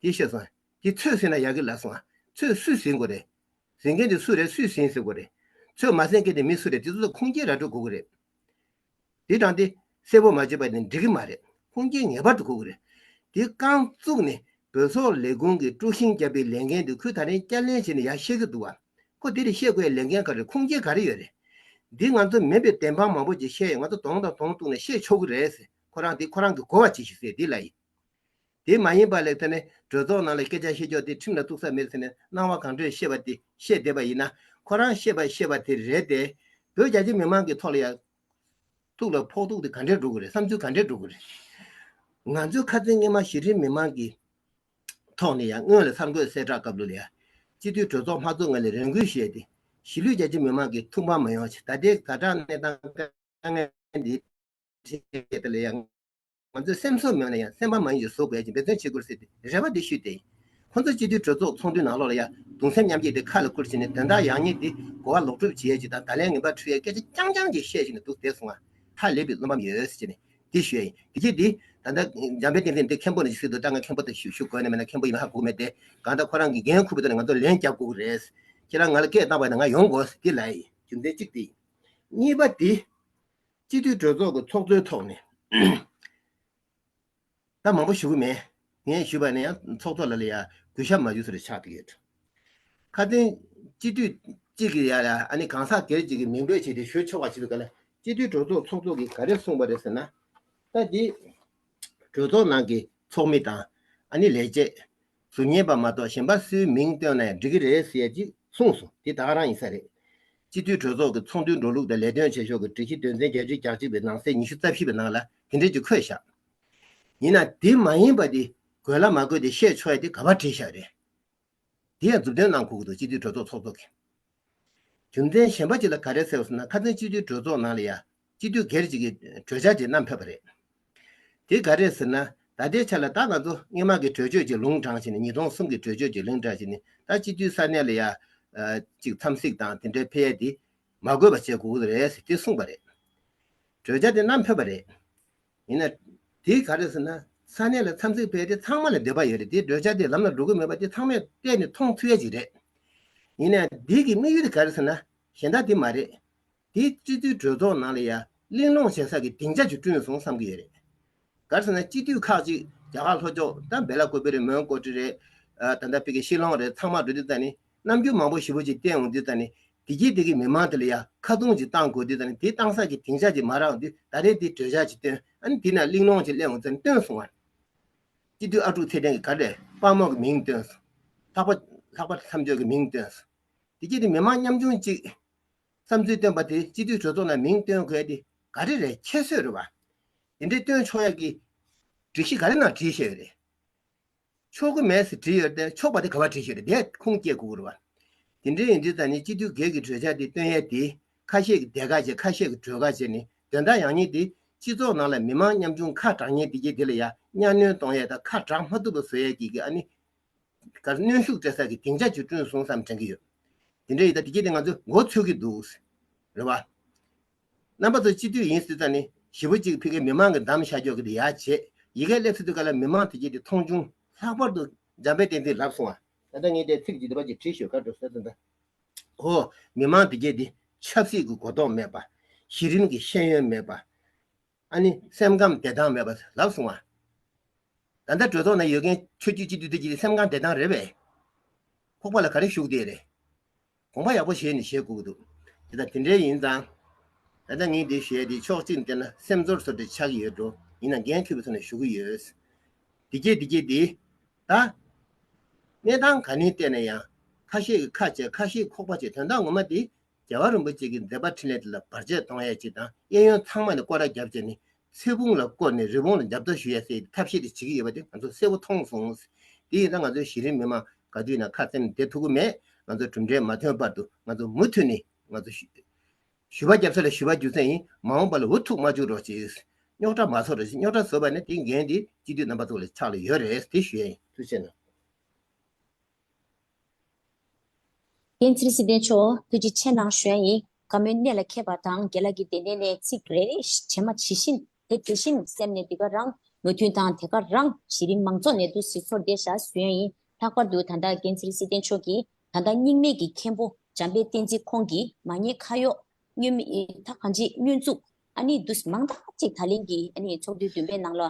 དེ་བཤད་སོང་། དེ་ཚོས་ཟིན་ན་ཡག་གི་ལབ་སོང་ཨ། ཚོས་སུས་ཟིན་དགོས་རེད། ཟིན་མཁན་དེ་སུ་རེད། སུས་ཟིན་ཟེར་དགོས་རེད། ཚོས་མ་ཟིན་མཁན་དེ་མི་སུ་རེད། དེ་ཚོ་ལ་ཁུངས་སྐྱེལ་ར་སྤྲོད་དགོས་ཀྱི་རེད། དེ་དང་དེ་གསལ་པོ་མ་བརྗོད་པ་དེ་འགྲིག་གི་མ་རེད། ཁུངས་སྐྱེལ་ངེས་པར་དུ་དགོས་ཀྱི་རེད། དེ་རྐང་བཙུགས་ནས་བོད་སོག་ལས་ཁུངས་ཀྱིས་དཀྲུག་ཤིང་བརྒྱབ་པའི་ལས་འགན་དེ་ཁོས་ད་རིང་བསྐྱར་ལེན་བྱས་ནས་ཡར་བཤད་ཀྱི་འདུག་བ། ཁོ་དེ་ལ་བཤད་དགོས་ལས་འགན་ག་རེ། ཁུངས་སྐྱེལ་ག་རེ་ཡོད་རེད། འདི་ང་ཚོ་མིན་པའི་བདེན་དཔང་མང་པོ་ཅིག་བཤད་ཡོད། ང་ཚོ་གདོང་དང་གདོང་གཏུགས་ནས་བཤད་ཆོག་གི་རེད་ཟེར། ཁོ་རང་དེ་ཁོ་རང་གི་གོ་བ་ཅིག་ཞིག་ཟེར་འདི་ལ་ཡིན། དེ་མ་ཡིན་པ་ལས་དེ་ནས་གྲོས་ཚོགས་ནང་ལ་སྐད་ཆ་བཤད་ཕྱོགས་དེ་ཁྲིམས་ལ་གཏུགས་ས་མེད་ཟེར་ནས་སྣང་བ་གང་དྲན་བཤད་པ་དེ་བཤད་བསྡད་པ་ཡིན་ན། ཁོ་རང་བཤད་པ་བཤད་པ་དེ་རེད་དེ། བོད་རྒྱ་ཆེ་མི་མང་གི་ཐོག་ལ་ཡང་ཐུགས་ལ་ཕོག་ཐུག་དེ་ག་འདྲས་འགྲོ་གི་རེད། བསམ་ཚུལ་ག་འདྲས་འགྲོ་གི་རེད། ང་ཚོའི་ཁ་སང་སྔོན་མ་གཞི་རིམ་མི་མང་གི་ཐོག་ནས་ཡང་སྔོན་ལ་གསར་འགོད་གསལ་བསྒྲགས་སྐབས་ལ་ཡང་སྤྱི་འཐུས་གྲོས་ཚོགས་མ་ཚོགས་སྔོན་ལ་རེ་སྐུལ་ཞུས་ཏེ། གཞིས་ལུས་རྒྱ་ཆེ་མི་མང་གི་ཐུགས་ཕམ་མ་ཡོང་ཆེད། ད་ལྟའི་ཛ་དྲག་གནས་སྟངས་དཀའ་ངལ་འདི་འཕྲད་དེ་ལ་ཡང་། ང་ཚོས་སེམས་གསོ་མེད་ན་ཡང་སེམས་པ་མ་ཡིན་ཞིག་བཟོ་དགོས་ཀྱི་འབད་བརྩོན་བྱེད་དགོས་ཟེར་ཏེ་རེ་བ་འདི་ཞུས་ཏེ། ཁོང་ཚོ་སྤྱི་འཐུས་གྲོས་ཚོགས་ཚོགས་འདུའི་ནང་ལོགས་ལ་ཡང་གདུང་སེམས་མཉམ་སྐྱེད་དེ་ཁ་ལ་བསྐུར་བྱས་ནས་དོན་དག་ཡག་ཉེས་དེ་གོ་བ་ལོག་སྒྲུབ་བྱེད་ཡས་ཀྱི་དང་། ད་ལན་ངན་པ་འཁྲུལ་ཡས་སྐད་ཆ་རྐྱང་རྐྱང་ཅིག་བཤད་བཞིན་དུ་འདུག་བསྡད་སོང་ང་། ཧ་ལས་པའི་བློ་ཕམ་ཡོད་ཟེར་བྱས་ནས་འདི་ཞུས་ཡིན། དེ་རྗེས་འདི་ད་ལྟ་འཇམ་དཔལ་བསྟན་འཛིན་འདི་མཁན་པོ་ནས་ཞིག་ཟེར་འདུག་ད་ང་མཁན་པོ་དེ་ཞུ་ཞུ་དགོས་ནས་མེད་ན། མཁན་པོ་ཡིན་ན་ཧ་གོ་མེད་དེ། གང་ལྟར་ཁོ་རང་གི་འགན་འཁུར་བའི་ཐོག་ནས་ང་ཚོ་ལན་རྒྱག་དགོས་ཀྱི་རེད། ཁྱེད་རང་ང་ལ་སྐད་བཏང་བ་ཡིན་ན་ང་ཡོང་དགོས་ཟེར་འདི་ལབ་ཡིན། རྒྱུ་མཚན་གཅིག་དེ་ཡིན། གཉིས་པ་དེ། སྤྱི་འཐུས་གྲོས་ཚོགས་ཀྱི་ཚོགས་གཙོའི་ཐོག་ནས། ད་མང་པོ་ཞུ་གི་མེད། ངས་ཞུས་པ་ནི་ཡང་ཚོགས་གཙོ་ལགས་ལ་ཡང་གུས་ཞབས་མ་ཞུ་ས་རེ་ཆགས་ཀྱི་ཡོད། ཁ་སྟོན་སྤྱི་འཐུས་གཅིག་གིས་ཡ་ལ་ཨ་ནི་གང་ཟག་སྒེར་གཅིག་གིས་མིང་འབོད་བྱས་ཏེ་ཞུ་ཆོག་པ་ཞིག་འདུག་ག་ལ། སྤྱི་འཐུས་གྲོས་ཚོགས་ཚོགས་གཙོ་གིས་ག་རེ་གསུངས་པ་རེད་ཟེར་ན། ད་འདི་གྲོས་ཚོགས་ནང་གི་ཚོགས་མི་དང་ཨ་ནི་ལས་བྱེད་ཟུར་ཉན་པ་མ་གཏོགས་གཞན་པ་སུའི་མིང་བཏོན་ན་ཡང་འགྲིག་གི་རེད་ཟེར་ཡ་ཅིག་གསུངས་སོང་། དེ་ད་ག་རང་ཡིན་ས་རེད། སྤྱི་འཐུས་གྲོས་ཚོགས་ཀྱི་ཚོགས་འདུའི་འགྲོ་ལུགས་དང་ལས་དོན་བྱེད་ཕྱོགས་ཀྱི་སྒྲིག་གཞི་དོན་ཚན་བརྒྱད་ཅུ་གྱ་གཅིག་པའི་ནང་གསེས་ཉི་ཤུ་རྩ་བཞི་པའི་ནང་ལ་དེ་འདྲས་ཀྱི་འཁོད་བཞག་ཡིན་ན་དེ་མ་ཡིན་པ་དེ་དགོས་ལ་མ་དགོས་དེ་བཤད་ཆོག་ཡ་དེ་ག་པར་བྲིས་བཞག་རེད། དེ་ཡང་མཛུབ་སྟོན་གནང་དགོས་ཀྱི་འདུག་སྤྱི་འཐུས་གྲོས་ཚོགས་ཚོགས་གཙོ་གིས། རྒྱུ་མཚན་གཞན་པ་ཅིག་ལ་ག་རེ་ཟེར་བ་ཟེར་ན། ཁ་སང་སྤྱི་འཐུས་གྲོས་ཚོགས་ནང་ལ་ཡ་སྤྱི་འཐུས་སྒེར་གཅིག་གིས་གྲོས་འཆར་ཅིག་བསྣམས་ཕེབས་པ་རེད། དེ་ག་རེ་ཟེར་ན། ད་ལྟའི་ཆ་ལ་ད་ང་ཚོ་སྔོན་མ་གི་གྲོས་ཆོད་ཅིག་ལུང་དྲངས་བྱས་ནས། ཉིས་སྟོང་གསུམ་གི་གྲོས་ཆོད་ཅིག་ལུང་དྲངས་བྱས་ནས། ད་སྤྱི་འཐུས་ས་གནས་ལ་ཡ་ཨ་ཅིག་འཚམས་གཟིགས་དང་དེ་འདྲའི་ཕེབས་ཡས་དེ་མ་དགོས་པ་བྱེད་དགོས་ཀྱི་རེད་ཟེར་དེ་གསུངས་པ་རེད། གྲོས་འཆར་དེ་བསྣམས་ཕེབས་པ་རེད། ཡིན་ན། དེ་ག་རེ་ཟེར་ན། ས་གནས་ལ་འཚམས་གཟིགས་ཕེབས་དེ་ཚང་མ་ལ་འདོད་པ་ཡོད་རེད། དེ་གྲོས་འཆར་དེ་ལམ་ལ་འགྲོ་གི་མེད་པ་དེ་ཚང་མས་བལྟས་ནས་མཐོང་ཐུབ་ཡ་ཅིག་རེད། ཡིན་ན་འདི་གི་དམིགས་ཡུལ་དེ་ག་རེ་ཟེར་ན། གཞན་དག་དེ་མ་རེད། དེ་སྤྱི་འཐུས་གྲོས་ཚོགས་ནང་ལ་ཡ་གླེང་སློང་བྱེད་ས་གི་སྡིངས་ཆ་ཅིག་བསྐྲུན་སོང་བསམ་གི་ཡོད་རེད། ག་རེ་ཟེར་ན། སྤྱི་འཐུས་ཁག་ཅིག་རྒྱ་གར་ལྷོ་ཕྱོགས་ད་སྦེ་ལ་ཀོ་པེ་རེད། མོན་གྷོ་ཊི་རེད། ཨ་ད་ལྟ་ཕ་གི་ཤི་ལོང་རེད། ཚང་མ་འགྲོ་དུས་ད་ནི་རྣམ་འགྱུར་མང་པོ་ཞེ་པོ་ཅིག་བསྟན་འོང་དུས་ད་ནི། དེ་གྱིས་དེ་གི་མི་མང་དེ་ལ་ཡ་ཁ་རྡུང་ཅིག་བཏང་དགོས་དུས་ད་ནི། དེ་བཏང་ས་གི་སྡིངས་ཆ་ཅིག་མ་རག་དུས། ད་རེས་དེ་གྲོས་འཆར་ཅིག་བཏོན། ཨ་ནི་དེ་ན་གླེང་སློང་ཅིག་གླེང་འོང་ཙང་བཏོན་སོང་བ། སྤྱི་འཐུས་ཨ་ཀྲུག་ཚེ་བརྟན་གྱིས་ག་རེ་དཔའ་མོ་གི་མིང་བཏོན་སོང་། ལྷག་པ་ལྷག་པ་མཚམས་སྦྱོར་གྱི་མིང་བཏོན་སོང་། དེ་གྱིས་དེ་མི་མང་ཉམ་ཆུང་ཅིག་བསམ་ཚུལ་བཏོན་པ་དེ་སྤྱི་འཐུས་གྲོས་ཚོགས་ནང་མིང་བཏོན་དགོས་དེ་ག་རེ་རེད། ཁྱད་གསོད་རེད་བ། དེ་འདྲའི་བཏོན་ཆོག་ཡ་གི་སྒྲིག་གཞི་ག་རེ་ནང་བྲིས་བཞག་ཡོད་རེད། ཆོག་གི་མེད་ཟེར་བྲིས་ཡོད་དེ། ཆོག་པ་དེ་ག་པར་བྲིས་བཞག་རེད། དེ་ཁུངས་སྐྱེལ་དགོས་ཀྱི་རེད་བ། དེ་འདྲའི་ཡིན་དུས་ད་ནི་སྤྱི་འཐུས་སྒེར་གྱི་གྲོས་འཆར་དེ་བཏོན་ཡས་དེ། ཁ་ཤས་ཀྱིས་དེ་ག་བྱས། ཁ་ཤས་ཀྱིས་གྲོས་ག་བྱས་ནས། དོན་དག་ཡང་སྙིང་དེ་སྤྱི་ཚོགས་ནང་ལ་མི་མང་ཉམ་ཆུང་ཁ་གྲག་མཁན་དེ་གྱད་དེ་ལ་ཡ་གཉའ་གནོན་གཏོང་ཡས་དང་། ཁ་གྲག་མ་ཐུབ་པ་བཟོ་ཡས་ཀྱི་གི་ཨ་ནི་ག་གནོན་ཤུགས་སྤྲད་ས་གི་སྡིངས་ཆ་ཅིག་བསྐྲུན་སོང་བསམ་དྲན་གྱི་ཡོད། དེ་འདྲ་ཡིན་ད་དེ་གྱད་དེ་ང་ཚོས་མགོ་ཚོད་ཀྱི་འདུག་རེད་བ། རྣམ་པ་ཚོ་སྤྱི་འཐུས་ཡིན་ཟེར་ཙང་ནི་ཞེ་པོ་ཅིག་ཕ་གིའི་མི་མང་གི་འདམ་བཞག་ཆོག་གི་དེ་ཡ་བྱེད། ཡི་གེ་སླེབས་ཚར་དུས་ག་ལ་མི་མང་དེ་གྱད་དེ་མཐོང་ཆུང་། ལྷག་པར་དུ་འཇམ་དཔལ་བསྟན་འཛིན་ལབ་སོང་བ། ད་ལྟ་ངས་དེ་ཚིག་ཅིག་འདི་པ་ཅིག་བྲིས་ཞོར་ག་འགྲོ་ཟེར་ཙང་ད། ཨོ། མི་མང་དེ་གྱད་དེ་ཆབ་སྲིད་ཀྱི་གོ་རྟོགས་མེད་པ། གཞི་རིམ་གྱི་ཤེས་ཡོན་མེད་པ། ཨ་ནི་སེམས་ཁམས་བདེ་ཐང་མེད་པ་ལབ་སོང་བ། ད་ལྟ་གྲོས་ཚོགས་ནང་ཡོད་མཁན་ཆོས་བརྒྱུད་སྤྱི་འཐུས་དེ་གྱད་དེ་སེམས་ཁམས་བདེ་ཐང་རེད་པས། ཁོག་པ་ལ་ག་རེ་ཞུགས་བསྡད་རེད། དགོངས་པ་ཡག་པོ་བཞེས་ནས་བཞེས་དགོས་ཀྱི་འདུག་དེ་ལྟར་དེ་འདྲའི་ཡིན་ཙང་། ད་ལྟ་ངས་འདི་ཞུ་ཡས་འདི་ཕྱོགས་གཅིག་ནས་བལྟས་ན་སེམས་ཚོར་བཟོ་འདྲ་ཆགས་ཀྱི་ཡོད་འགྲོ། ཡིན་ན་འགན་འཁྱེར་བའི་ཐོག་ནས་ཞུ་གི་ཡོད། དེ་གྱད་དེ་གྱད་དེ། ད། གནས་སྟངས་ག་ནས་བལྟས་ན་ཡང་། ཁ་ཤས་ཀྱིས་ཁ་བྱས། ཁ་ཤས་ཁོག་པ་བྱས། དོན་དག་ངོ་མ་དེ་རྒྱལ་བ་རིན་པོ་ཆེ་གི་མཛད་པ་འཕྲིན་ལས་དེ་ལ་བར་ཆད་གཏོང་ཡས་ཅིག་དང་། གཡས་གཡོན་ཚང་མ་ནས་སྐོར་ར་བརྒྱབ་བྱས་ནས། ཚེ་ཕུང་ལ་བསྐོར་ནས་རི་བོང་ལ་རྒྱབ་ལྟ་ཞུ་ཡ་ཟེར་ཐབས་ཤེས་དེ་བྱེད་ཀྱི་ཡོད་པ་དེ་ང་ཚོ་གསལ་པོ་མཐོང་སོང་། དེ་ཡིན་ཙང་ང་ཚོའི་གཞི་རིམ་མི་མང་ག་དུས་ན་ཁ་སེམས་བདེ་ཐུབ་ཀྱི་མེད། ང་ཚོ་གྲུབ་འབྲས་མ་ཐོན་བར་དུ་ང་ཚོ་མུ་མཐུད་ནས་ང་ཚོ་ཞུ་ཞུ་བ་རྒྱབ་ས་ལ་ཞུ་བ་རྒྱུག་ས་ཡིན། མ་འོངས་པ་ལ་འུ་ཐུག་མ་བཅུག་རོགས་གྱིས། རྙོག་དྲ་མ་བཟོ་རོགས་གྱིས། རྙོག་དྲ་བཟོས་པ་ནི་དེའི་འགན་དེ་སྤྱི་འཐུས་རྣམ་པ་ཚོ་ལ་ཕྱག་ལ་ཡོད་རེད། དེ་ཞུ་ཡ་ཡིན། ཐུགས་རྗེ་གནང་། འགན་འཁྱེར་སྲིད་དོན་ཆོག་ཐུགས་རྗེ་ཆེ་གནང་ཞུ་ཡ་ཡིན། བཀའ་མོལ་གནད་ལ་འཁེལ་བ་དང་། རྒན་ལགས་ཀྱིས་དེ་ནས་ནས་ཚིག་རེ་རེ་བྱས་མ་ཇི་བཞིན་དེ་དེ་བཞིན་སེམས་ནས་དེ་ག་རང་མོས་མཐུན་དང་དེ་ག་རང་གཞི་རིམ་མང་ཚོགས་ནས་འདུག་སེ་ཚོར་བསྡད་བཞག་ཞུ་ཡ་ཡིན། ལྷག་པར་དུ་ད་ལྟ་འགན་འཁྱེར་སྲིད་དོན་ཆོག་གིས་ད་ལྟ་རྙིང་མའི་གི་མཁན་པོ་འཇམ་དཔལ་བསྟན་འཛིན་ཁོང་གིས་མ་ཉེས་ཁ་གཡོག་སྐྱོན་མེད་ད་གང་ཅི་སྐྱོན་འཛུགས་ཨ་ནི་འདུག་མང་དག་ཅིག་ད་ལན་གྱི་ཨ་ནི་ཚོགས་འདུའི་བདུན་པའི་ནང་ལ་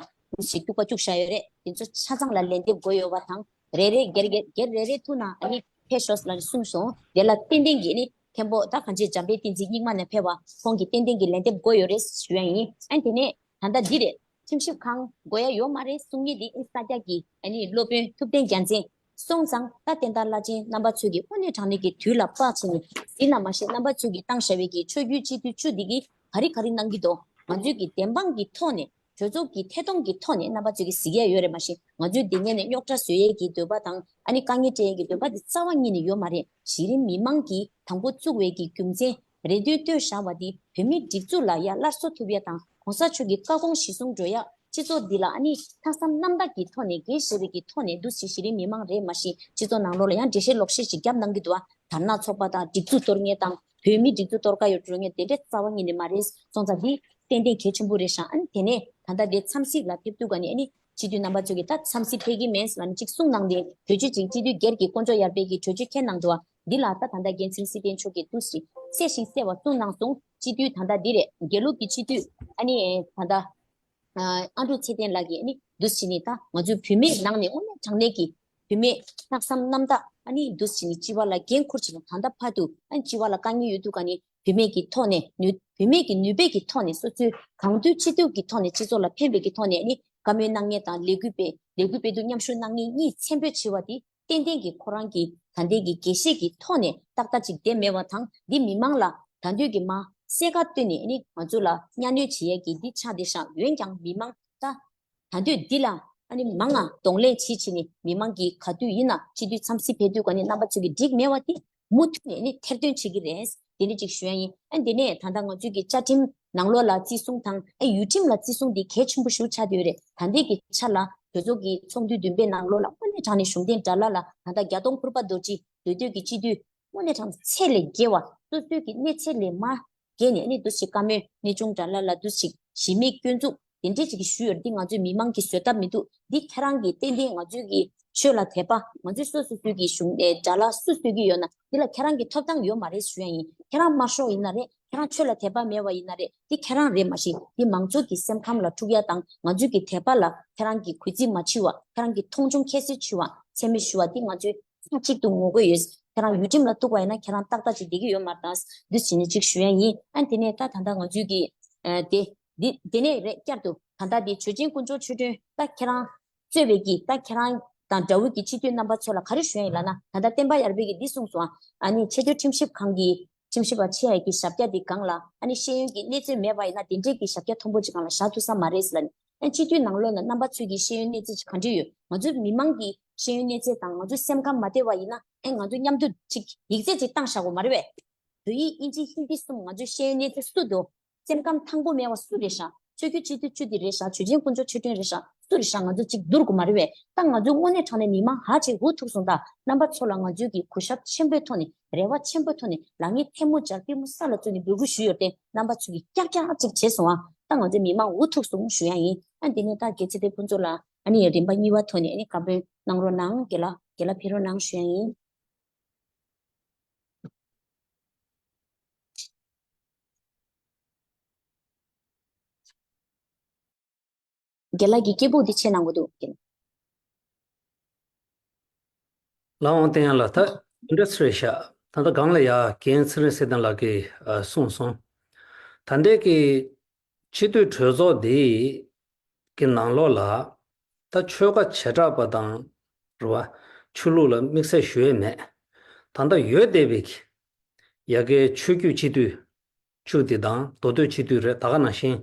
ཞིག་བཅུག་པ་བཅུག་བཞག་ཡོད་རེད། དེ་ཚོ་ཆ་ཚང་ལ་ལན་འདེབས་དགོས་ཡོད་པ་དང་། རེ་རེ་སྒེར་སྒེར་སྒེར་རེ་རེ་ཐུག་ན་ཨ་ནི་ཕེབས་ཤོག་ལབ་ནས་གསུངས་སོང་། དེ་ལ་ཏན་ཏན་གྱིས་ཨ་ནི་མཁན་པོ་ད་གང་ཅི་འཇམ་དཔལ་བསྟན་འཛིན་རྙིང་མ་ནས་ཕེབས་པ་ཁོང་གིས་ཏན་ཏན་གྱིས་ལན་འདེབས་དགོས་ཡོད་རེད་ཞུ་ཡ་ཡིན། ཨ་ནི་དེ་ནས་ད་ལྟ་འདི་རེད། ཁྲིམས་ཞིབ་ཁང་དགོས་ཡ་ཡོད་མ་རེད་གསུང་མཁན་འདི་ཨིན་ས་རྒྱ་གི་ཨ་ནི་སློབ་དཔོན་ཐུབ་བསྟན་རྒྱལ་མཚན། སོང་ཙང་ད་བསྟན་དར་བླ་ཆེན་རྣམ་པ་ཚོས་ཀྱི་དངོས་གནས་དྲང་གནས་ཀྱི་དུས་ལ་དཔག་བྱས་ནས་གཟིགས་ན་མ་ཤེས། རྣམ་པ་ཚོས་ཀྱི་བཏང་བཞག་པའི་གི་ཆོས་བརྒྱུད་སྤྱི་འཐུས་བཅུ་འདི་གིས་ག་རེ་ག་རེ་གནང་གི་འདུག་ང་ཚོས་ཀྱི་བདེན་དཔང་གི་ཐོག་ནས་གྲོས་ཚོགས་ཀྱི་ཐད་གཏོང་གི་ཐོག་ནས་རྣམ་པ་ཚོས་ཀྱི་གཟིགས་ཡ་ཡོད་རེད། མ་གཞི་ང་ཚོའི་འདི་ངོས་ནས་རྙོག་དྲ་བཟོ་ཡས་ཀྱི་འདོད་པ་དང་ཨ་ནི་དཀའ་ངལ་སྤྲད་ཡས་ཀྱི་འདོད་པ་འདི་རྩ་བ་ཉིད་ནས་ཡོད་མ་རེད། གཞི་རིམ་མི་མང་གིས་དང་པོ་བཙུགས་པའི་གི་རྒྱུ་མཚན་རེ་འདུན་བཏོན་བཞག་པ་འདི་བོད་མིའི་སྒྲིག་འཛུགས་ལ་ཡ་སླར་གསོ་ཐུབ་ཡ་དང་གོང་ས་མཆོག་གི་བཀའ་དགོངས་གཞིར་བཟུང་འགྲོ་ཡ། སྤྱི་ཚོགས་འདི་ལ་ཨ་ནི་ལྷག་བསམ་རྣམ་དག་གི་ཐོག་ནས་དགེ་བཤེས་རིགས་ཀྱི་ཐོག་ནས་འདུག་སེ་གཞི་རིམ་མི་མང་རེད། མ་གཞི་སྤྱི་ཚོགས་ནང་ལོགས་ལ་ཡང་འགྲེལ་བཤད་ལོག་བཤད་ཅིག་བརྒྱབ་གནང་གི་འདུག་ཨ། དར་ནག་ཚོགས་པ་དང་སྒྲིག་འཛུགས་གཏོར་མཁན་དང་བོད་མིའི་སྒྲིག་འཛུགས་གཏོར་ག་ཡོད་འགྲོ་མཁན་དེ་འདྲས་རྩ་བ་ཉིད་ནས་མ་རེད། སོང་ཙང་འདི་ཏན་ཏན་གལ་ཆེན་པོ་རེད་ཤག་ཨ་ནི་དེ་ནས་ད་ལྟ་དེ་འཚམས་གཟིགས་ལ་ཕེབས་དུས་ག་ནས་ཨ་ནི་སྤྱི་འཐུས་རྣམ་པ་ཚོས་ཀྱིས་ད་འཚམས་གཟིགས་ཕེབས་ཀྱི་མེད་ལབ་ནས་ཅིག་གསུངས་གནང་སྟེ། གྲོས་ཆོད་ཅིག་སྤྱི་འཐུས་སྒེར་གྱི་དཀོན་མཆོག་ཡར་འཕེལ་གྱིས་གྲོས་ཆོད་འཁྱེར་གནང་འདུག་བ། འདི་ལ་ད་ད་ལྟ་འགན་འཛིན་སྲིད་དོན་མཆོག་གིས་འདུག་སེ་གསལ་ཞིང་གསལ་བ་གསུངས་གནང་སོང་། སྤྱི་འཐུས་ད་ལྟ་འདི་རེད། དགེ་ལུགས་ཀྱི་སྤྱི་འཐུས་ཨ་ནི་ད་ལྟ་ཨ་ཨ་འབྲུག་ཚེ་བརྟན་ལགས་ཀྱིས་ཨ་ནི་ འདུག་སེ་བྱས་ནས་ད་ང་ཚོའི་བུད་མེད་ནང་ནས་དངོས་གནས་དྲང་གནས་ཀྱི་བུད་མེད་ལྷག་བསམ་རྣམ་དག་ཨ་ནི་འདུག་སེ་བྱས་ནས་སྤྱི་པ་ལ་འགན་འཁུར་བྱས་ནས་ད་ལྟ་བར་དུ་ཨ་ནི་སྤྱི་པ་ལ་དཀའ་ངལ་ཡོད་དུས་ག་ནས་བུད་མེད་ཀྱི་ཐོག་ནས་ནུས་བུད་མེད་ཀྱི་ནུས་པའི་གི་ཐོག་ནས་སོ་སོའི་གང་ཐུབ་ཅི་ཐུབ་ཀྱི་ཐོག་ནས་སྤྱི་ཚོགས་ལ་ཕན་པའི་གི་ཐོག་ནས་ཨ་ནི་བཀའ་མོལ་གནང་མཁན་དང་ལས་འགུལ་སྤེལ་ལས་འགུལ་སྤེལ་དུས་མཉམ་ཞུགས་གནང་མཁན་གཉིས་ཚན་པོ་ཆེ་བ་དེ་ཏན་ཏན་གྱི་ཁོ་རང་གི་ད་ལྟའི་གི་དགེ་བཤེས་ཀྱི་ཐོག་ནས་ཏག་ཏག་ཅིག་བསྡད་མེད་པ་དང་འདི་མི་མང་ལ་ད་འདོད་ཀྱི་མ་གསལ་ཁ་བཏོན་ནས་ཨ་ནི་ང་ཚོ་ལ་གཉའ་གནོན་བྱེད་ཡས་ཀྱི་འདི་ཆགས་བསྡད་ཤག་འོན་ཀྱང་མི་མང་ད་ད་འདོད་འདི་ལ་ཨ་ནི་མང་ང་གདོང་ལེན་བྱེད་བྱེད་ནས་མི་མང་གི་ག་དུས་ཡིན་ན་སྤྱི་འཐུས་འཚམས་གཟིགས་ཕེབས་དུས་ག་ནས་རྣམ་པ་ཚོས་ཀྱི་འགྲིག་མེད་པ་དེ་མུ་མཐུད་ནས་ཨ་ནི་ཐེར་འདོན་བྱེད་ཀྱི་རེད། དེ་འདྲ་ཅིག་ཞུ་ཡ་ཡིན། ཨ་འདི་ནས་ད་ལྟ་ང་ཚོའི་གི་བཅའ་ཁྲིམས་ནང་ལོགས་ལ་བརྩི་སྲུང་དང་ཨ་ཡུལ་ཁྲིམས་ལ་བརྩི་སྲུང་འདི་གལ་ཆེན་པོ་ཞིག་ཆགས་བསྡད་ཡོད་རེད། ད་ལྟའི་གི་ཆ་ལ་གྲོས་ཚོགས་ཀྱི་ཚོགས་འདུ་བདུན་པའི་ནང་ལོགས་ལ་དངོས་གནས་དྲང་གནས་གཞུང་འབྲེལ་དགྲ་ལྷ་ལ་ད་ལྟ་རྒྱ་སྟོང་ཕུར་པ་རྡོ་རྗེ་མདོ་སྟོད་ཀྱི་སྤྱི་འཐུས་དངོས་གནས་དྲང་གནས་ཚད་ལས་བརྒལ་བ་སོ་སོའི་གི་གནས་ཚད་ལས་མར་བརྒལ་ནས་ཨ་ནི་འདུག་སེ་བཀའ་མོལ་གནས་ཆུང་དགྲ་ལྷ་ལ་འདུག་སེ་གཞི་མེད་སྐྱོན་འཛུགས་དེ་འདྲས་ཅིག་གི་ཞུས་ཡོད་རེད། འདི་ང་ཚོའི་མི་མང་གིས་བཟོད་ཐབས་མི་འདུག་འདི་ཁྱེད་རང་གིས་ཏན་ཏན་ང་ཚོའི་གི་ཆོས་ལ་དད་པ་ང་ཚོའི་སོ་སོ་སོའི་གི་གཞུང་ཨེ་དགྲ་ལྷ་སུ་གསོད་ཀྱི་ཡོད་ན་འདི་ལ་ཁྱེད་རང་གི་ཐོབ་ཐང་ཡོད་མ་རེད་ཞུ་ཡ་ཡིན། ཁྱེད་རང་དམར་ཤོག་ཡིན་ན་རེད། ཁྱེད་རང་ཆོས་ལ་དད་པ་མེད་པ་ཡིན་ན་རེད། འདི་ཁྱེད་རང་རེད་མ་གཞི་འདི་མང་ཚོགས་ཀྱི་སེམས་ཁམས་ལ་འཁྲུག་ཡ་དང་ང་ཚོའི་གི་དད་པ་ལ་ཁྱེད་རང་གི་གུས་བརྩི་མ་བྱེད་པ་ཁྱེད་རང་གི་མཐོང་ཆུང་ཁྱད་གསོད་བྱེད་པ་མཚན་སྨད་ཞུ་བ་འདི་ང་ཚོའི་ས་གཅིག་ཏུ་ངོ་རྒོལ་ཡོད། ཁྱེད་རང་ཡུལ་ཁྲིམས་ལ་གཏུག་པ་ཡིན་ན་ཁྱེད་རང་ཏག་ཏག་ཅིག་བསྡད་ཀྱི་ཡོད་མ་རེད་ད། འདི་བྱས་ནས་ཅིག་ཞུ་ཡ་ཡིན། ཨ་དེ་ནས་ད་ད་ལྟ་ང་ཚོའི་གི་ཨ་དེ་འདི་དེ་ནས་རེད་བསྐྱར་དུ་ད་ལྟ་འདི་ཆོས་ཅན་དཀོན་མཆོག་ཆོས་སྒྲོན་ད་ཁྱེད་རང་གཙོས་པའི་གི་ད་ཁྱེད་རང་དང་དགྲ་བོའི་གི་སྤྱི་འཐུས་རྣམ་པ་ཚོ་ལ་ག་རེ་ཞུ་ཡ་ཡིན་ལབ་ན་ད་ལྟ་བསྟན་པ་ཡར་འཕེལ་གྱིས་འདི་གསུངས་སོང་ཨ། ཨ་ནི་ཆེས་མཐོའི་ཁྲིམས་ཞིབ་ཁང་གི་ཁྲིམས་ཞིབ་པ་ཆེ་ཡ་གི་ཞབས་བཀྱག་འདི་སྒང་ལ་ཨ་ནི་ཤེས་ཡོན་གྱི་གནས་ཚད་མེད་པ་ཡིན་ན་དེ་འདྲས་ཀྱི་ཞབས་བཀྱག་མཐོན་པོ་ཅིག་སྒང་ལ་བཞག་ཐུབ་ས་མ་རེད་ལབ་ནས། ཨ་སྤྱི་འཐུས་ནང་ལོགས་ལ་རྣམ་པ་ཚོས་ཀྱི་ཤེས་ཡོན་གནས་ཚད་ཅིག་ག་འདྲས་ཡོད། ང་ཚོའི་མི་མང་གི་ཤེས་ཡོན་གནས་ཚད་དང་ང་ཚོའི་སེམས་ཁམས་མ་བདེ་བ་ཡིན་ན་ཨ་ང་ཚོ་མཉམ་དུ་ཅིག་ཡིག་ཚད་ཅིག་བཏང་བཞག་དགོས་མ་རེད་པས། བོད་ཡིག་དབྱིན་ཇི་ཧིན་དི་གསུམ་ང་ཚོའི་ཤེས་ཡོན་གནས་ཚད་སུ་འདུག་སེམས་ཁམས་ཐང་པོ་མེད་པ་སུ་རེད་ཤག་ཆོས་བརྒྱུད་སྤྱི་འཐུས་བཅུ་འདི་རེད་ཤག་ཆོས་ཅན་དཀོན་མཆོག་ཆོས་སྒྲོན་རེད་ཤག་སུ་རེད་ཤག་ང་ཚོ་གཅིག་བསྡུར་དགོས་མ་རེད་པས། ད་ང་ཚོ་དངོས་གནས་དྲང་གནས་མི་མང་ཧ་ཅིག་འུ་ཐུག་སོང་། ད་རྣམ་པ་ཚོ་ལ་ང་ཚོའི་གི་གུས་ཞབས་ཆེན་པོའི་ཐོག་ནས་རེ་བ་ཆེན་པོའི་ཐོག་ནས་ལག་གཉིས་ཐལ་མོ་སྦྱར་པུས་མོ་ས་ལ་བཙུགས་ནས་འབོད་སྐུལ་ཞུས་ཡོད་དེ། རྣམ་པ་ཚོ་གི་ཀྱག་ཀྱག་ཅིག་བྱས་སོང་ཨ། ད་ང་ཚོའི་མི་མང་འུ་ཐུག་སོང་ཞུ་ཡ་ཡིན། ཨ་འདི་ནས་ད་རྒྱལ་སྲས་དེ་ཕུན་ཚོགས་ལ་ཨ་ནི་རིམ་པ་གཉིས་པ་ཐོག་ནས་ཨ་ནི་བཀའ་མོལ་གནང་རོགས་གནང་། རྒན་ལགས་རྒན་ལགས་ཕེབས་རོགས་གནང་ཞུ་ཡ་ཡིན། རྒན་ལགས་ཀྱི་སྐད་འབོག་འདི་ཆེ་གནང་དགོས་འདུག་ལགས་འོང་བསྟན་ཡ་ལགས། ད་འདི་འདྲ་ཟེར་བཞག་ད་ལྟ་སྒང་ལ་ཡ་རྒན་ཚེ་རིང་བསོད་ལྡན་ལགས་ཀྱིས་ཨ་གསུངས་སོང་། ད་ལྟའི་གི་སྤྱི་འཐུས་གྲོས་ཚོགས་འདི་གི་ནང་ལོགས་ལ་ད་ཆོལ་ཁ་བྱེ་བྲག་པ་དང་རེད་བ། ཆོས་ལུགས་ལ་དམིགས་བསལ་ཞུ་ཡས་མེད། ད་ལྟ་ཡོད་བསྡད་པའི་གི་ཡ་གིའི་ཆོས་བརྒྱུད་སྤྱི་འཐུས་བཅུ་དེ་དང་མདོ་སྟོད་སྤྱི་འཐུས་རེད། ད་ག་ནང་བཞིན་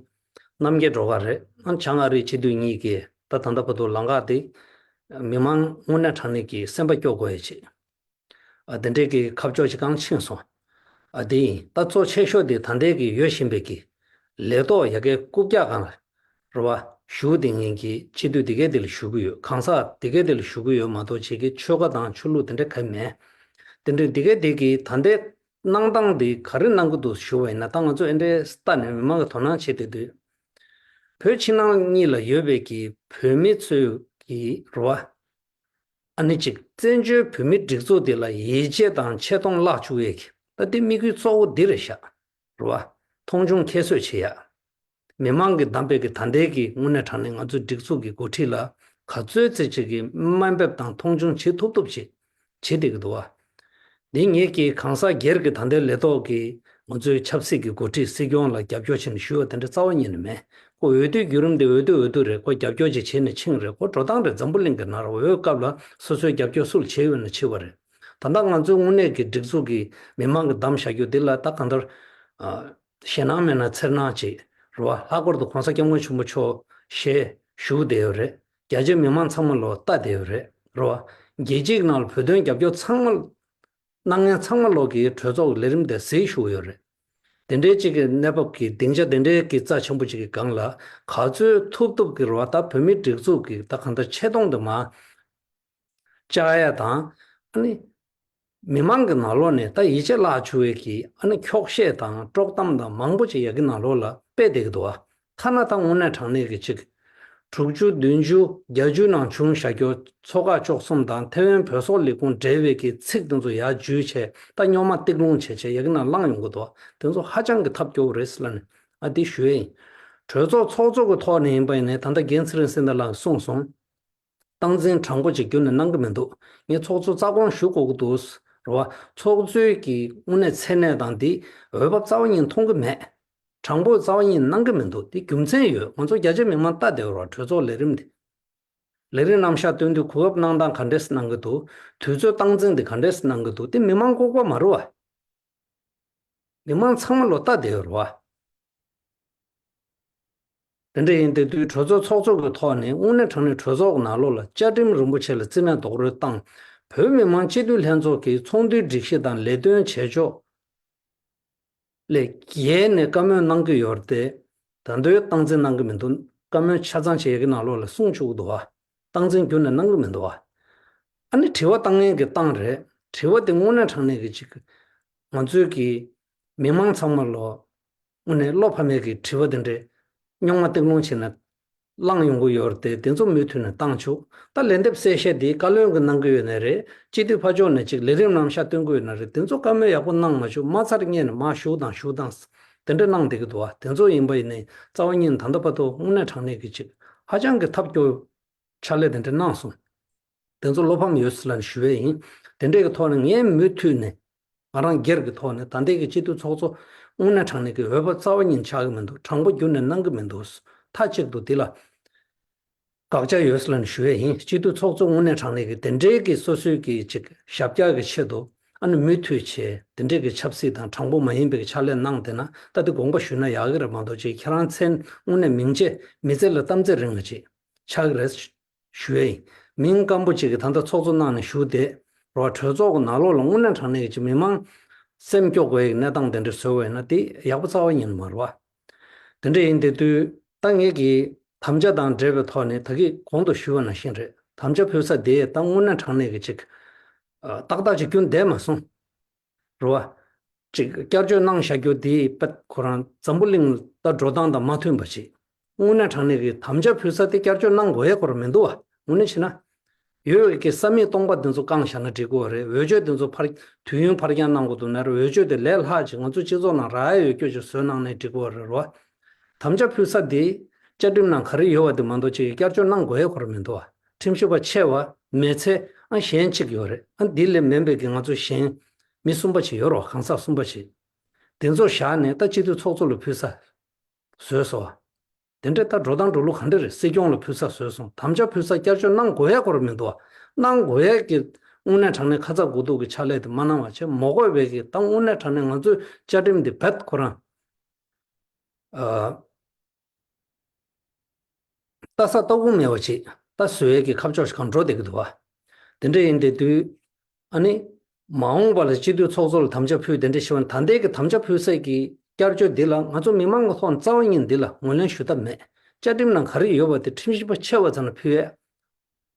རྣམ་རྒྱལ་སྒྲོལ་དཀར་རེད། ཨ་བྱང་ཨ་རིའི་སྤྱི་འཐུས་གཉིས་ཀྱིས་ད་ད་ལྟ་བར་དུ་ལམ་ཁ་དེ་མི་མང་དངོས་གནས་དྲང་གནས་ཀྱི་སེམས་པ་སྐྱོ་དགོས་ཡ་ཆེད། ཨ་དེ་འདྲས་ཀྱི་ཁ་ཕྱོགས་ཅིག་གང་ཕྱིན་སོང་། ཨ་དེ་ཡིན་ད་གཙོ་ཆེ་ཤོས་དེ་ད་ལྟའི་གི་ཡོད་བཞིན་པའི་གི་ལས་ཐོག་ཡ་གའི་རྐུབ་བཀྱག་སྒང་ལ་རེད་བ། བཞུགས་བསྡད་མཁན་གྱི་སྤྱི་འཐུས་དེ་གའི་དེ་ལ་བཞུགས་ཀྱི་ཡོད། གང་ཟག་དེ་གའི་དེ་ལ་བཞུགས་ཀྱི་ཡོད་མ་གཏོགས་ཆེད་ཀྱི་ཆོལ་ཁ་དང་ཆོས་ལུགས་དེ་འདྲ་ག་མེད། དེ་འདྲའི་དེ་གའི་དེ་གི་ད་ལྟའི་གནང་སྟངས་དེ་ག་རེ་གནང་གི་འདུག་ཞུ་བ་ཡིན་ན། ད་ང་ཚོ་ཨེ་འདྲའི་ལྟ་ནས་མི་མང་གི་དོ་སྣང་བྱེད་བསྡད་དུས། བོད་ཕྱི་ནང་གཉིས་ལ་ཡོད་པའི་གི་བོད་མི་ཚོས་གི་རེད་བ། ཨ་ནི་ཅིག་བཙན་བྱོལ་བོད་མིའི་སྒྲིག་འཛུགས་དེ་ལ་ཡིད་ཆེས་དང་ཆེ་མཐོང་བརླག་བཅུག་ཡས་ཀྱི་ད་དེ་དམིགས་ཡུལ་གཙོ་བོ་འདི་རེད་ཤག་རེད་བ། མཐོང་ཆུང་ཁྱད་གསོད་བྱེད་ཡ། མི་མང་གིས་བདམས་པའི་གི་ད་ལྟའི་གི་དངོས་གནས་དྲང་གནས་ང་ཚོའི་སྒྲིག་འཛུགས་ཀྱི་འགོ་ཁྲིད་ལ་ག་ཚོད་ཙམ་ཅིག་གི་དམའ་འབེབས་དང་མཐོང་ཆུང་བྱེད་ཐུབ་ཐུབ་ཅིག་བྱེད་བསྡད་ཀྱི་འདུག་བ། འདི་ངེད་ཀྱིས་གང་ཟག་སྒེར་གྱི་ད་ལྟའི་ལས་ཐོག་གི་ང་ཚོའི་ཆབ་སྲིད་ཀྱི་འགོ་ཁྲིད་སྲིད་སྐྱོང་ལ་རྒྱབ་སྐྱོར་བྱས་ནས་ཞུ་བ་དེ་འདྲ་རྩ་བ་ཉིད་ནས་མེད། ཁོ་འོས་བསྡུའི་བརྒྱུད་རིམ་དེ་འོས་བསྡུ་འོས་བསྡུ་རེད། ཁོ་རྒྱབ་སྐྱོར་ཅིག་བྱས་ནས་ཕྱིན་རེད། ཁོ་འགྲོ་སྟངས་རེད། འཛམ་བུ་གླིང་གི་ནང་ལ་འོས་སྐབས་ལ་སོ་སོའི་རྒྱབ་སྐྱོར་སུ་ལ་བྱས་ཡོད་ན་བྱས་པ་རེད། ད་ལྟ་ང་ཚོའི་དངོས་གནས་ཀྱི་སྒྲིག་འཛུགས་ཀྱི་མི་མང་གིས་བདམས་བཞག་རྒྱུ་འདི་ལ་ད་གང་ལྟར་ཨ་ཞེད་སྣང་མེད་ན་འཚེར་སྣང་བྱེད་རེད་བ། ལྷག་པར་དུ་གོང་ས་སྐྱབས་མགོན་ཆེན་པོ་མཆོག་ཞལ་བཞུགས་བསྡད་ཡོད་རེད། རྒྱ་ཆེ་མི་མང་ཚང་མ་ལོ་ལྟ་བསྡད་ཡོད་རེད་རེད་བ། རྒྱལ་སྤྱིའི་ནང་ལ་བོད་དོན་རྒྱབ་སྐྱོར་ཚང་མ་གནང་མཁན་ཚང་མ་ལོ་གིས་གྲོས་ཚོགས་ཀྱི་ལས་རིམ་དེ་གཟིགས་བཞུགས་ཡོད་རེད། དེ་འདྲའི་གཅིག་གི་གནས་བབ་ཀྱི་སྡིངས་ཆ་དེ་འདྲའི་གི་རྩ་ཆེན་པོ་གཅིག་གི་སྒང་ལ་ག་ཚོད་ཐུབ་ཐུབ་ཀྱི་རེད་བ། ད་བོད་མིའི་སྒྲིག་འཛུགས་ཀྱི་ད་གང་ལྟར་ཆེ་མཐོང་དུ་མ་བཅག་ཡ་དང་། ཨ་ནི་མི་མང་གི་ནང་ལོགས་ནས་ད་ཡིད་ཆེས་བརླག་བཅུག་པའི་གི་ཨ་ནི་འཁྱོག་བཤད་དང་དཀྲོག་གཏམ་དང་མང་པོ་ཅིག་ཡ་གི་ནང་ལོགས་ལ་སྤེལ་བསྡད་ཀྱི་འདུག་བ། ཐ་ན་ད་དངོས་གནས་དྲང་གནས་ཀྱི་ཅིག་དྲུག་ཅུ་བདུན་ཅུ་བརྒྱད་ཅུ་ནང་བྱུང་བཞག་རྒྱུ་མཚོ་འགག་བཅུ་གསུམ་དང་ཐེ་ཝན་བོད་སོག་ལས་ཁུངས་འབྲེལ་བའི་གི་ཚིག་དེ་ཚོ་ཡར་འཇུས་བྱས། ད་རྙོག་མ་སྟེགས་ལུང་བྱས་བྱས་ཡ་གི་ནང་བླངས་ཡོང་གི་འདུག་བ། དེ་ཚོ་ཧ་ཅང་གི་ཐབས་སྐྱོ་བོ་རེད་ཟེར་ལབ་ནས་ཨ་དེ་ཞུ་ཡས་ཡིན། གྲོས་ཚོགས་ཚོགས་གཙོ་གི་ཐོག་ནས་ཡིན་པ་ཡིན་ནའི་ད་ལྟ་རྒན་ཚེ་རིང་བསྟན་དར་ལགས་གསུངས་སོང་། སྟངས་འཛིན་དྲང་པོ་ཅིག་རྒྱུན་ནས་གནང་གི་མི་འདུག་ངས་ཚོགས་གཙོ་རྩ་དགོངས་ཞུ་དགོས་ཀྱི་འདུག་རེད་བ། ཚོགས་གཙོའི་གི་དངོས་གནས་མཚན་གནས་དང་འདི་འོས་བབ་རྩ་བ་ཉིད་མཐོང་གི་མེད། དྲང་པོ་རྩ་བ་ཉིད་གནང་གི་མི་འདུག་འདི་རྒྱུ་མཚན་ཡོད། ང་ཚོ་རྒྱ་ཆེ་མི་མང་ལྟ་བསྡད་ཡོད་རེད་བ། གྲོས་ཚོགས་ལས་རིམ་འདི། ལས་རིམ་རྣམ་གཞག་སྟོན་དུས་གོ་སྐབས་གནང་སྟངས་ག་འདྲས་གནང་གི་འདུག་དུས་ཚོད་སྟངས་འཛིན་འདི་ག་འདྲས་གནང་གི་འདུག་འདི་མི་མང་ལྐུགས་པ་མ་རེད་བ། མི་མང་ཚང་མ་ལོ་ལྟ་བསྡད་ཡོད་རེད་བ། དེ་འདྲ་ཡིན་དེ་དུས་གྲོས་ཚོགས་ཚོགས་གཙོ་གི་ཐོག་ནས་དངོས་གནས་དྲང་གནས་གྲོས་ཚོགས་ནང་ལོགས་ལ་བཅའ་ཁྲིམས་རིན་པོ་ཆེ་ལ་རྩིས་མེད་རྡོག་རོལ་བཏང་། བོད་མི་མང་སྤྱི་འཐུས་ལྷན་ཚོགས་ཀྱི་ཚོགས་འདུའི་སྒྲིག་གཞི་དང་ལས་དོན་བྱེད་ཕྱོགས་ལས་བརྒལ་ནས་བཀའ་མོལ་གནང་གི་ཡོད་རེད་དེ། ད་དུང་སྟངས་འཛིན་གནང་གི་མི་འདུག་བཀའ་མོལ་ཆ་ཚང་ཅིག་ཡི་གེ་ནང་ལོགས་ལ་གསུངས་བཅུག་གི་འདུག་བ། སྟངས་འཛིན་རྒྱུན་ནས་གནང་གི་མི་འདུག་བ། ཨ་ནི་དྲི་བ་བཏང་མཁན་གྱི་སྟངས་རེད། དྲི་བ་དེ་དངོས་གནས་དྲང་གནས་ཀྱི་ཅིག་ང་ཚོའི་གི་མི་མང་ཚང་མ་ལོ། དངོས་གནས་བློ་ཕམ་མེད་ཀྱི་དྲི་བ་དེ་འདྲས་རྙོག་མ་སྟེང་རླུང་བྱས་ནས་བསླངས་ཡོང་གི་ཡོད་རེད་དེ། དེ་ཚོ་མུ་མཐུད་ནས་བཏང་ཆོག་ད་ལན་འདེབས་གསལ་བཤད་འདི་བཀའ་བློན་གྱིས་གནང་གི་ཡོད་ནའི་རེད། སྤྱི་འཐུས་ཕར་ཕྱོགས་ནས་ཅིག་ལས་རིམ་རྣམ་གཞག་སྟོན་གི་ཡོད་ན་རེད། དེ་ཚོ་བཀའ་མོལ་ཡག་པོ་གནང་མ་བཅུག་མ་ཚར་སྔོན་ནས་མར་བཞུགས་དང་བཞུགས་དང་། དེ་འདྲ་གནང་བསྡད་ཀྱི་འདུག་བ། དེ་ཚོ་ཡིན་པ་ཡིན་ནའི་རྩ་བ་ཉིད་ད་ལྟ་བར་དུ་དངོས་གནས་དྲང་གནས་ཀྱི་ཅིག་ཧ་ཅང་གི་ཐབས་སྐྱོ་ཕྱག་ལས་དེ་འདྲ་གནང་སོང་། དེ་ཚོ་བློ་ཕམ་ཡོད་ཟེར་ལབ་ནས་ཞུ་ཡས་ཡིན། དེ་འདྲས་ཀྱི་ཐོག་ནས་ངས་མུ་མཐུད་ནས་ང་རང་སྒེར་གྱི་ཐོག་ནས་ད་ལྟའི་གི་སྤྱི་འཐུས་ཚོགས་གཙོ་དངོས་གནས་དྲང་གནས་ཀྱི་འོས་བབ་རྩ་བ་ཉིད་ཆགས་ཀྱི་མི་འདུག་དྲང་པོ་རྒྱུན་ནས་གནང་གི་མི་འདུག་མཐའ་གཅིག་ཏུ་འདི་ལ་དགག་བྱ་ཡོད་ཟེར་ལབ་ནས་ཞུ་ཡས་ཡིན། སྤྱི་འཐུས་ཚོགས་གཙོ་དངོས་གནས་དྲང་གནས་ཀྱི་དེ་འདྲའི་གི་སོ་སོའི་གི་ཅིག་ཞབས་བཀྱག་གི་ཆེད་དུ་ཨ་ནི་མུ་མཐུད་བྱས་དེ་འདྲའི་གི་ཆབ་སྲིད་དང་དྲང་པོ་མ་ཡིན་པའི་གི་ཕྱག་ལས་གནང་བསྡད་ན་ད་འདི་དགོངས་པ་ཞུས་ན་ཡག་གི་རེད་མ་གཏོགས་ཅིག་ཁྱེད་རང་མཚན་དངོས་གནས་མིང་བརྗེ་མི་ཚེ་ལ་གཏམ་ཚེ་རིང་ལ་ཅིག་ཆགས་ཀྱི་རེད། ཞུ་ཡས་ཡིན། མིང་སྐམ་པོ་གཅིག་གིས་ད་ལྟ་ཚོགས་གཙོ་གནང་ནས་བཞུགས་བསྡད་རོ། གྲོས་ཚོགས་ཀྱི་ནང་ལོགས་ལ་དངོས་གནས་དྲང་གནས་ཀྱི་མི་མང་སེམས་སྐྱོ་དགོས་ཡག་གནས་སྟངས་དེ་འདྲ་བཟོས་པ་ཡིན་ན་དེ་ཡག་པོ་རྩ་བ་ཉིད་མ་རེད་བ། དེ་འདྲ་ཡིན་དེ་དུས་ད་ངེད་ཀྱིས་དམ་བཅའ་དང་འབྲེལ་བའི་ཐོག་ནས་ད་གིན་གོང་དུ་ཞུས་པ་ནང་བཞིན་རེད། དམ་བཅའ་ཕུལ་ས་དེ་ད་དངོས་གནས་དྲང་གནས་ཀྱི་ཅིག་ཨ་ཏག་ཏག་ཅིག་རྒྱུན་བསྡད་མ་སོང་། རེད་བ། ཅིག་བསྐྱར་བཅོས་གནང་བཞག་རྒྱུ་དེ་པད་ཁོ་རང་འཛམ་བུ་གླིང་ལ་འགྲོ་སྟངས་དང་མ་མཐུན་པ་ཅིག་དངོས་གནས་དྲང་གནས་ཀྱི་དམ་བཅའ་ཕུལ་ས་དེ་བསྐྱར་བཅོས་གནང་དགོས་ཡ་ཁོ་རང་མི་འདུག་བ། དངོས་གནས་བྱས་ན། ཡོད་ཀྱི་ས་མིག་སྟོང་པ་དེ་ཚོ་བཀང་བཞག་ན་འགྲིག་གི་རེད། འོས་ཆོས་དེ་ཚོ་ཕར་དུས་ཡུན་ཕར་འགྱངས་གནང་དགོས་འདུག་ན་རེད། འོས་ཆོས་དེ་ལས་ལྷག་ཅིག་ང་ཚོ་སྤྱི་ཚོགས་ནང་རག་ཡ་ཡོད་རྒྱུ་ཅིག་བཟོས་གནང་ནས་འགྲིག་གི་རེད་རོ། དམ་བཅའ་ཕུལ་ས་དེ་བཅའ་ཁྲིམས་ནང་ག་རེ་ཡོད་པ་དེ་མ་གཏོགས་ཅིག་བསྐྱར་བཅོས་གནང་དགོས་ཡ་ཁོ་རང་མི་འདུག་བ། ཁྲིམས་ཞིབ་པ་ཆེ་བ་མེད་ཚེ་ཨ་གཞན་གཅིག་ཡོད་རེད། ཨ་འདི་ལས་མིན་པའི་གི་ང་ཚོ་གཞན་མི་གསུམ་པ་ཅིག་ཡོད་རོ། གང་ཟག་གསུམ་པ་ཅིག་དེ་ཚོ་བཞག་ནས་ད་སྤྱི་འཐུས་ཚོགས་གཙོ་ལ་ཕུལ་ས་བཟོས་སོང་བ། དེ་འདྲས་ད་འགྲོ་སྟངས་འགྲོ་ལུགས་ག་འདྲ་རེད། སྲིད་སྐྱོང་ལ་ཕུལ་ས་བཟོས་སོང་། དམ་བཅའ་ཕུལ་ས་བསྐྱར་བཅོས་གནང་དགོས་ཡ་ཁོ་རང་མི་འདུག་བ། གནང་དགོས་ཡ་གི་དངོས་གནས་དྲང་གནས་ཁ་ཚ་དགོས་གཏུགས་ཀྱི་ཕྱག་ལས་དེ་མ་གནང་བ་བྱས་མ་དགོས་པའི་གི་ད་དངོས་གནས་དྲང་གནས་ང་ཚོའི་བཅའ་ཁྲིམས་འདི་རྦད་ཁོ་རང་ཨ། ལྟ་ས་ལྟ་སྒོ་མེད་པ་ཅིག་ལྟ་བཟོ་ཡས་ཀྱི་ཁ་ཕྱོགས་ཤིག་གང་འགྲོ་བསྡད་ཀྱི་འདུག་བ། དེ་འདྲ་ཡིན་དེ་དུས་ཨ་ནི་མ་འོངས་པ་ལ་སྤྱི་འཐུས་ཚོགས་གཙོ་ལ་དམ་བཅའ་ཕུལ་དེ་འདྲ་ཞུ་བ་ནི་ད་ལྟའི་གི་དམ་བཅའ་ཕུལ་སའི་གི་བསྐྱར་བཅོས་འདི་ལ་ང་ཚོ་མི་མང་གི་ཐོག་ནས་རྩ་བ་ཉིད་འདི་ལ་ངོས་ལེན་ཞུ་ཐབས་མེད། བཅའ་ཁྲིམས་ནང་ག་རེ་ཡོད་པ་དེ་ཁྲིམས་ཞིབ་པ་ཆེ་བ་ཚོ་ལ་ཕུལ་ཡས།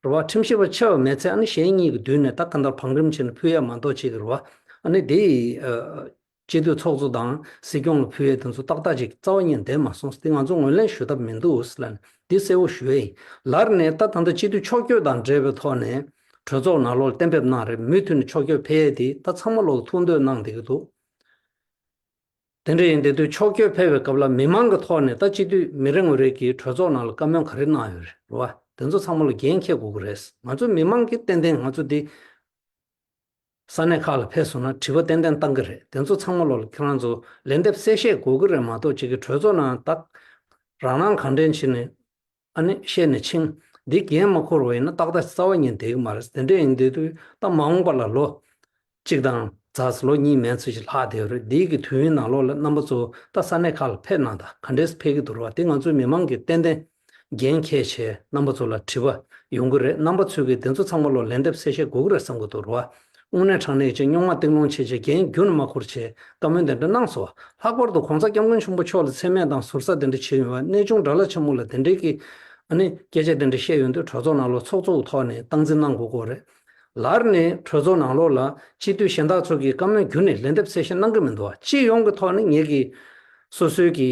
རེད་བ། ཁྲིམས་ཞིབ་པ་ཆེ་བ་མེད་ཚེ་ཨ་ནི་གཞན་གཉིས་ཀྱི་མདུན་ནས་ད་ག་འདྲ་བང་རིམ་བྱས་ནས་ཕུལ་ཡས་མ་གཏོགས་ཅིག་རེད་བ། ཨ་ནི་དེ་ཡི་ཨ། སྤྱི་འཐུས་ཚོགས་གཙོ་དང་སྲིད་སྐྱོང་ལ་ཕུལ་ཡས་དེ་ཚོ་ཏག་ཏག་ཅིག་རྩ་བ་ཉིད་བསྡད་མ་སོང་། དེ་ང་ཚོ་ངོས་ལེན་ཞུ་ཐབས་མི་འདུག་ཟེར་ལབ་ནས་འདི་གསལ་བོ་ཞུ་ཡས་ཡིན། ལར་ནས་ད་ད་ལྟ་སྤྱི་འཐུས་ཕྱོགས་བསྐྱོད་དང་འབྲེལ་བའི་ཐོག་ནས་གྲོས་ཚོགས་ནང་ལོགས་ལ་གཏན་འབེབས་གནང་རེད། མུ་མཐུད་ནས་ཕྱོགས་བསྐྱོད་ཕེབས་ཡས་དེ་ད་ཚང་མ་ལོག་ཐུགས་འདོད་གནང་བསྡད་ཀྱི་འདུག་དེ་འདྲ་ཡིན་དེ་དུས་ཕྱོགས་བསྐྱོད་ཕེབས་པའི་སྐབས་ལ་མི་མང་གི་ཐོག་ནས་ད་སྤྱི་འཐུས་མི་རེ་ངོ་རེ་གིས་གྲོས་ཚོགས་ནང་ལ་བཀའ་མོལ་ག་རེ་གནང་ཡོད་རེད་བ། དེ་ཚོ་ཚང་མ་ལ་འགན་འཁྱེར་དགོས་ཀྱི་རེད། ང་ཚོ་མི་མང་གིས་ཏན་ཏན་ང་ཚོ་འདི་ས་གནས་ཁག་ལ་ཕེབས་སོང་ན་དྲི་བ་ཏན་ཏན་བཏང་གི་རེད། དེ་ཚོ་ཚང་མ་ལོག་ལ་ཁྱེད་རང་ཚོ་ལན་འདེབས་གསལ་བཤད་དགོས་ཀྱི་རེད་མ་གཏོགས་ཅིག་གི་གྲོས་ཚོགས་ནང་ད་རང་རང་གང་དྲན་བྱས་ནས་ཨ་ནི་བཤད་ནས་ཕྱིན། འདི་འགན་མ་འཁུར་བ་ཡིན་ན་ཏག་ཏག་རྩ་བ་ཉིད་བསྡད་ཀྱི་མ་རེད། དེ་འདྲ་ཡིན་དུས་ད་མ་འོངས་པ་ལ་ལོ་གཅིག་དང་ཛ་ལོ་གཉིས་མན་ཙམ་ཞིག་ལྷག་བསྡད་ཡོད་རེད། འདིའི་གི་དུས་ཡུན་ནང་ལོགས་ལ་རྣམ་པ་ཚོ་ད་ས་གནས་ཁག་ལ་ཕེབས་གནང་དང་ག་འདྲས་ཕེབས་ཀྱི་འདུག་རེད་བ། དེ་ང་ཚོའི་མི་མང་གིས་ཏན་ཏན་འགན་འཁྱེར་བྱས་རྣམ་པ་ཚོ་ལ་དྲི་བ་ཡོང་གི་རེད། རྣམ་པ་ཚོས་ཀྱིས་དེ་ཚོ་ཚང་མ་ལོ་ལན་འདེབས་གསལ་བཤད་དགོས་ཀྱི་རེད་བསམ་གྱི་འདུག་རེད་བ། དངོས་གནས་དྲང་གནས་ཀྱི་རྙོག་མ་གཏིང་སློང་བྱས་བྱས་འགན་རྒྱུན་མ་འཁུར་བྱས་བཀའ་མོལ་དེ་འདྲ་གནང་སོང་བ། ལྷག་པར་དུ་༸གོང་ས་༸སྐྱབས་མགོན་ཆེན་པོ་མཆོག་ལ་མཚན་སྨད་དང་ཟུར་ཟ་དེ་འདྲ་བྱས་ཡོང་བ། གནས་ཆུང་དགྲ་ལྷ་ཆེན་མོ་ལ་དེ་འདྲའི་གི་ཨ་ནི་སྐད་ཆ་དེ་འདྲ་བཤད་ཡོང་དུས་གྲོས་ཚོགས་ནང་ལོགས་ཚོགས་གཙོ་གི་ཐོག་ནས་སྟངས་འཛིན་གནང་དགོས་ཀྱི་རེད། ལར་ནས་གྲོས་ཚོགས་ནང་ལོགས་ལ་སྤྱི་འཐུས་གཞན་དག་ཚོ་གིས་བཀའ་མོལ་བརྒྱུད་ནས་ལན་འདེབས་གསལ་བཤད་གནང་གི་མི་འདུག་བ། སྤྱི་ཡོངས་ཀྱི་ཐོག་ནས་ངེད་ཀྱིས་སོ་སོའི་གི་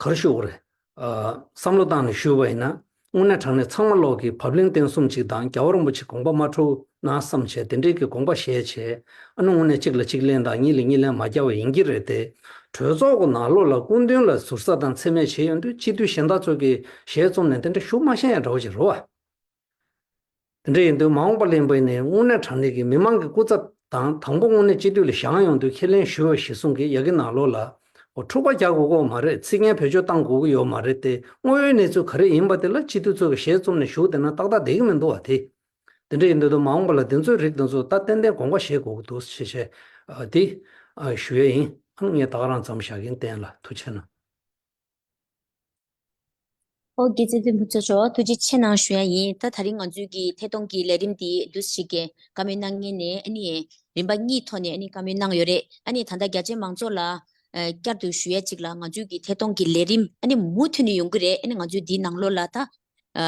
ག་རེ་ཞུ་དགོས་རེད། ཨ། བསམ་བློ་བཏང་ནས་ཞུས་པ་ཡིན་ན། དངོས་གནས་དྲང་གནས་ཚང་མ་ལོག་གིས་བབ་བརླིང་བརྟན་གསུམ་ཅིག་དང་རྒྱལ་བ་རིན་པོ་ཆེ་དགོངས་པ་མ་འཁྲུགས་ན་བསམ་བྱས་དེ་འདྲའི་གི་དགོངས་པ་བཞེས་བྱས། ཨ་ནི་དངོས་གནས་གཅིག་ལ་གཅིག་ལན་དང་གཉིས་ལ་གཉིས་ལན་མ་རྒྱག་པ་ཡིན་གྱི་རེད་དེ། གྲོས་ཚོགས་ཀྱི་ནང་ལོགས་ལ་སྐུ་མདུན་ལ་ཟུར་ཟ་དང་མཚན་སྨད་བྱས་ཡོང་དུས་སྤྱི་འཐུས་གཞན་དག་ཚོ་གིས་ཞལ་བཙུམ་ནས་དེ་འདྲ་ཞུ་མ་ཤེས་ཡ་འདྲ་བོ་ཞིག་རེད་བ། དེ་འདྲ་ཡིན་དུས་མ་འོངས་པ་ལ་ཡིན་པ་ཡིན་ནའི་དངོས་གནས་དྲང་གནས་ཀྱི་མི་མང་གི་སྐུ་ཚབ་དང་དང་པོ་དངོས་གནས་སྤྱི་འཐུས་ལ་བཞེངས་ཡོང་དུས་ཁས་ལེན་ཞུ་བ་གཞིར་བཟུང་གིས་ཡ་གི་ནང་ལོགས་ལ་འོ་འཁྲུག་པ་རྒྱག་དགོས་ཀྱི་མ་རེད། ཚིག་ངན་བེད་སྤྱོད་བཏང་དགོས་ཀྱི་ཡོད་མ་རེད་དེ། དངོས་ཡོད་གནས་ཚུལ་ག་རེ་ཡིན་པ་དེ་ལ་སྤྱི་འཐུས་ཚོ་གི་ཞལ་བཙུམ་ནས་ཞུ་བསྡད་ན་ཏག་ཏག་བསྡད་ཀྱི་མི་འདུག་བ་དེ། དེ་འདྲ་ཡིན་དུས་མ་འོངས་པ་ལ་དེ་ཚོའི་རིགས་དེ་ཚོ་ད་ཏན་ཏན་དགོངས་པ་བཞེས་དགོས་ཀྱི་འདུག་ཞེས་བཤད་དེ་ཞུ་ཡ་ཡིན། ཨ་ནི་ངས་ད་ག་རང་མཚམས་བཞག་གིན་གཏན་ལ་ཐུགས་རྗེ་གནང་། ཨོ་དགེ་ཚེ་བདེ་ཕུན་ཚོགས་མཆོག་ཐུགས་རྗེ་ཆེ་གནང་ཞུ་ཡ་ཡིན། ད་ད་རིང་ང་ཚོའི་གི་ཐད་གཏོང་གི་ལས་རིམ་འདི་འདུག་ཞིག་གི་བཀའ་མོལ་གནང་མཁན་ནས་ཨ་ནི་རིམ་པ་གཉིས་ཐོག་ནས་ཨ་ནི་བཀའ་མོལ་གནང་ཡོད་རེད། ཨ་ནི་ད་ལྟ་རྒྱ་ཆེའི་མང་ཚོགས་ལ་ཨ་བསྐྱར་དུ་ཞུ་ཡ་གཅིག་ལ་ང་ཚོའི་གི་ཐད་གཏོང་གི་ལས་རིམ་ཨ་ནི་མུ་མཐུད་ནས་ཡོང་གི་རེད། ཨ་ནི་ང་ཚོའི་འདིའི་ནང་ལོགས་ལ་ད་ཨ་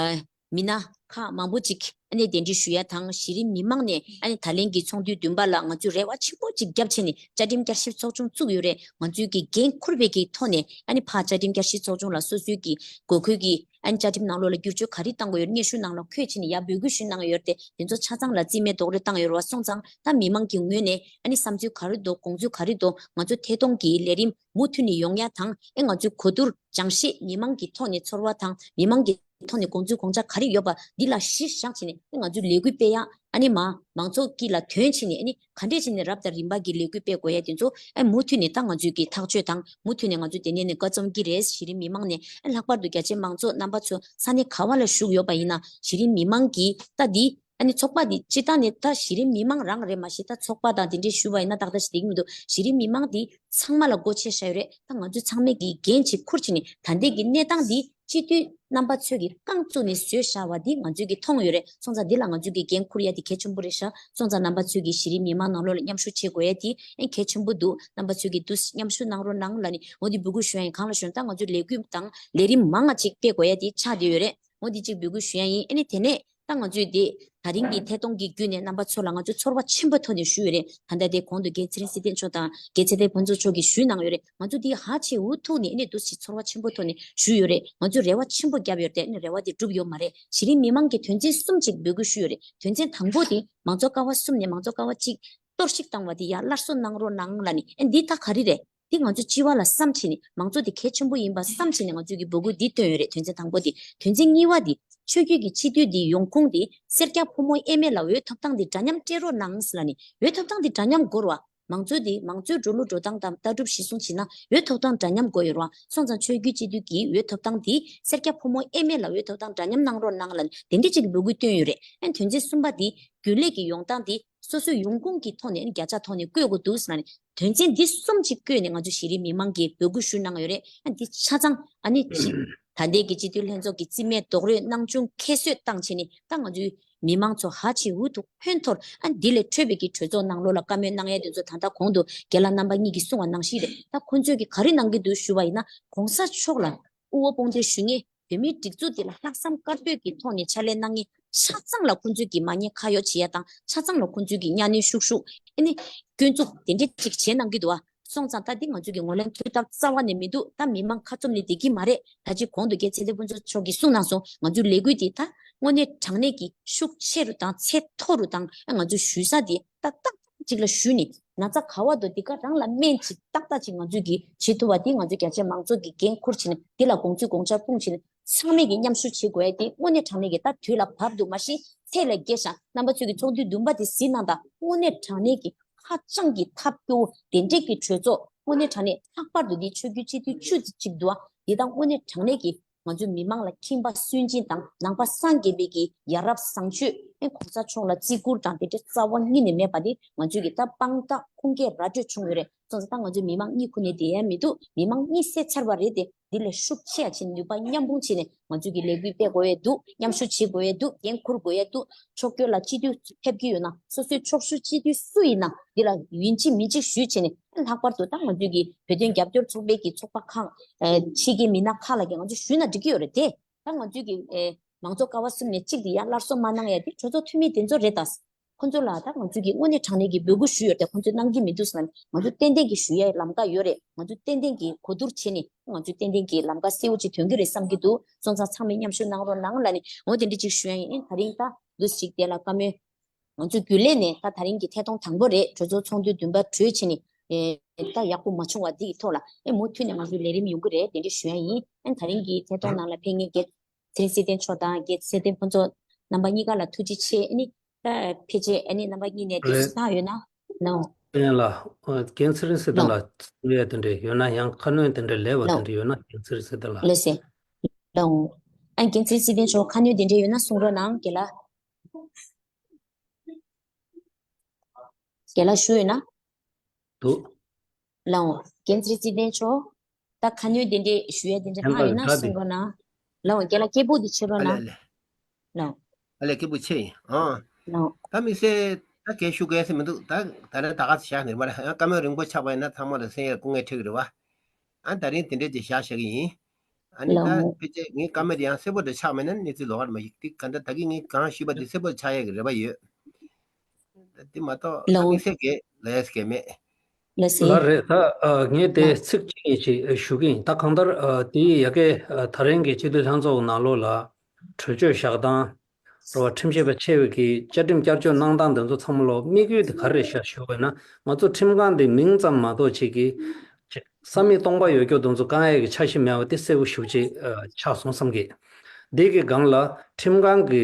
མི་སྣ་ཁག་མང་པོ་ཅིག་ཨ་ནི་གདན་འདྲེན་ཞུ་ཡ་དང་། གཞི་རིམ་མི་མང་ནས་ཨ་ནི་ད་ལན་གྱི་ཚོགས་འདུའི་བདུན་པ་ལ་ང་ཚོས་རེ་བ་ཆེན་པོ་ཅིག་བརྒྱབ་བྱས་ནས་བཅའ་ཁྲིམས་བསྐྱར་ཞིབ་ཚོགས་ཆུང་བཙུགས་ཡོད་རེད། ང་ཚོས་ཀྱི་འགན་འཁུར་བའི་གི་ཐོག་ནས་ཨ་ནི་ཕར་བཅའ་ཁྲིམས་བསྐྱར་ཞིབ་ཚོགས་ཆུང་ལ་སོ་སོའི་གི་དགོས་མཁོའི་གི་ཨ་ནི་བཅའ་ཁྲིམས་ནང་ལོགས་ལ་བསྒྱུར་བཅོས་ག་རེ་བཏང་དགོས་ཡོད། སྙན་ཞུ་ནང་ལ་འཁོད་བྱས་ནས་ཡར་འབོད་སྐུལ་ཞུས་གནང་ཡོད་རེད་དེ། དེ་ཚོ་ཆ་ཚང་ལ་རྩིས་མེད་རྡོག་རོལ་བཏང་ཡོད་རེད་བ། སོང་ཙང་ད་མི་མང་གི་ངོས་ནས་ཨ་ནི་བསམ་ཚུལ་ག་རེ་འདུག་དགོངས་ཚུལ་ག་རེ་འདུག་ང་ཚོ་ཐད་གཏོང་གི་ལས་རིམ་མུ་མཐུད་ནས་ཡོང་ཡ་དང་། ཨེ་ང་ཚོའི་གོ་བསྡུར་སྦྱང་ཤེས་མི་མང་གི་ཐོག་ནས་ཚོར་བ་དང་མི་མང་གི་ཐོག་ནས་དགོངས་ཚུལ་དགོངས་འཆར་ག་རེ་ཡོད་པ་འདི་ལ་གཞི་བཞག་བྱས་ནས་ཨེ་ང་ཚོས་ལས་འགུལ་སྤེལ་ཡ། ཨ་ནི་མ་མང་ཚོགས་དཀྱིལ་ལ་ཐོན་བྱས་ནས་ཨ་ནི་ག་འདྲས་བྱས་ནས་རབ་དང་རིམ་པ་གི་ལས་འགུལ་སྤེལ་དགོས་ཡ་དེ་ཚོ་ཨེ་མུ་མཐུད་ནས་ད་ང་ཚོས་ཀྱི་ཐག་གཅོད་དང་མུ་མཐུད་ནས་ང་ཚོས་དེ་ནས་ནས་བཀའ་རྩོམ་གྱི་རེད། གཞི་རིམ་མི་མང་ནས་ཨེ་ལྷག་པར་དུ་རྒྱ་ཆེའི་མང་ཚོགས་རྣམ་པ་ཚོ་ས་གནས་ག་བ་ལ་བཞུགས་ཡོད་པ་ཡིན་ན་གཞི་རིམ་མི་མང་གི་ད་འདི་ཨ་ནི་ཚོགས་པ་འདི་སྤྱིར་བཏང་ནས་ད་གཞི་རིམ་མི་མང་རང་རེད་མ་གཞི་ད་ཚོགས་པ་དང་དེ་འདྲས་ཞུ་བ་ཡིན་ན་ཏག་ཏག་ཞིག་བསྡད་ཀྱི་མི་འདུག་གཞི་རིམ་མི་མང་འདི་ཚང་མ་ལ་སྒོ་ཕྱེ་བཞག་ཡོད་རེད། ད་ང་ཚོས་ཚང་མས་ཀྱི་འགན་ཅིག་འཁུར་བྱས་ནས་ད་ལྟའི་གི་གནས་སྟངས་འདི་སྤྱི་འཐུས་རྣམ་པ་ཚོས་ཀྱི་རྐང་བཙུགས་ནས་བཟོས་བཞག་པ་འདི་ང་ཚོས་ཀྱི་མཐོང་ཡོད་རེད། སོང་ཙང་འདི་ལ་ང་ཚོས་ཀྱི་འགན་འཁུར་ཡ་འདི་གལ་ཆེན་པོ་རེད་ཤག་སོང་ཙང་རྣམ་པ་ཚོས་ཀྱི་གཞི་རིམ་མི་མང་ནང་ལོགས་ལ་མཉམ་ཞུགས་བྱེད་དགོས་ཡ་འདི་ཨེ་གལ་ཆེན་པོ་འདུག་རྣམ་པ་ཚོས་ཀྱི་འདུ་མཉམ་ཞུགས་གནང་རོགས་གནང་ལབ་ནས་འོ་འདི་འབོད་སྐུལ་ཞུ་ཡ་ཡིན། གང་ལ་ཞུ་ན་ད་ང་ཚོས་ལས་འགུལ་དང་ལས་རིམ་མང་ང་ཅིག་སྤེལ་དགོས་ཡ་འདི་ཆགས་བསྡད་ཡོད་རེད། འོ་འདི་གཅིག་འབོད་སྐུལ་ཞུ་ཡ་ཡིན། ཨ་ནི་དེ་ནས་ད་ང་ཚོས་དེ་ད་རིང་གི་ཐད་གཏོང་གི་བརྒྱུད་ནས་རྣམ་པ་ཚོ་ལ་ང་ཚོས་ཚོར་བ་ཆེན་པོ་ཐོག་ནས་ཞུས་ཡོད་རེད། ད་ལྟ་དེ་གོང་དུ་རྒན་ཚེ་རིང་སྲིད་བརྟན་མཆོག་དང་རྒན་ཚེ་བརྟན་ཕུན་ཚོགས་མཆོག་གིས་ཞུས་གནང་ཡོད་རེད། ང་ཚོ་དེ་ཧ་ཅང་འུ་ཐུག་ནས་ཨ་ནི་འདུག་སེ་ཚོར་བ་ཆེན་པོ་ཐོག་ནས་ཞུས་ཡོད་རེད། ང་ཚོས་རེ་བ་ཆེན་པོ་བརྒྱབ་ཡོད་རེད་དེ་ཨ་ནི་རེ་བ་དེ་འགྲུབ་ཡོད་མ་རེད། གཞི་རིམ་མི་མང་གི་དོན་ཚན་གསུམ་ཅིག་འབོད་སྐུལ་ཞུས་ཡོད་རེད། དོན་ཚན་དང་པོ་དེ་མང་གཙོ་ཀ་བ་གསུམ་ནས་མང་གཙོ་ཀ་བ་གཅིག་གཏོར་བཤིག་བཏང་བ་དེ་ཡར་སླར་གསོ་གནང་རོགས་གནང་ལབ་ནས་ཨ་ནི་འདི་ད་ག་རེ་རེད། འདི་ང་ཚོ་སྤྱི་བ་ལ་བསམ་བྱས་ནས་མང་གཙོ་འདི་གལ་ཆེན་པོ་ཡིན་པ་བསམ་བྱས་ནས་ང་ཚོས་ཀྱི་འབོད་སྐུལ་འདི་བཏོན་ཡོད་རེད། དོན་ཚན་དང་པོ་འདི། དོན་ཚན་གཉིས་པ་འདི་ཆོས་བརྒྱུད་ཀྱི་སྤྱི་འཐུས་འདི་ཡོང་ཁུངས་འདི་སེར་སྐྱ་ཕོ་མོ་དབྱེ་མེད་ལ་འོས་ཐོབ་ཐང་འདི་འདྲ་མཉམ་སྤྲད་རོགས་གནང་ལབ་ནས་འོས་ཐོབ་ཐང་འདི་འདྲ་མཉམ་དགོས་རེད་བ། མང་གཙོ་འདི་མང་གཙོའི་འགྲོ་ལུགས་འགྲོ་སྟངས་དང་ལྟ་གྲུབ་གཞིར་བཟུང་བྱས་ན་འོས་ཐོབ་ཐང་འདྲ་མཉམ་དགོས་ཡོད་རེད་བ། སོང་ཙང་ཆོས་བརྒྱུད་སྤྱི་འཐུས་ཀྱི་འོས་ཐོབ་ཐང་འདི་སེར་སྐྱ་ཕོ་མོ་དབྱེ་མེད་ལ་འོས་ཐོབ་ཐང་འདྲ་མཉམ་གནང་རོགས་གནང་ལབ་ནས་དེ་འདྲ་ཅིག་གི་འབོད་སྐུལ་བཏོན་ཡོད་རེད། ཨ་ནི་དོན་ཚན་གསུམ་པ་འདི་རྒྱུན་ལས་ཀྱི་ཡོང་སྟངས་འདི་སོ་སོའི་ཡོང་ཁུངས་ཀྱི་ཐོག་ནས་ཨ་ནི་བརྒྱ་ཆ་ཐོག་ནས་བཀོད་དགོས་འདུག་ཟེར་ནས་དོན་ཚན་འདི་གསུམ་ཅིག་བཀོད་ནས་ང་ཚོ་གཞི་རིམ་མི་མང་གིས་འབོད་སྐུལ་ཞུ་གནང་ཡོད་རེད། ཨ་འདི་ཆ་ཚང་ཨ་ནི་ཅི་ད་ལྟའི་གི་སྤྱི་འཐུས་ལྷན་ཚོགས་ཀྱི་རྩིས་མེད་རྡོག་རོལ་གནང་བྱུང་ཁྱད་གསོད་བཏང་བྱས་ནས་ད་ང་ཚོའི་མི་མང་ཚོ་ཧ་ཅང་འུ་ཐུག་ཕན་ཐོགས། ཨ་འདི་ལས་འཕྲོས་པའི་གི་གྲོས་ཚོགས་ནང་ལོགས་ལ་བཀའ་མོལ་གནང་ཡ་དེ་ཚོ་ད་ལྟ་གོང་དུ་རྒན་ལགས་རྣམ་པ་གཉིས་ཀྱིས་གསུངས་པ་ནང་བཞིན་རེད། ད་ཁོང་ཚོས་ཀྱི་ག་རེ་གནང་གི་འདུག་ཞུ་བ་ཡིན་ན་གོང་ས་མཆོག་ལ་དབུ་འོག་དཔུང་སྡེ་ཞུ་མཁན་བོད་མིའི་སྒྲིག་འཛུགས་འདི་ལ་ལྷག་བསམ་དཀར་པོའི་གི་ཐོག་ནས་ཕྱག་ལས་གནང་མཁན་ཆ་ཚང་ལ་ཁོང་ཚོས་ཀྱི་མ་ཉེས་ཁ་གཡོག་བྱེད་ཡ་དང་ཆ་ཚང་ལ་ཁོང་ཚོས་ཀྱི་གཉའ་གནོན་ཤུགས་ཤུགས་ཨ་ནི་སྐྱོན་འཛུགས་དེ་འདྲས་ཅིག་བྱེད་གནང་གི་འདུག་བ། སོང་ཙང་ད་འདི་ང་ཚོ་གི་ངོས་ལེན་དུས་སྟབས་རྩ་བ་ནས་མི་འདུག་ད་མི་མང་ཁ་བཙུམ་ནས་བསྡད་ཀྱི་མ་རེད། ད་ཅི་གོང་དུ་རྒན་ཚེ་བརྟན་ཕུན་ཚོགས་མཆོག་གིས་གསུངས་གནང་སོང་། ང་ཚོའི་ལས་འགུལ་འདི་ད་དངོས་གནས་དྲང་གནས་ཀྱི་ཤུགས་ཆེ་རུ་དང་ཚད་མཐོ་རུ་དང་ཨ་ང་ཚོའི་ཞུ་ས་འདི་ཏག་ཏག་ཅིག་ལ་ཞུས་ནས་ན་ཚ་ག་བ་འདུག་འདི་ག་རང་ལ་སྨན་ཅིག་ཏག་ཏག་ཅིག་ང་ཚོས་ཀྱིས་བྱེད་ཐུབ་པ་འདི་ང་ཚོས་རྒྱ་ཆེ་མང་ཚོགས་ཀྱི་འགན་འཁུར་བྱས་ནས་འདི་ལ་དགོངས་ཚུལ་དགོངས་འཆར་སྤུངས་བྱས་ནས་ཚང་མས་ཀྱིས་མཉམ་ཞུགས་བྱེད་དགོས་ཡ་དེ་དངོས་གནས་དྲང་གནས་ཀྱི་ད་དུས་ལ་བབ་འདུག་མ་གཞི་ཚད་ལས་བརྒལ་ཤག་རྣམ་པ་ཚོས་ཀྱི་ཚོགས་འདུའི་བདུན་པ་དེ་གཟིགས་གནང་དང་། དངོས་གནས་དྲང་གནས་ཀྱི་ཧ་ཅང་གི་ཐབས་སྐྱོ་བོ་དེ་འདྲས་ཀྱི་གྲོས་ཚོགས་དངོས་གནས་དྲང་གནས་ལྷག་པར་དུ་འདི་ཆོས་བརྒྱུད་སྤྱི་འཐུས་བཅུ་ཅིག་འདུག་ཨ། འདི་དང་དངོས་གནས་དྲང་གནས་ཀྱི་ང་ཚོའི་མི་མང་ལ་ཁྱིམ་པ་སུན་འབྱིན་དང་ནང་པ་སངས་རྒྱས་པའི་གི་ཡ་རབས་བཟང་སྤྱོད་ཨེ་གོང་ས་མཆོག་ལ་བརྩི་བཀུར་དང་དེ་འདྲའི་རྩ་བ་ཉིད་ནས་མེད་པ་དེ་ང་ཚོས་ཀྱི་ད་དཔང་རྟགས་ཁུངས་སྐྱེལ་ར་སྤྲོད་བྱུང་ཡོད་རེད། སོང་ཙང་ད་ང་ཚོའི་མི་མང་གཉིད་ཁུག་ནས་བསྡད་ཡ་མི་འདུག་མི་མང་གཉིད་སད་ཚར་བ་རེད་དེ། འདི་ལས་ཤུགས་ཆེ་ཡ་ཕྱིན་ནུས་པ་མཉམ་སྤུངས་བྱས་ནས་ང་ཚོས་ཀྱི་ལས་འགུལ་སྤེལ་དགོས་ཡས་འདུག་མཉམ་ཞུགས་བྱེད་དགོས་ཡས་འདུག་འགན་འཁུར་དགོས་ཡས་འདུག་ཕྱོགས་སྐྱོད་ལ་སྤྱི་འཐུས་ཕེབས་ཀྱི་ཡོད་ན་སོ་སོའི་ཕྱོགས་བཞུགས་སྤྱི་འཐུས་སུ་ཡིན་ན་འདི་ལ་ཡིན་གཅིག་མིན་གཅིག་ཞུས་བྱས་ནས་ལྷག་པར་དུ་ད་ང་ཚོས་ཀྱི་བོད་དོན་རྒྱབ་སྐྱོར་ཚོགས་པའི་གི་ཚོགས་པ་ཁག་ཕྱི་རྒྱལ་མི་སྣ་ཁག་ལ་ཀྱང་ང་ཚོས་ཞུས་ན་འགྲིག་གི་ཡོད་རེད་དེ། ད་ང་ཚོས་ཀྱི་མང་གཙོ་ཀ་བ་གསུམ་ནས་གཅིག་དེ་ཡང་སླར་གསོ་མ་གནང་ཡ་དེ་གྲོས་ཚོགས་འཐུས་མི་དེ་ཚོ་རེད་ད། ཁོ་ཚོ་ལ་ད་ང་ཚོས་ཀྱི་དངོས་གནས་དྲང་གནས་ཀྱི་འབོད་སྐུལ་ཞུས་ཡོད་དེ་ཁོ་ཚོས་གནང་གི་མི་འདུག་ཟེར་ན་ང་ཚོས་ཏན་ཏན་གྱི་ཞུ་ཡའི་ལམ་ཁ་ཡོད་རེད། ང་ཚོས་ཏན་ཏན་གྱི་གོ་བསྡུར་བྱས་ནས་ང་ཚོས་ཏན་ཏན་གྱི་ལམ་ཁ་གསལ་བོ་ཅིག་ཐོན་གྱི་རེད་བསམ་གྱི་འདུག་སོང་ཙང་ཚང་མས་མཉམ་ཞུགས་གནང་རོགས་གནང་ལབ་ནས་འོ་དེ་འདྲ་ཅིག་ཞུ་ཡ་ཡིན། ད་རིང་ད་འདུག་ཅིག་དེ་ལ་བཀའ་མོལ་ང་ཚོས་རྒྱུན་ལས་ནས་ད་ད་རིང་གི་ཐད་གཏོང་དང་པོ་རེད། གྲོས་ཚོགས་ཚོགས་འདུ་བདུན་པ་གྲོལ་བྱས་ནས་ཨེ་ ད་ཡག་པོ་མ་བྱུང་བ་འདི་ཡི་ཐོག་ལ་ཨེ་མུ་མཐུད་ནས་ང་ཚོའི་ལས་རིམ་ཡོང་གི་རེད། དེ་འདྲ་ཞུ་ཡ་ཡིན། ཨེ་ད་རིང་གི་ཐད་གཏོང་ནང་ལ་ཕེབས་མཁན་རྒྱལ་ཚེ་རིང་སྲིད་ལྡན་མཆོག་དང་རྒྱལ་ཚེ་བརྟན་ཕུན་ཚོགས་རྣམ་པ་གཉིས་ཀ་ལ་ཐུགས་རྗེ་ཆེ། ཨ་ནི་ད་ཕལ་ཆེར་ཨ་ནི་རྣམ་པ་གཉིས་ནས་དེ་རེད། གནང་ཡོད་ན་ནོ། ཡིན་ལ། ཨ་རྒན་ཚེ་རིང་སྲིད་ལྡན་ལ་ལོ་གསུང་ཡས་དེ་འདྲས་ཡོད་ན། ཡང་ཁ་སྣོན་དེ་འདྲས་ལས་པ་དེ་ལོ་འདྲས་ཡོད་ན། རྒན་ཚེ་རིང་སྲིད་ལྡན་ལ། ལོ་སེ། ལོ། ཨ་རྒན་ཚེ་རིང་སྲིད་ལྡན་མཆོག་ཁ་སྣོན་དེ་འདྲས་ཡོད་ན་གསུང་རོགས་གནང་། རྒན་ལགས། རྒན་ལགས་ཞུ་ཡོད་ན། འདུག་ལའོ། རྒན་ཚེ་རིང་སྲིད་ལྡན་མཆོག་ད་ཁ་སྣོན་དེ་འདྲས་ཞུ་ཡས་དེ་འདྲས་ལྷག་ཡོད་ན་གསུང་རོགས་གནང་། ལའོ། རྒན་ལགས་སྐད་སྦུག་དེ་ཕྱེ་རོགས་ཨ་ལེ། ཨ་གནང་། ལེ། ལའོ། ཨ་ལེ། སྐད་སྦུག་ཕྱེ་ཡིན། ཨང་། ལའོ། ད་དམིགས་བསལ་ད་གས་ཞུ་གས་ཟེར་མི་འདུག་ད་ད་རེས་ད་ག་ཚོད་བཞག་ནས་མ་རེད། ཨ་བཀའ་མོལ་རིང་པོ་ཆགས་པ་ཡིན་ན་ཚང་མ་ལ་གསན་ཡས་སྐུ་ངལ་འཕྲད་ཀྱི་རེད་བ། ཨ་ད་རིང་དེ་འདྲས་ཅིག་བཞག་བཞག་གི་ཡིན། ཨ་ནི་ད་ལའོ། ཕལ་ཆེར་ངའི་བཀའ་མོལ་དེ་ཡང་གསལ་པོ་འདྲ་ཆགས་མེད་ན་གནས་ཚུལ་ལོགས་ཀ་མ་ཡིན། དེ་ག་འདྲ་ད་གིན་ངས་གང་ཞུས་པ་དེ་གསལ་པོ་ཆགས་ཡས་ཀྱི་རེ་བ་ཡོད། དེ་མ་གཏོགས་ཨ་ལའོ། དམིགས་བསལ་གྱི་ལ་ཡས་གས་མེད། ལ་སེ། ལ་རེད། ད་ཨ་ངས་དེ་ལའོ། ཚིག་གཅིག་གཉིས་ཅིག་ཞུ་གི་ཡིན། ད་གང་ལྟར་ཨ་དེ་ཡི་ཡ་གི་ཨ་ད་རིང་གི་སྤྱི་འཐུས་ལྷན་ཚོགས་ནང་ལོགས་ལ་གྲོས་ཆོད་བཞག་སྟངས་རེད་བ། ཁྲིམས་ཞིབ་པ་ཆེ་བའི་གི་བཅའ་ཁྲིམས་བསྐྱར་བཅོས་གནང་སྟངས་དེ་ཚོ་ཚང་མ་ལོ་དམིགས་ཡུལ་དེ་ག་རེ་རེད་ཤག་ཞུ་བས་ན། ང་ཚོ་ཁྲིམས་ཁང་དེ་མིང་ཙམ་མ་གཏོགས་ཅིག་གི་ཅིག་ས་མིག་སྟོང་པ་ཡོད་རྒྱུ་དེ་ཚོ་བཀང་ཡས་ཀྱི་འཆར་གཞི་མེད་པ་དེ་གསལ་པོ་ཞེ་པོ་ཅིག་ཨ་ཆགས་སོང་བསམ་གི། འདི་གི་སྒང་ལ་ཁྲིམས་ཁང་གི་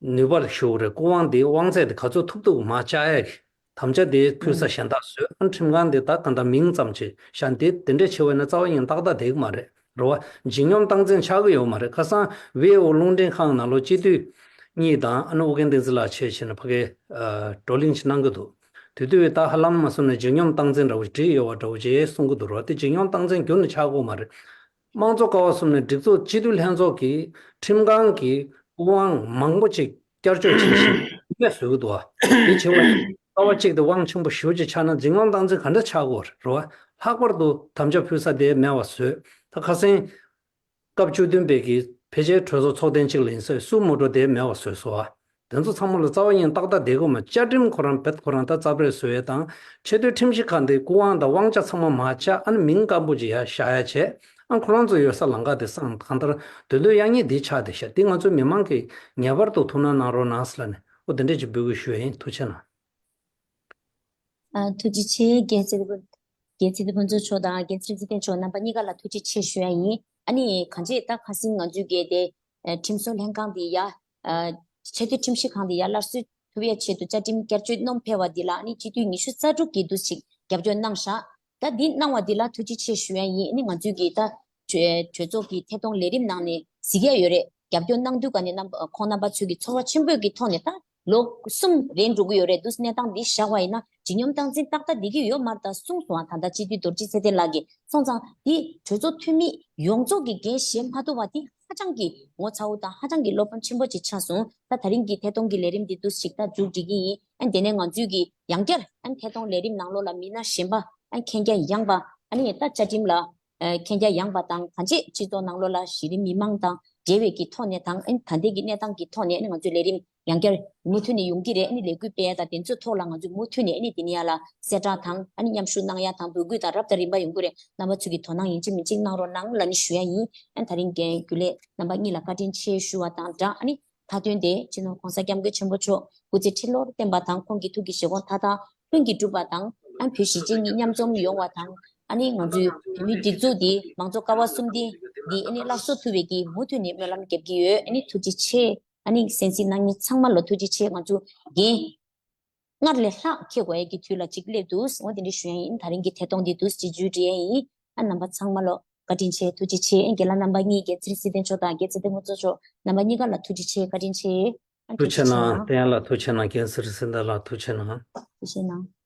ནུས་པ་ལ་ཞུགས་རེད། སྐུ་དབང་དེ་དབང་ཚད་དེ་ག་ཚོད་ཐུབ་ཐུབ་མར་བཅག་ཡས་ཀྱི་དམ་བཅའ་དེ་ཕུལ་ས་གཞན་དག་བཟོས། ཨ་ཁྲིམས་ཁང་དེ་ད་ག་འདྲ་མིང་ཙམ་ཅིག་བཞག་འདི་དེ་འདྲས་བྱེད་པ་ཡིན་ན་རྩ་བ་ཉིད་ཏག་ཏག་བསྡད་ཀྱི་མ་རེད། རེད་བ། ལྗིད་སྙོམས་སྟངས་འཛིན་ཆགས་ཀྱི་ཡོད་མ་རེད། ཁ་སང་བྷི་ཨོ་རླུང་འཕྲིན་ཁང་ནང་ལོགས་སྤྱི་འཐུས་གཉིས་དང་ཨ་ནི་ཨོ་རྒྱན་བསྟན་འཛིན་ལགས་བྱས་བྱས་ནས་ཕ་གིར་ཨ་བགྲོ་གླེང་ཞིག་གནང་གི་འདུག་དེ་དུས་ད་ཧ་ལམ་མ་སོང་ན་ལྗིད་སྙོམས་སྟངས་འཛིན་འདྲ་བོ་བྲིས་ཡོད་པ་འདྲ་བོ་ཅིག་གསུང་གི་འདུག་རེད་བ། དེ་ལྗིད་སྙོམས་སྟངས་འཛིན་ཁྱོན་ནས་ཆགས་ཀྱི་ཡོད་མ་རེད། དམངས་གཙོ་ཀ་བ་གསུམ་ནས་སྒྲིག་འཛུགས་སྤྱི་འཐུས་ལྷན་ཚོགས་ཀྱིས་ཁྲིམས་ཁང་གི་སྐུ་དབང་མང་པོ་ཅིག་བསྐྱར་བཅོས་བྱས་ཤིང་འགན་བཟོ་གི་འདུག་བ། དེ་བྱེད་པ་ཀ་བ་གཅིག་དེ་དབང་ཆེན་པོ་ཞེ་པོ་ཅིག་ཆགས་ན་ལྗིད་སྙོམས་སྟངས་འཛིན་ག་འདྲ་ཆགས་ཀྱི་ཡོད་རེད་བ། ལྷག་པར་དུ་དམ་བཅའ་ཕུལ་ས་དེ་མེད་པ་བཟོས། ད་ཁ་སང་སྐབས་བཅུ་བདུན་པའི་གི་ཕལ་ཆེར་གྲོས་ཚོགས་ཚོགས་ཐེངས་གཅིག་ལ་ཡིན་ས་སུ་མོ་ཊ་དེ་མེད་པ་བཟོས་སོང་བ། དེ་ཚོ་ཚང་མ་ལ་རྩ་བ་ཉིད་ཏག་ཏག་བསྡད་ཀྱི་མ། བཅའ་ཁྲིམས་ཁོ་རང་རྦད་ཁོ་རང་ད་རྩབ་རེས་བཟོ་ཡས་དང་། ཆེས་མཐོའི་ཁྲིམས་ཞིབ་ཁང་དེ་སྐུ་དབང་དང་དབང་ཆ་ཚང་མ་མར་བཅག་ཨ་ནི་མིང་སྐམ་པོ་ཅིག་ཡར་བཞག་ཡ་བྱས། ཨ་ཁོ་རང་ཚོ་ཡོད་ས་ལམ་ཁ་དེ་སངས། གང་ལྟར་དོན་དུ་ཡག་ཉེས་འདི་ཆགས་བསྡད་ཤག་འདི་ང་ཚོའི་མི་མང་གིས་ངེས་པར་དུ་ཐུགས་སྣང་གནང་རོགས་གནང་ཟེར་ལབ་ནས་ཨོ་དེ་འདྲས་ཅིག་འབོད་སྐུལ་ཞུ་ཡ་ཡིན། ཐུགས་རྗེ་གནང་། ཨ་ཐུགས་རྗེ་ཆེ། རྒན་ཚེ་རིང་ཕུན། རྒན་ཚེ་རིང་ཕུན་ཚོགས་མཆོག་དང་རྒན་ཚེ་རིང་ཚེ་བརྟན་མཆོག་རྣམ་པ་གཉིས་ཀ་ལ་ཐུགས་རྗེ་ཆེ་ཞུ་ཡ་ཡིན། ཨ་ནི་གང་ཅི་ད་ཁ་སང་ང་ཚོའི་གི་དེ་ཨ་ཁྲིམས་བཟོ་ལྷན་ཁང་དེ་ཡ་ཨ་ཆེས་མཐོའི་ཁྲིམས་ཞིབ་ཁང་དེ་ཡ་སླར་གསོ་ཐུབ་ཡ་ཆེད་དུ་བཅའ་ཁྲིམས་བསྐྱར་བཅོས་སྣོན་ཕེབས་པ་འདི་ལ་ཨ་ནི་སྤྱི་འཐུས་ཉི་ཤུ་རྩ་དྲུག་གིས་འདུག་ཅིག་རྒྱབ་སྐྱོར་གནང་ཤག་ད་འདི་གནང་བ་འདི་ལ་ཐུགས་རྗེ་ཆེ་ཞུ་ཡ་ཡིན། ཨ་ནི་ང་ཚོའི་གི་ད་གྲོས་གྲོས་ཚོགས་ཀྱི་ཐད་གཏོང་ལས་རིམ་ནང་ནས་གཟིགས་ཡ་ཡོད་རེད། རྒྱབ་སྐྱོར་གནང་དུས་ག་ནས་རྣམ་པ་ཁོང་རྣམ་པ་ཚོས་ཀྱི་ཚོར་བ་ཆེན་པོའི་གི་ཐོག་ནས་ད་ལོ་གསུམ་རན་འགྲོ་གི་ཡོད་རེད་འདུག་གནས་སྟངས་འདི་བཞག་པ་ཡིན་ན་ལྗིད་སྙོམས་སྟངས་འཛིན་ཏག་ཏག་བསྡད་ཀྱི་ཡོད་མ་རེད། ད་གསུངས་སོང་ཨ། ད་ལྟ་སྤྱི་འཐུས་རྡོ་རྗེ་ཚེ་བརྟན་ལགས་ཀྱིས་སོང་ཙང་འདི་གྲོས་ཚོགས་འཐུས་མི་ཡོངས་རྫོགས་ཀྱི་འགན་བཞེས་མ་ཐུབ་པ་འདི་ཧ་ཅང་གི་ངོ་ཚ་བོ་དང་ཧ་ཅང་གི་བློ་ཕམ་ཆེན་པོ་ཅིག་ཆགས་སོང་། ད་ད་རིང་གི་ཐད་གཏོང་གི་ལས་རིམ་འདི་འདུག་ཞིག་ད་མཇུག་སྒྲིལ་གྱི་ཡིན། ཨ་དེ་ནས་ང་ཚོས་ཀྱི་ཡང་བསྐྱར་ཨ་ཐད་གཏོང་ལས་རིམ་ནང་ལོགས་ལ་མི་སྣ་གཞན་པ་ཨ་མཁྱེན་རྒྱ་ཡངས་པ་ཨ་ནི་ད་བཅའ་ཁྲིམས་ལ་ཨ་མཁྱེན་རྒྱ་ཡངས་པ་དང་གང་ཅི་སྤྱི་ཚོགས་ནང་ལོགས་ལ་གཞི་རིམ་མི་མང་དང་འབྲེལ་བའི་གི་ཐོག་ནས་དང་ཨ་ནི་ད་ལྟའི་གི་གནས་སྟངས་ཀྱི་ཐོག་ནས་ཨ་ནི་ང་ཚོའི་ལས་རིམ་ཡང་བསྐྱར་མུ་མཐུད་ནས་ཡོང་གི་རེད། ཨ་ནི་ལས་འགུལ་སྤེལ་ཡ་དང་དེ་ཚོའི་ཐོག་ལ་ང་ཚོས་མུ་མཐུད་ནས་ཨ་ནི་དེ་ནས་ཡར་ལ་གསལ་བསྒྲགས་དང་ཨ་ནི་མཉམ་ཞུགས་གནང་ཡ་དང་འབོད་སྐུལ་དང་རབ་དང་རིམ་པ་ཡོང་གི་རེད། རྣམ་པ་ཚོས་ཀྱི་དོ་སྣང་ཡིན་གཅིག་མིན་གཅིག་གནང་རོགས་གནང་ལབ་ནས་ཞུ་ཡ་ཡིན། ཨ་ནི་ད་རིང་རྒན་རྒྱུན་ལས་རྣམ་པ་གཉིས་ལ་བཀའ་དྲིན་ཆེ་ཞུ་བ་དང་སྦྲགས་ཨ་ནི་མཐའ་དོན་དེ་སྤྱི་ནོར་༸གོང་ས་༸སྐྱབས་མགོན་ཆེན་པོ་མཆོག་སྐུ་ཚེ་ཁྲི་ལོར་བརྟན་པ་དང་ཁོང་གི་ཐུགས་ཀྱི་བཞེད་དགོངས་མཐའ་དག་ལྷུན་གྱིས་གྲུབ་པ་དང་ཨ་ནི་བོད་གཞིས་བྱེས་གཉིས་མཉམ་འཛོམས་ཡོང་བ་དང་ཨ་ནི་ང་ཚོའི་བོད་མིའི་སྒྲིག་འཛུགས་འདི་མང་གཙོ་ཀ་བ་གསུམ་ལྡན་འདི་ཨ་ནི་སླར་གསོ་ཐུབ་པའི་གི་མུ་མཐུད་ནས་སྨོན་ལམ་རྒྱབ་ཀྱི་ཡོད། ཨ་ནི་ཐུགས་རྗེ་ཆེ། ཨ་ནི་གསན་གཟིགས་གནང་མཁན་ཚང་མ་ལ་ཐུགས་རྗེ་ཆེ། ང་ཚོ་རྒན་སྔར་ལས་ལྷག་འཁེལ་དགོས་ཡས་ཀྱི་དུས་ལ་ཅིག་སླེབས་འདུག་འོ་དེ་འདྲ་ཞུ་ཡ་ཡིན། ད་རིང་གི་ཐད་གཏོང་འདི་འདུག་ཅིག་མཇུག་སྒྲིལ་ཡ་ཡིན། ཨ་རྣམ་པ་ཚང་མ་ལ་བཀའ་དྲིན་ཆེ། ཐུགས་རྗེ་ཆེ། ཨ་རྒན་ལགས་རྣམ་པ་གཉིས་རྒན་ཚེ་རིང་སྲིད་ལྡན་མཆོག་དང་རྒན་ཚེ་བརྟན་ཕུན་ཚོགས་མཆོག་རྣམ་པ་གཉིས་ཀ་ལ་ཐུགས་རྗེ་ཆེ། བཀའ་དྲིན་ཆེ། ཨ་ཐུགས་རྗེ་ཆེ་གནང་། བསྟན་ལགས་ཐུགས་རྗེ་གནང་། རྒན་ཚེ་རིང་སྲིད་ལྡན་ལགས་ཐུགས་རྗེ་གནང་། ཐུགས་རྗེ་གནང་།